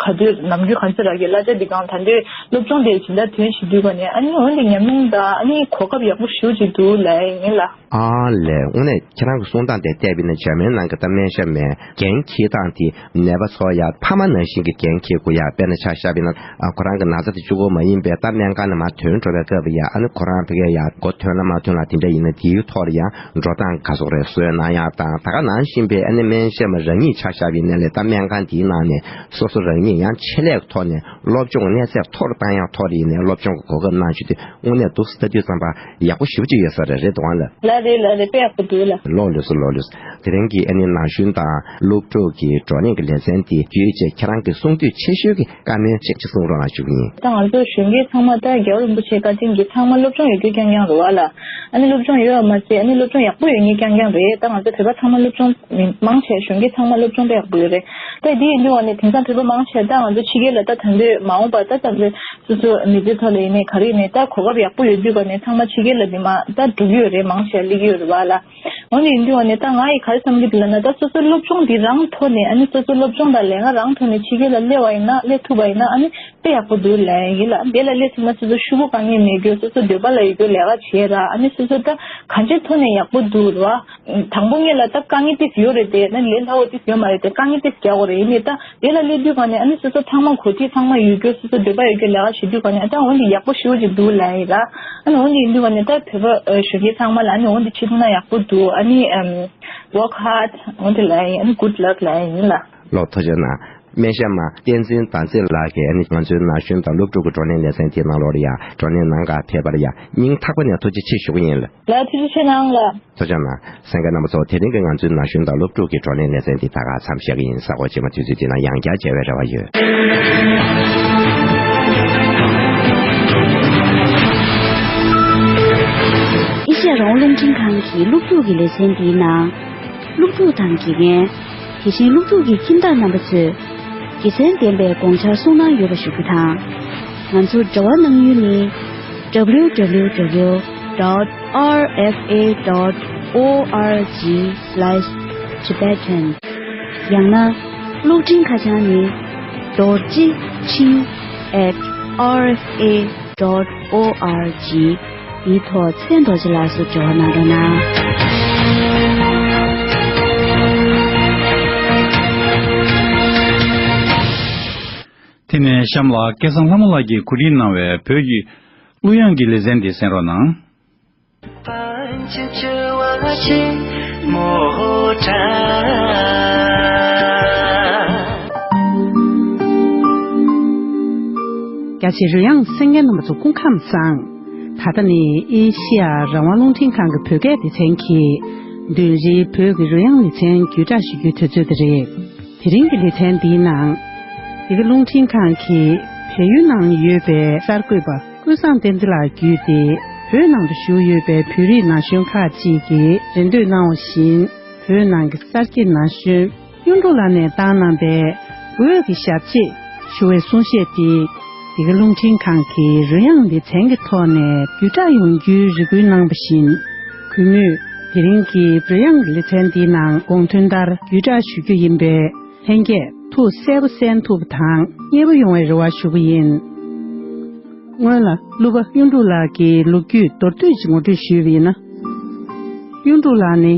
ག་དུས་ནམ་རྒྱུན་གང་ཚོད་རག་གི་གླ་ཆ་འདི་གང་ད་འདོད་སློབ་སྦྱོང་དེ་སྦྱིན་བདག་ཐོན་བྱེད་དུས་ག་ནས་ཨ་ནི་འོན་ཏེ་ཉམས་མྱོང་དང་ཨ་ནི་གོ་སྐབས་ཡག་པོ་ཞེ་པོ་ཅིག་འདུག་ལབ་ཡིན་ལ། ཨ་ལས། དངོས་གནས་ཁྱེད་རང་གི་གསུང་སྟངས་དེ་བལྟས་པ་ཡིན་ན་འཇར་མན་ནང་གི་ད་སྨན་ཞབས་མའི་འགན་འཁྱེར་སྟངས་དེ་ནད་པ་ཚོ་ཡ་ཕ་མ་ནང་བཞིན་གྱི་འགན་འཁྱེར་དགོས་ཡ། དཔེར་ན་ཆ་བཞག་པ་ཡིན་ན་ཨ་ཁོ་རང་གི་ན་ཚ་དེ་གཅིག་པོ་མ་ཡིན་པའི་ད་སྨན་ཁང་ནས་མར་ཐོན་འགྲོ་བའི་སྐབས་ཡ། ཨ་ནི་ཁོ་རང་ཕ་གིར་ཡ་མགོ་ཐོན་ལ་མ་ཐོན་ལ་དེ་འདྲ་ཡིན་ན་དེའི་ཐོག་ལ་ཡང་འགྲོ་སྟངས་ག་ཚོད་རེད་བཟོས་གནང་ཡག་དང་། ད་ག་ནང་བཞིན་པའི་ཨ་ནི་སྨན་ཞབས་མ་རང་ཉིད་ཆ་བཞག་པ་ཡིན་ན་ལས་ད་སྨན་ཁང་དེའི་ནང་ནས་སོ་སོ་རང་ཉིད་ཡང་ཆེད་ལས་ཐོག་ནས་སློབ་སྦྱོང་གནས་ཚད་མཐོ་རུ་བཏང་ཡག་ཐོག་ལ་ཡིན་ནའི་སློབ་སྦྱོང་གི་གོ་སྐབས་གནང་རྒྱུ་དེ་དངོས་གནས་འདུག་ལྟ་དུས་ཙམ་པ་ཡག་པོ་ཞེ་པོ་ཅིག་ཡོད་ས་རེད། རེད་འདུག་ཨང་ལགས། ལགས་རེད། ལགས་རེད། དཔེ་ཡག་པོ་འདུག་ལགས། ལགས་ལགས་སོ། ལགས་ལགས་སོ། དེ་རིང་གི་ཨ་ནི་ན་གཞོན་དང་སློབ་ཕྲུག་གི་བགྲོ་གླེང་གི་ལེ་ཚན་དེ་བརྒྱུད་བྱས་ཁྱེད་རང་གི་གསུང་དུས་ཆེ་ཤོས་ཀྱི་བཀའ་མོལ་ཅིག་ཅིག་གསུང་རོགས་གནང་ཞུ་གི་ཡིན། ད་ང་ཚོ་གཞོན་སྐྱེས་ཚང་མ་ད་རྒྱལ་བ་རིན་པོ་ཆེའི་བཀའ་དྲིན་གྱིས་ཚང་མ་སློབ་སྦྱོང་ཡོད་རྒྱུ་རྐྱང་རྐྱང་རེད་བ་ལ། ཨ་ནི་སློབ་སྦྱོང་ཡོད་པ་མ་ཟད་ཨ་ནི་སློབ་སྦྱོང་ཡག་པོ་ཡོད་མཁན་རྐྱང་རྐྱང་རེད། ད་ང་ཚོ་བོད་པ་ཚང་མ་སློབ་སྦྱོང་མང་ཆེ་གཞོན་སྐྱེས་ཚང་མ་སློབ་སྦྱོང་དཔེ་ཡག་པོ་ཡོད་རེད། ད་དེ་ཡིན་དུས་ཨ་ནི་དེང་སང་བོད་པ་མང་ཆེ་ད་ང་ཚོ་ཕྱི་རྒྱལ་ལ་ད་ད་ལྟ་མ་འོངས་པ་ད་ད་ལྟ་སོ་སོ་མི་ཚེ་ཐོག་ལ་ཡིན་ནའི་ག་རེ་ཡིན་ནའི་ད་གོ་སྐབས་ཡག་པོ་ཡོད་དུས་ག་ནས་ཚང་མ་ཕྱི་རྒྱལ་ལ་འདི་མ་ད་འགྲོ་གི་ཡོད་རེད། མང་ཆེ་སླེབས་ཀྱི་ཡོད་རེད་བ་ལ། འོ་ནི་ཡིན་དུས་ཨ་ནི་ད་ང་ཡི་ག་རེ་བསམ་གྱི་འདུག་ལབ་ན། ད་སོ་སོའི་སློབ་སྦྱོང་འདི་རང་ཐོག་ནས་ཨ་ནི་སོ་སོའི་སློབ་སྦྱོང་དང་ལས་ཀ་རང་ཐོག་ནས་ཕྱི་རྒྱལ་ལ་སླེབས་པ་ཡིན་ན་སླེབས་ཐུབ་པ་ཡིན་ན་ཨ་ནི་དཔེ་ཡག་པོ་འདུག་ལབ་ཡིན་ལ། དེ་ལ་སླེབས་ཐུབ་ན་སོ་སོ་ཤུ་གུ་དཀའ་ངལ་མེད་རྒྱུ། སོ་སོ་འདོད་པ་ལ་ཡོད་རྒྱུ་ལས་ཀ་བྱེད་ར། ཨ་ནི་སོ་སོ་ད་གང་ཅིའི་ཐོག་ནས་ཡག་པོ་འདུག་ར། དང་པོ་ངེད་ལ་ད་དཀའ་ངལ་ཏིས་ཡོད་རེད་དེ། ན་ལས་སླ་བོ་ཏིས་ཡོད་མ་རེད་དེ། དཀའ་ངལ་ཏིས་རྒྱག་དགོས་རེད། ཡིན་ནའི་ད་དེ་ལ་སླེབས་དུས་ག་ནས་ཨ་ནི་སོ་སོ་ཚང་མ་གོ་ཐོས་ཚང་མ་ཡོད་རྒྱུ། སོ་སོ་འདོད་པ་ཡོད་རྒྱུ་ལས་ཀ་བྱེད་དུས་ག་ནས་ཨ་ད་འོ་འདི་ཡག་པོ་ཞེ་པོ་ཅིག་འདུག་ལབ་ཡིན་ར། ཨ་ནི་འོ་འདི་ཡིན་དུས་ག་ནས་ད་བོད་པ་གཞོན་སྐྱེས་ཚང་མ་ལ་ཨ་ནི་འོ་འདི་བྱེད་ཐུབ་ན་ཡག་པོ་འདུག་ཨ་ནི་work hard འོ་འདི་ལབ་ཡིན། ཨ་ནི་good luck ལབ་ཡིན་ལ། ལོ་ཐོ་ཅན་ན་སྨན་ཞབས་མ་བསྟན་འཛིན་ཟླ་མཛེས་ལགས་ཀྱིས་ཨ་ནི་ང་ཚོའི་ན་གཞོན་དང་སློབ་ཕྲུག་གི་བགྲོ་གླེང་ལེ་ཚན་དེའི་ནང་ལོགས་ལ་ཡང་བགྲོ་གླེང་གནང་གར་ཕེབས་པར་ཡང་སྙིང་ཐག་པ་ནས་ཐུགས་རྗེ་ཆེ་ཞུ་གི་ཡིན་ལ། ལགས་ཐུགས་རྗེ་ཆེ་གནང་ལགས། ཐུགས་རྗེ་གནང་། གསན་མཁན་རྣམ་པ་ཚོ། དེ་རིང་གི་ང་ཚོའི་ན་གཞོན་དང་སློབ་ཕྲུག་གི་བགྲོ་གླེང་ལེ་ཚན་འདི་ད་ག་མཚམས་བཞག་གི་ཡིན། གཟའ་འཁོར་རྗེས་མ་དུས་ཚོད་འདི་ན་ཡང་བསྐྱར་མཇལ་བའི་རེ་བ་ཡོད། ཨེ་ཤེ་ཡ་རང་དབང་རླུང་འཕྲིན་ཁང་གི་སློབ་ཕྲུག་གི་ལེ་ཚན་འདིའི་ནང་། སློབ་ཕྲུག་དང་དགེ་རྒན། དེ་བཞིན་སློབ་ཕྲུག་གི་ཁྱིམ་བདག་རྣམ་པ་ཚོས་དགེ་མཚན་ལྡན་པའི་དགོངས་འཆར་གསུང་གནང་ཡོད་པ་ཞུ་རྒྱུ་དང་། ང་ཚོར་འབྲེལ་བ་གནང་ཡུལ་ནི། W W W dot R F A dot O R G slash Tibetan ཡང་ན་གློག་འཕྲིན་ཁ་བྱང་ནི། རྡོ་རྗེ་ཆིང་at R F A dot O R G འདིའི་ཐོག་མཚན་རྡོ་རྗེ་ལགས་སུ་འབྲེལ་བ་གནང་རོགས་གནང་། དེ་ནས་གཤམ་ལ་སྐལ་བཟང་ལྷ་མོ་ལགས་ཀྱིས་གོ་སྒྲིག་གནང་བའི་བོད་ཀྱི་གླུ་དབྱངས་ཀྱི་ལེ་ཚན་འདི་གསན་རོགས་གནང་། རྒྱ་ཆེ་རོལ་དབྱངས་གསན་མཁན་རྣམ་པ་ཚོ་སྐུ་ཁམས་བཟང་། ད་ལྟ་ནི་ཨེ་ཤེ་ཡ་རང་དབང་རླུང་འཕྲིན་ཁང་གི་བོད་སྐད་སྡེ་ཚན་གྱིས་བདུན་རེའི་བོད་ཀྱི་རོལ་དབྱངས་ལེ་ཚན་བརྒྱུད་བསྒྲགས་ཞུ་རྒྱུའི་དུས་ཚོད་དེ་རེད། དེ་རིང་གི་ལེ་ཚན་འདིའི་ནང་། འདི་ག་རླུང་འཕྲིན་ཁང་གིས་བལ་ཡུལ་ནང་ཡོད་པའི་གསར་འགོད་པ་ཀུན་བཟང་བསྟན་འཛིན་ལགས་བརྒྱུད་དེ། བོད་ནང་དུ་བཞུགས་ཡོད་པའི་བོད་རིགས་ན་གཞོན་ཁག་ཅིག་གིས་རེ་འདོད་གནང་བ་བཞིན། བོད་ནང་གི་གསར་སྐྱེས་ན་གཞོན་གཡུ་འབྲུག་ལགས་ནས་བཏང་གནང་པའི་འོད་ཀྱི་ཞབས་རྗེས་ཞུ་བའི་གསུང་བཤད་དེ། འདི་ག་རླུང་འཕྲིན་ཁང་གི་རོལ་དབྱངས་ལེ་ཚན་གྱི་ཐོག་ནས་བརྒྱུད་བསྒྲགས་ཡོང་རྒྱུའི་རེ་སྐུལ་གནང་བ་བཞིན། གུས་མོས་དེ་རིང་གི་རོལ་དབྱངས་ལེ་ཚན་འདིའི་ནང་དགོངས་དོན་ལྟར་བརྒྱུད་བསྒྲགས་ཞུ་རྒྱུ་ཡིན་པས། ལྷན་རྒྱས་ཐུགས་གསལ་པོ་གསན་ཐུབ་པ་དང་མཉེས་པོ་ཡོང་བའི་རེ་བ་ཞུ་གི་ཡིན། སྔོན་ལ་གླུ་པ་གཡུ་འབྲུག་ལགས་ཀྱི་ལོ་རྒྱུས་མདོར་བསྡུས་ཤིག་ངོ་སྤྲོད་ཞུས་པ་ཡིན་ན། གཡུ་འབྲུག་ལགས་ནི་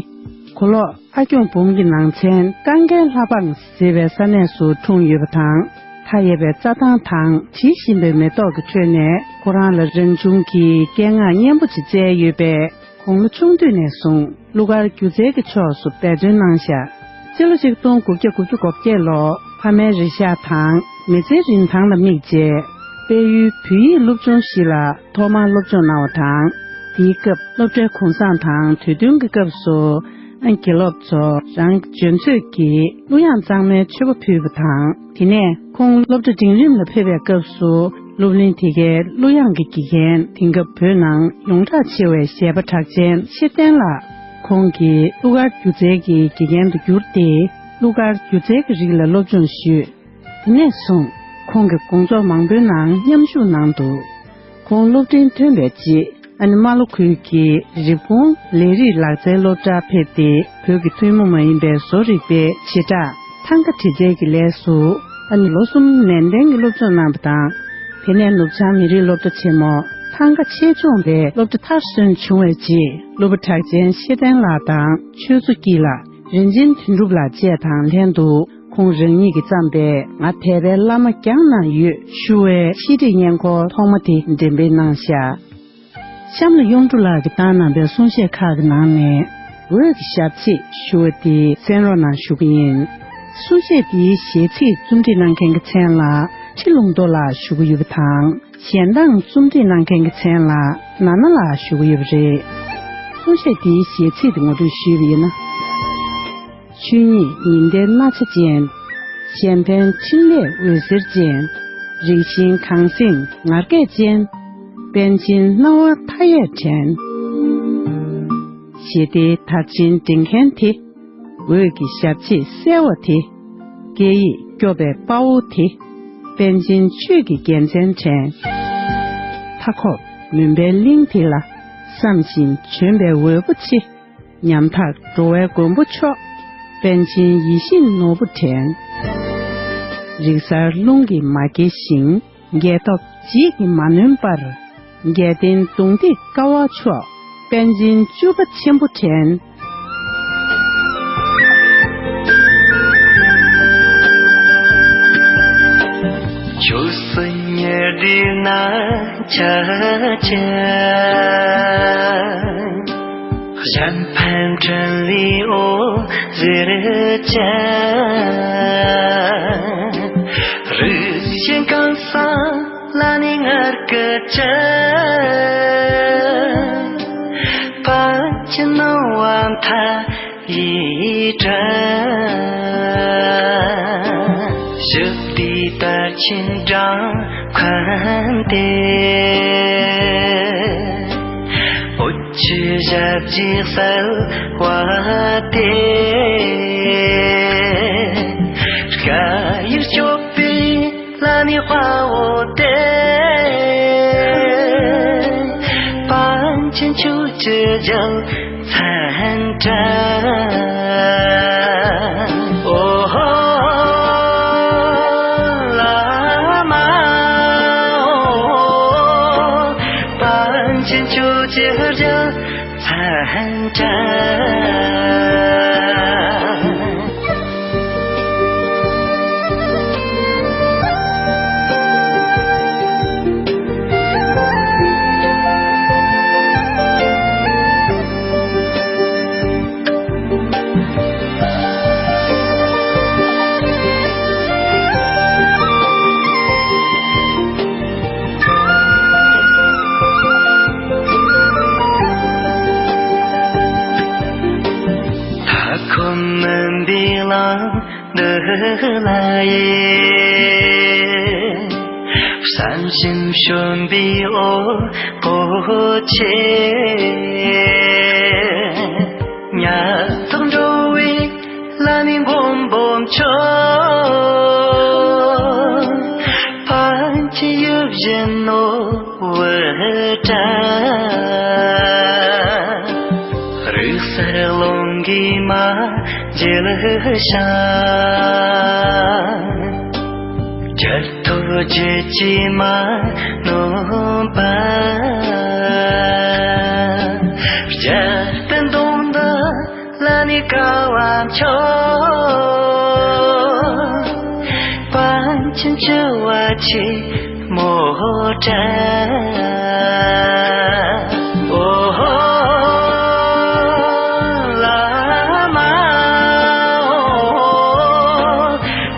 གོ་ལོག་ཨ་སྐྱོང་འབུམ་གྱི་ནང་ཚན་ཀང་ཀའི་ལྷ་འབངས་ཟེར་བའི་ས་གནས་སུ་འཁྲུངས་ཡོད་པ་དང་། མཐའ་ཡས་པའི་རྩྭ་ཐང་དང་དྲི་ཞིམ་པའི་མེ་ཏོག་གི་ཁྲོད་ནས་ཁོ་རང་ལ་རང་བྱུང་གི་སྐད་ངག་སྙན་པོ་ཅིག་བསྩལ་ཡོད་པས། ཁོང་ལོ་ཆུང་དུས་ནས་བཟུང་གླུ་གར་སྒྱུ་རྩལ་གྱི་ཕྱོགས་སུ་འབད་བརྩོན་གནང་ཤག་སྤྱི་ལོ་ཆིག་སྟོང་དགུ་བརྒྱ་དགུ་བཅུ་གོ་བརྒྱད་ལོ་ཕ་མའི་རེ་བཞག་དང་མི་ཚེའི་རིན་ཐང་ལ་དམིགས་རྗེས། དཔལ་ཡུལ་བོད་ཡིག་སློབ་ཆུང་བཞི་ལ་ཐོག་མར་སློབ་སྦྱོང་གནང་བ་དང་། དེའི་སྐབས་སློབ་གྲྭའི་གུང་སེང་དང་དུས་སྟོན་གྱི་སྐབས་སུ། ཨ། དགེ་སློབ་ཚོ་རང་གི་འཇོན་ཚོད་ཀྱིས་གླུ་དབྱངས་གཙང་མའི་མཆོད་པ་ཕུལ་བ་དང་། དེ་ནས་ཁོང་སློབ་གྲྭ་འབྲིང་རིམ་ལ་ཕེབས་པའི་སྐབས་སུ། སློབ་གླིང་དེ་གའི་གླུ་དབྱངས་ཀྱི་དགེ་རྒན་དེང་སྐབས་བོད་ནང་ཡོངས་གྲགས་ཆེ་བའི་གཞས་པ་གྲགས་ཅན་ཤེས་ལྡན་ལགས། ཁོང་གིས་གླུ་གར་སྒྱུ་རྩལ་གྱི་དགེ་རྒན་དུ་གྱུར་ཏེ། གླུ་གར་སྒྱུ་རྩལ་གྱི་རིགས་ལ་སློབ་སྦྱོང་ཞུས། དེ་ནས་བཟུང་ཁོང་གི་དགོང་ཚོགས་མང་པོའི་ནང་མཉམ་ཞུགས་གནང་འདུག་ཁོང་སློབ་འབྲིང་ཐོན་པའི་རྗེས། ཨ་ནི་རྨ་ལྷོ་ཁུལ་གྱི་རི་བོང་ལས་རིགས་ལག་རྩལ་སློབ་གྲྭར་ཕེབས་ཏེ། བོད་ཀྱི་ཐུན་མོང་མ་ཡིན་པའི་བཟོ་རིག་པའི་བྱེ་བྲག་ཐང་ག་འབྲི་རྩལ་གྱི་ལས་སུ། ཨ་ནི་ལོ་གསུམ་ནན་ཏན་གྱི་སློབ་སྦྱོང་གནང་བ་དང་། དེ་ནས་ནུབ་བྱང་མི་རིགས་སློབ་གྲྭ་ཆེན་མོ་ཐང་ག་ཆེད་སྦྱོང་ལས་སློབ་གྲྭ་མཐར་སོན་བྱུང་བའི་རྗེས། གླུ་པ་གྲགས་ཅན་ཤེས་ལྡན་ལགས་དང་ཆོས་མཚོ་སྐྱིད་ལགས། རིན་ཆེན་དོན་གྲུབ་ལགས་བཅས་དང་ལྷན་དུ། ཁོང་རང་ཉིད་ཀྱིས་བརྩམས་པའི་ང་དད་པའི་བླ་མ་རྒྱང་ན་ཡོད་ཞུ་བའི་ཆེད་སྒྲིག་སྙན་འཁོར་ཐོག་མ་དེ་འགྲེམས་སྤེལ་གནང་ཤག་གཤམ་ལ་གཡུ་འབྲུག་ལགས་ཀྱིས་བཏང་གནང་པའི་གསུང་བཤད་ཁག་གི་ནང་ནས། འོད་ཀྱི་ཞབས་རྗེས་ཞུ་བ་དེ་གསན་རོགས་གནང་ཞུ་གི་ཡིན། གསུང་བཤད་འདིའི་གཞས་ཚིག་རྩོམ་སྒྲིག་གནང་མཁན་གྱི་མཚན་ལ་ཁྲི་ལུང་རྡོ་ལགས་ཞུ་གི་ཡོད་པ་དང་། གཞས་གདངས་རྩོམ་སྒྲིག་གནང་མཁན་གྱི་མཚན་ལ་ན་ན་ལགས་ཞུ་གི་ཡོད་པ་རེད། གསུང་བཤད་འདིའི་གཞས་ཚིག་དེ་ངོ་སྤྲོད་ཞུས་པ་ཡིན་ན། ཆོས་ཉིད་ཉི་ཟླའི་རྣ་ཆ་ཅན། གཞན་ཕན་འཕྲིན་ལས་འོད་ཟེར་ཅན། རིགས་ཤིང་གངས་སེང་ངར་སྐད་ཅན། པཎ་ཆེན་སྣང་བ་མཐའ་ཡས་དྲན། ཞི་བདེའི་དར་ཆེན་སྒྲེང་མཁན་དེ། འོད་ཀྱི་ཞབས་རྗེས་གསལ་བ་དེ། སྐད་ཡིག་སྐྱོབ་པའི་དཔའ་བོ་དེ། པཎ་ཆེན་ཆོས་ཀྱི་རྒྱལ་མཚན་དྲན། མཐའ་འཁོབ་མུན་པའི་གླིང་དེ་ལ། བསམ་བཞིན་བྱོན་པའི་འོད་པོ་ཆེ། ཉམ་ཐག་འགྲོ་བའི་མགོན་པོ་མཆོག། པཎ་ཆེན་ཡིད་བཞིན་ནོར་བུ་དྲན། རིག་གསར་རླུང་གིས་མ་གྱེས་ཤིང་། རྒྱལ་སྟོབས་འཇིགས་ཀྱིས་མ་ནོན་པར། རྒྱལ་བསྟན་གདུང་འདེགས་ཀ་བ་མཆོག། པཎ་ཆེན་བཅུ་པ་ཆེན་པོ་དྲན། ཆོས་སྲིད་ཉེར་བསྡུས་རྣམ་ཐར་ཅན། གཞན་ཕན་འཕྲིན་ལས་འོད་ཟེར་ཅན། རིགས་ཤིང་གང་ཟག་ལ་ནི་ངར་སྐད་ཅན། པཎ་ཆེན་སྣང་བ་མཐའ་ཡས་དྲན། ཞི་བདེའི་དར་ཆེན་སྒྲེང་མཁན་དེ། འོད་ཀྱི་ཞབས་ཀྱིས་གསལ་བ་དེ། སྐད་ཡིག་སྐྱོབ་པའི་ལ་ནི་དཔའ་བོ་དེ། པཎ་ཆེན་ཆོས་ཀྱི་རྒྱལ་མཚན་དྲན། ཨོ་ཧོ་བླ་མ་ཨོ། པཎ་ཆེན་ཆོས་ཀྱི་རྒྱལ་མཚན་དྲན། མཐའ་འཁོབ་མུན་པའི་གླིང་འདི་ལ་ཡིས། བསམ་བཞིན་བྱོན་པའི་འོ་སྐོལ་ཆེ། ཉ་ཐག་འགྲོ་བའི་ལ་ནི་མགོན་པོ་མཆོག་ཕན་ཆད་ཡིད་བཞིན་ནོར་བུ་འདྲ། རིག་གསར་རླུང་གིས་མ་བརྗེད་ཤིང་། རྒྱལ་ཐོབ་རྒྱལ་གྱིས་མ་ནོར་བ། རྒྱལ་བསྟན་དོན་དུ་ལ་ནི་དཀའ་བ་མཆོག་པཎ་ཆེན་བཅུ་པ་ཆེན་མོ་འདྲ། ཨོ་ལ་མ་ཨོ།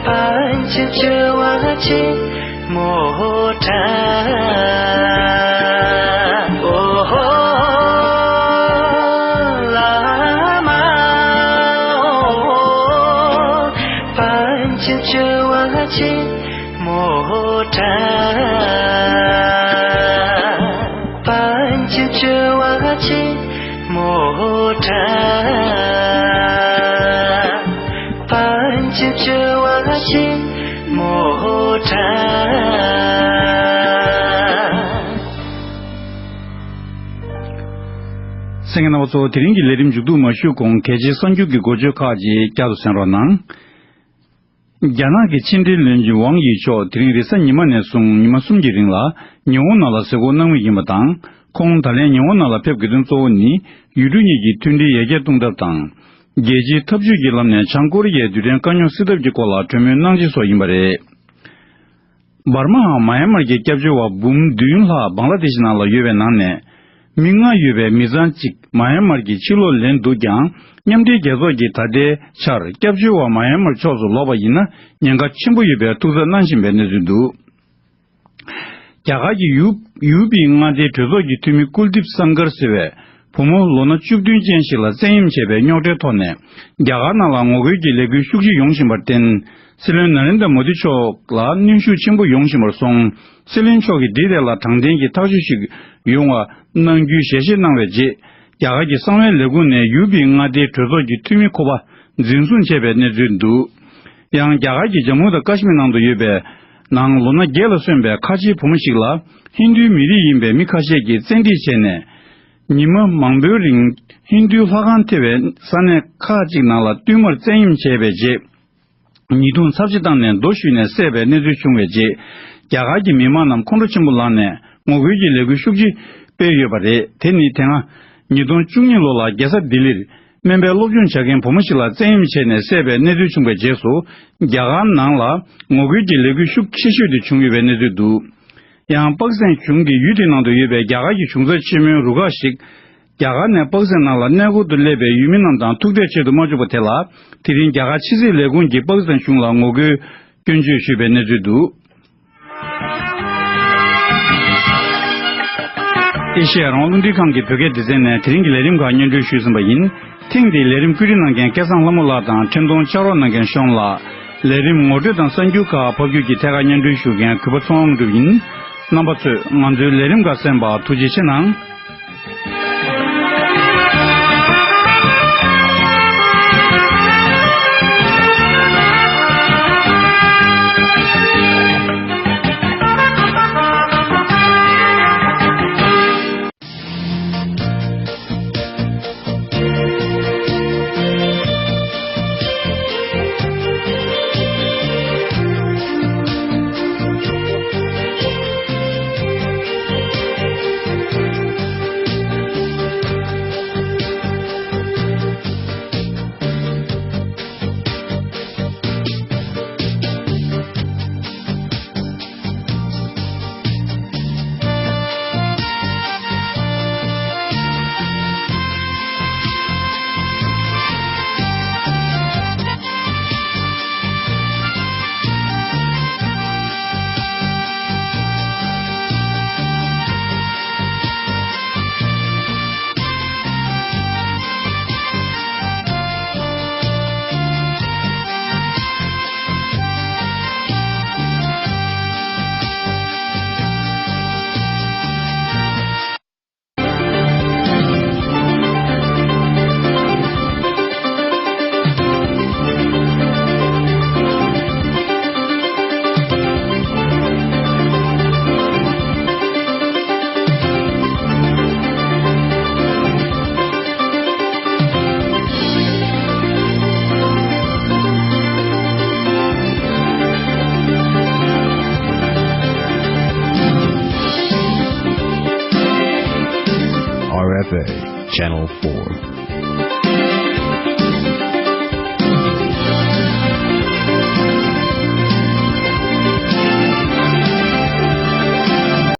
པཎ་ཆེན་བཅུ་པ་ཆེན་མོ་འདྲ། ཨོ་ལ་མ་ཨོ། པཎ་ཆེན་བཅུ་པ་ཆེན་མོ་འདྲ། པཎ་ཆེན་བཅུ་པ་ཆེན་མོ་འདྲ། པཎ་ཆེན་བཅུ་པ་ཆེན་མོ་འདྲ། གསན་མཁན་རྣམ་པ་ཚོ། དེ་རིང་གི་ལས་རིམ་མཇུག་བསྡུ་མ་ཞུས་གོང་། གལ་ཆེའི་གསར་འགྱུར་གྱི་འགོ་བརྗོད་ཁག་ཅིག་བསྐྱར་དུ་གསན་རོགས་གནང་། རྒྱ་ནག་གི་ཕྱི་འབྲེལ་བློན་ཆེན་ཝང་དབྱི་མཆོག་དེ་རིང་རེས་གཟའ་ཉི་མ་ནས་བཟུང་ཉི་མ་གསུམ་གྱི་རིང་ལ་ཉི་ཧོང་ནང་ལ་གཟིགས་སྐོར་གནང་མུས་ཡིན་པ་དང་། ཁོང་ད་ལན་ཉི་ཧོང་ནང་ལ་ཕེབས་དགོས་དོན་གཙོ་བོ་ནི་ཡུལ་གྲུ་གཉིས་ཀྱི་མཐུན་སྒྲིལ་ཡར་རྒྱས་གཏོང་ཐབས་དང་། རྒྱལ་སྤྱིའི་འཐབ་ཇུས་ཀྱི་ལམ་ནས་བྱང་ཀོ་རི་ཡའི་རྡུལ་ཕྲན་དཀའ་རྙོག་སེལ་ཐབས་ཀྱི་སྐོར་ལ་གྲོས་མོལ་གནང་ཆེད་སོགས་ཡིན་པ་རེད། འབར་མའམ་མཱ་ཡན་མར་གྱི་སྐྱབས་བཅོལ་བ་འབུམ་བདུན་ལྷག་བང་ལ་དེ་ཤི་ནང་ལ་ཡོད་པའི་ནང་ནས། མི་ལྔ་ཡོད་པའི་མི་ཚང་གཅིག་མཱ་ཡན་མར་གྱི་ཕྱི་ལོགས་ལེན་འདུག་ཀྱང་། མཉམ་འབྲེལ་རྒྱལ་ཚོགས་ཀྱིས་ད་ལྟའི་ཆར་སྐྱབས་བཅོལ་བ་མཱ་ཡན་མར་ཕྱོགས་སུ་ལོག་པ་ཡིན་ན་ཉེན་ཁ་ཆེན་པོ་ཡོད་པའི་ཐུགས་འཚབ་གནང་བཞིན་པའི་གནས་ཚུལ་འདུག་རྒྱ་གར་གྱི་ཡུ་ཡུ་པི་མངའ་སྡེའི་གྲོས་ཚོགས་ཀྱི་འཐུས་མི་ཀུལ་དིབ་སང་ཀར་ཟེར་བས། བུ་མོ་ལོ་ན་བཅུ་བདུན་ཅན་ཞིག་ལ་བཙན་གཡེམ་བྱས་པའི་རྙོག་དྲའི་ཐོག་ནས། རྒྱ་གར་ནང་ལ་ངོ་རྒོལ་གྱི་ལས་འགུལ་ཤུགས་ཆེ་ཡོང་བཞིན་པར་བརྟེན། སྲིད་བློན་ན་རེན་དྲ་མོ་དི་མཆོག་ལ་གནོན་ཤུགས་ཆེན་པོ་ཡོང་བཞིན་པར་སོང་། སྲིད་བློན་མཆོག་གིས་འདིའི་ཐད་ལ་དྲང་བདེན་གྱི་ཐག་གཅོད་ཞིག་ཡོང་བ་གནང་རྒྱུའི་ཞལ་བཞེས་གནང་བའི་རྗེས། རྒྱ་གར་གྱི་གསང་བའི་ལས་ཁུངས་ནས་ཡུ་པི་མངའ་སྡེའི་གྲོས་ཚོགས་ཀྱི་འཐུས་མི་ཁོ་པ་འཛིན་བཟུང་བྱས་པའི་གནས་ཚུལ་འདུག་ཡང་རྒྱ་གར་གྱི་ཇམ་མུ་དང་ཀ་ཤི་མིར་ནང་དུ་ཡོད་པའི་ནང་ལོ་ན་བརྒྱད་ལ་སོན་པའི་ཁ་ཆེའི་བུ་མོ་ཞིག་ལ་ཧིན་རྡུའི་མི་རིགས་ཡིན་པའི་མི་ཁ་ཤས་ཀྱིས་བཙན་ཁྲིད་བྱས་ནས། ཉི་མ་མང་པོའི་རིང་ཧིན་རྡུའི་ལྷ་ཁང་ཐེ་བའི་ས་གནས་ཁག་ཅིག་ནང་ལ་བསྟུད་མར་བཙན་གཡེམ་བྱས་པའི་རྗེས། ཉེས་རྡུང་ཚབས་ཆེ་བཏང་ནས་རྡོ་གཞུས་ནས་བསད་པའི་གནས་ཚུལ་བྱུང་བའི་རྗེས། རྒྱ་གར་གྱི་མི་མང་རྣམས་ཁོང་ཁྲོ་ཆེན་པོ་ལངས་ནས་ངོ་རྒོལ་གྱི་ལས་འགུལ་ཤུགས་ཆེ་སྤེལ་ཡོད་པ་རེད། དེ་ནི་དེ་སྔ་ཉིས་སྟོང་བཅུ་གཉིས་ལོ་ལ་རྒྱལ་ས་ལྡི་ལིར་སྨན་པའི་སློབ་སྦྱོང་བྱ་མཁན་བུ་མོ་ཞིག་ལ་བཙན་གཡེམ་བྱས་ནས་བསད་པའི་གནས་ཚུལ་བྱུང་བའི་རྗེས་སུ། རྒྱ་གར་ནང་ལ་ངོ་རྒོལ་གྱི་ལས་འགུལ་ཤུགས་ཆེ་ཤོས་དེ་བྱུང་ཡོད་པའི་གནས་ཚུལ་འདུག་ཡང་པ་ཀི་སི་ཐན་གཞུང་གིས་ཡུལ་དེའི་ནང་དུ་ཡོད་པའི་རྒྱ་གར་གྱི་གཞུང་ཚབ་ཆེན་མོའི་རུ་ཁག་ཞིག་རྒྱ་གར་ནས་པ་ཀི་སི་ཐན་ནང་ལ་གནས་སྐོར་དུ་སླེབས་པའི་ཡུལ་མི་རྣམས་དང་ཐུག་འཕྲད་བྱེད་དུ་མ་བཅུག་པ་དེ་ལ། དེ་རིང་རྒྱ་གར་ཕྱི་སྲིད་ལས་ཁུངས་ཀྱིས་པ་ཀི་སི་ཐན་གཞུང་ལ་ངོ་རྒོལ་སྐྱོན་བརྗོད་ཞུས་པའི་གནས་ཚུལ་འདུག་ཨེ་ཤེ་ཡ་རང་དབང་རླུང་འཕྲིན་ཁང་གི་བོད་སྐད་སྡེ་ཚན་ནས་དེ་རིང་གི་ལས་རིམ་ཁག་སྙན་སྒྲོན་ཞུས་ཟིན་པ་ཡིན། ཐེངས་འདིའི་ལས་རིམ་བཀོད་སྒྲིག་གནང་མཁན་སྐལ་བཟང་ལྷ་མོ་ལགས་དང་འཕྲིན་གཏོང་ཕྱག་རོགས་གནང་མཁན་གཞུང་ལགས། ལས་རིམ་ངོ་སྤྲོད་དང་གསར་འགྱུར་ཁག་ཕབ་སྒྱུར་གྱིས་ཐད་ཀར་སྙན་སྒྲོན་ཞུ་མཁན་གུས་པ་ཚེ་དབང་གྲུབ་ཡིན། རྣམ་པ་ཚོས་ང་ཚོའི་ལས་རིམ་ཁག་གསན་པར་ཐུགས་རྗེ་ཆེ་གནང་། Channel four.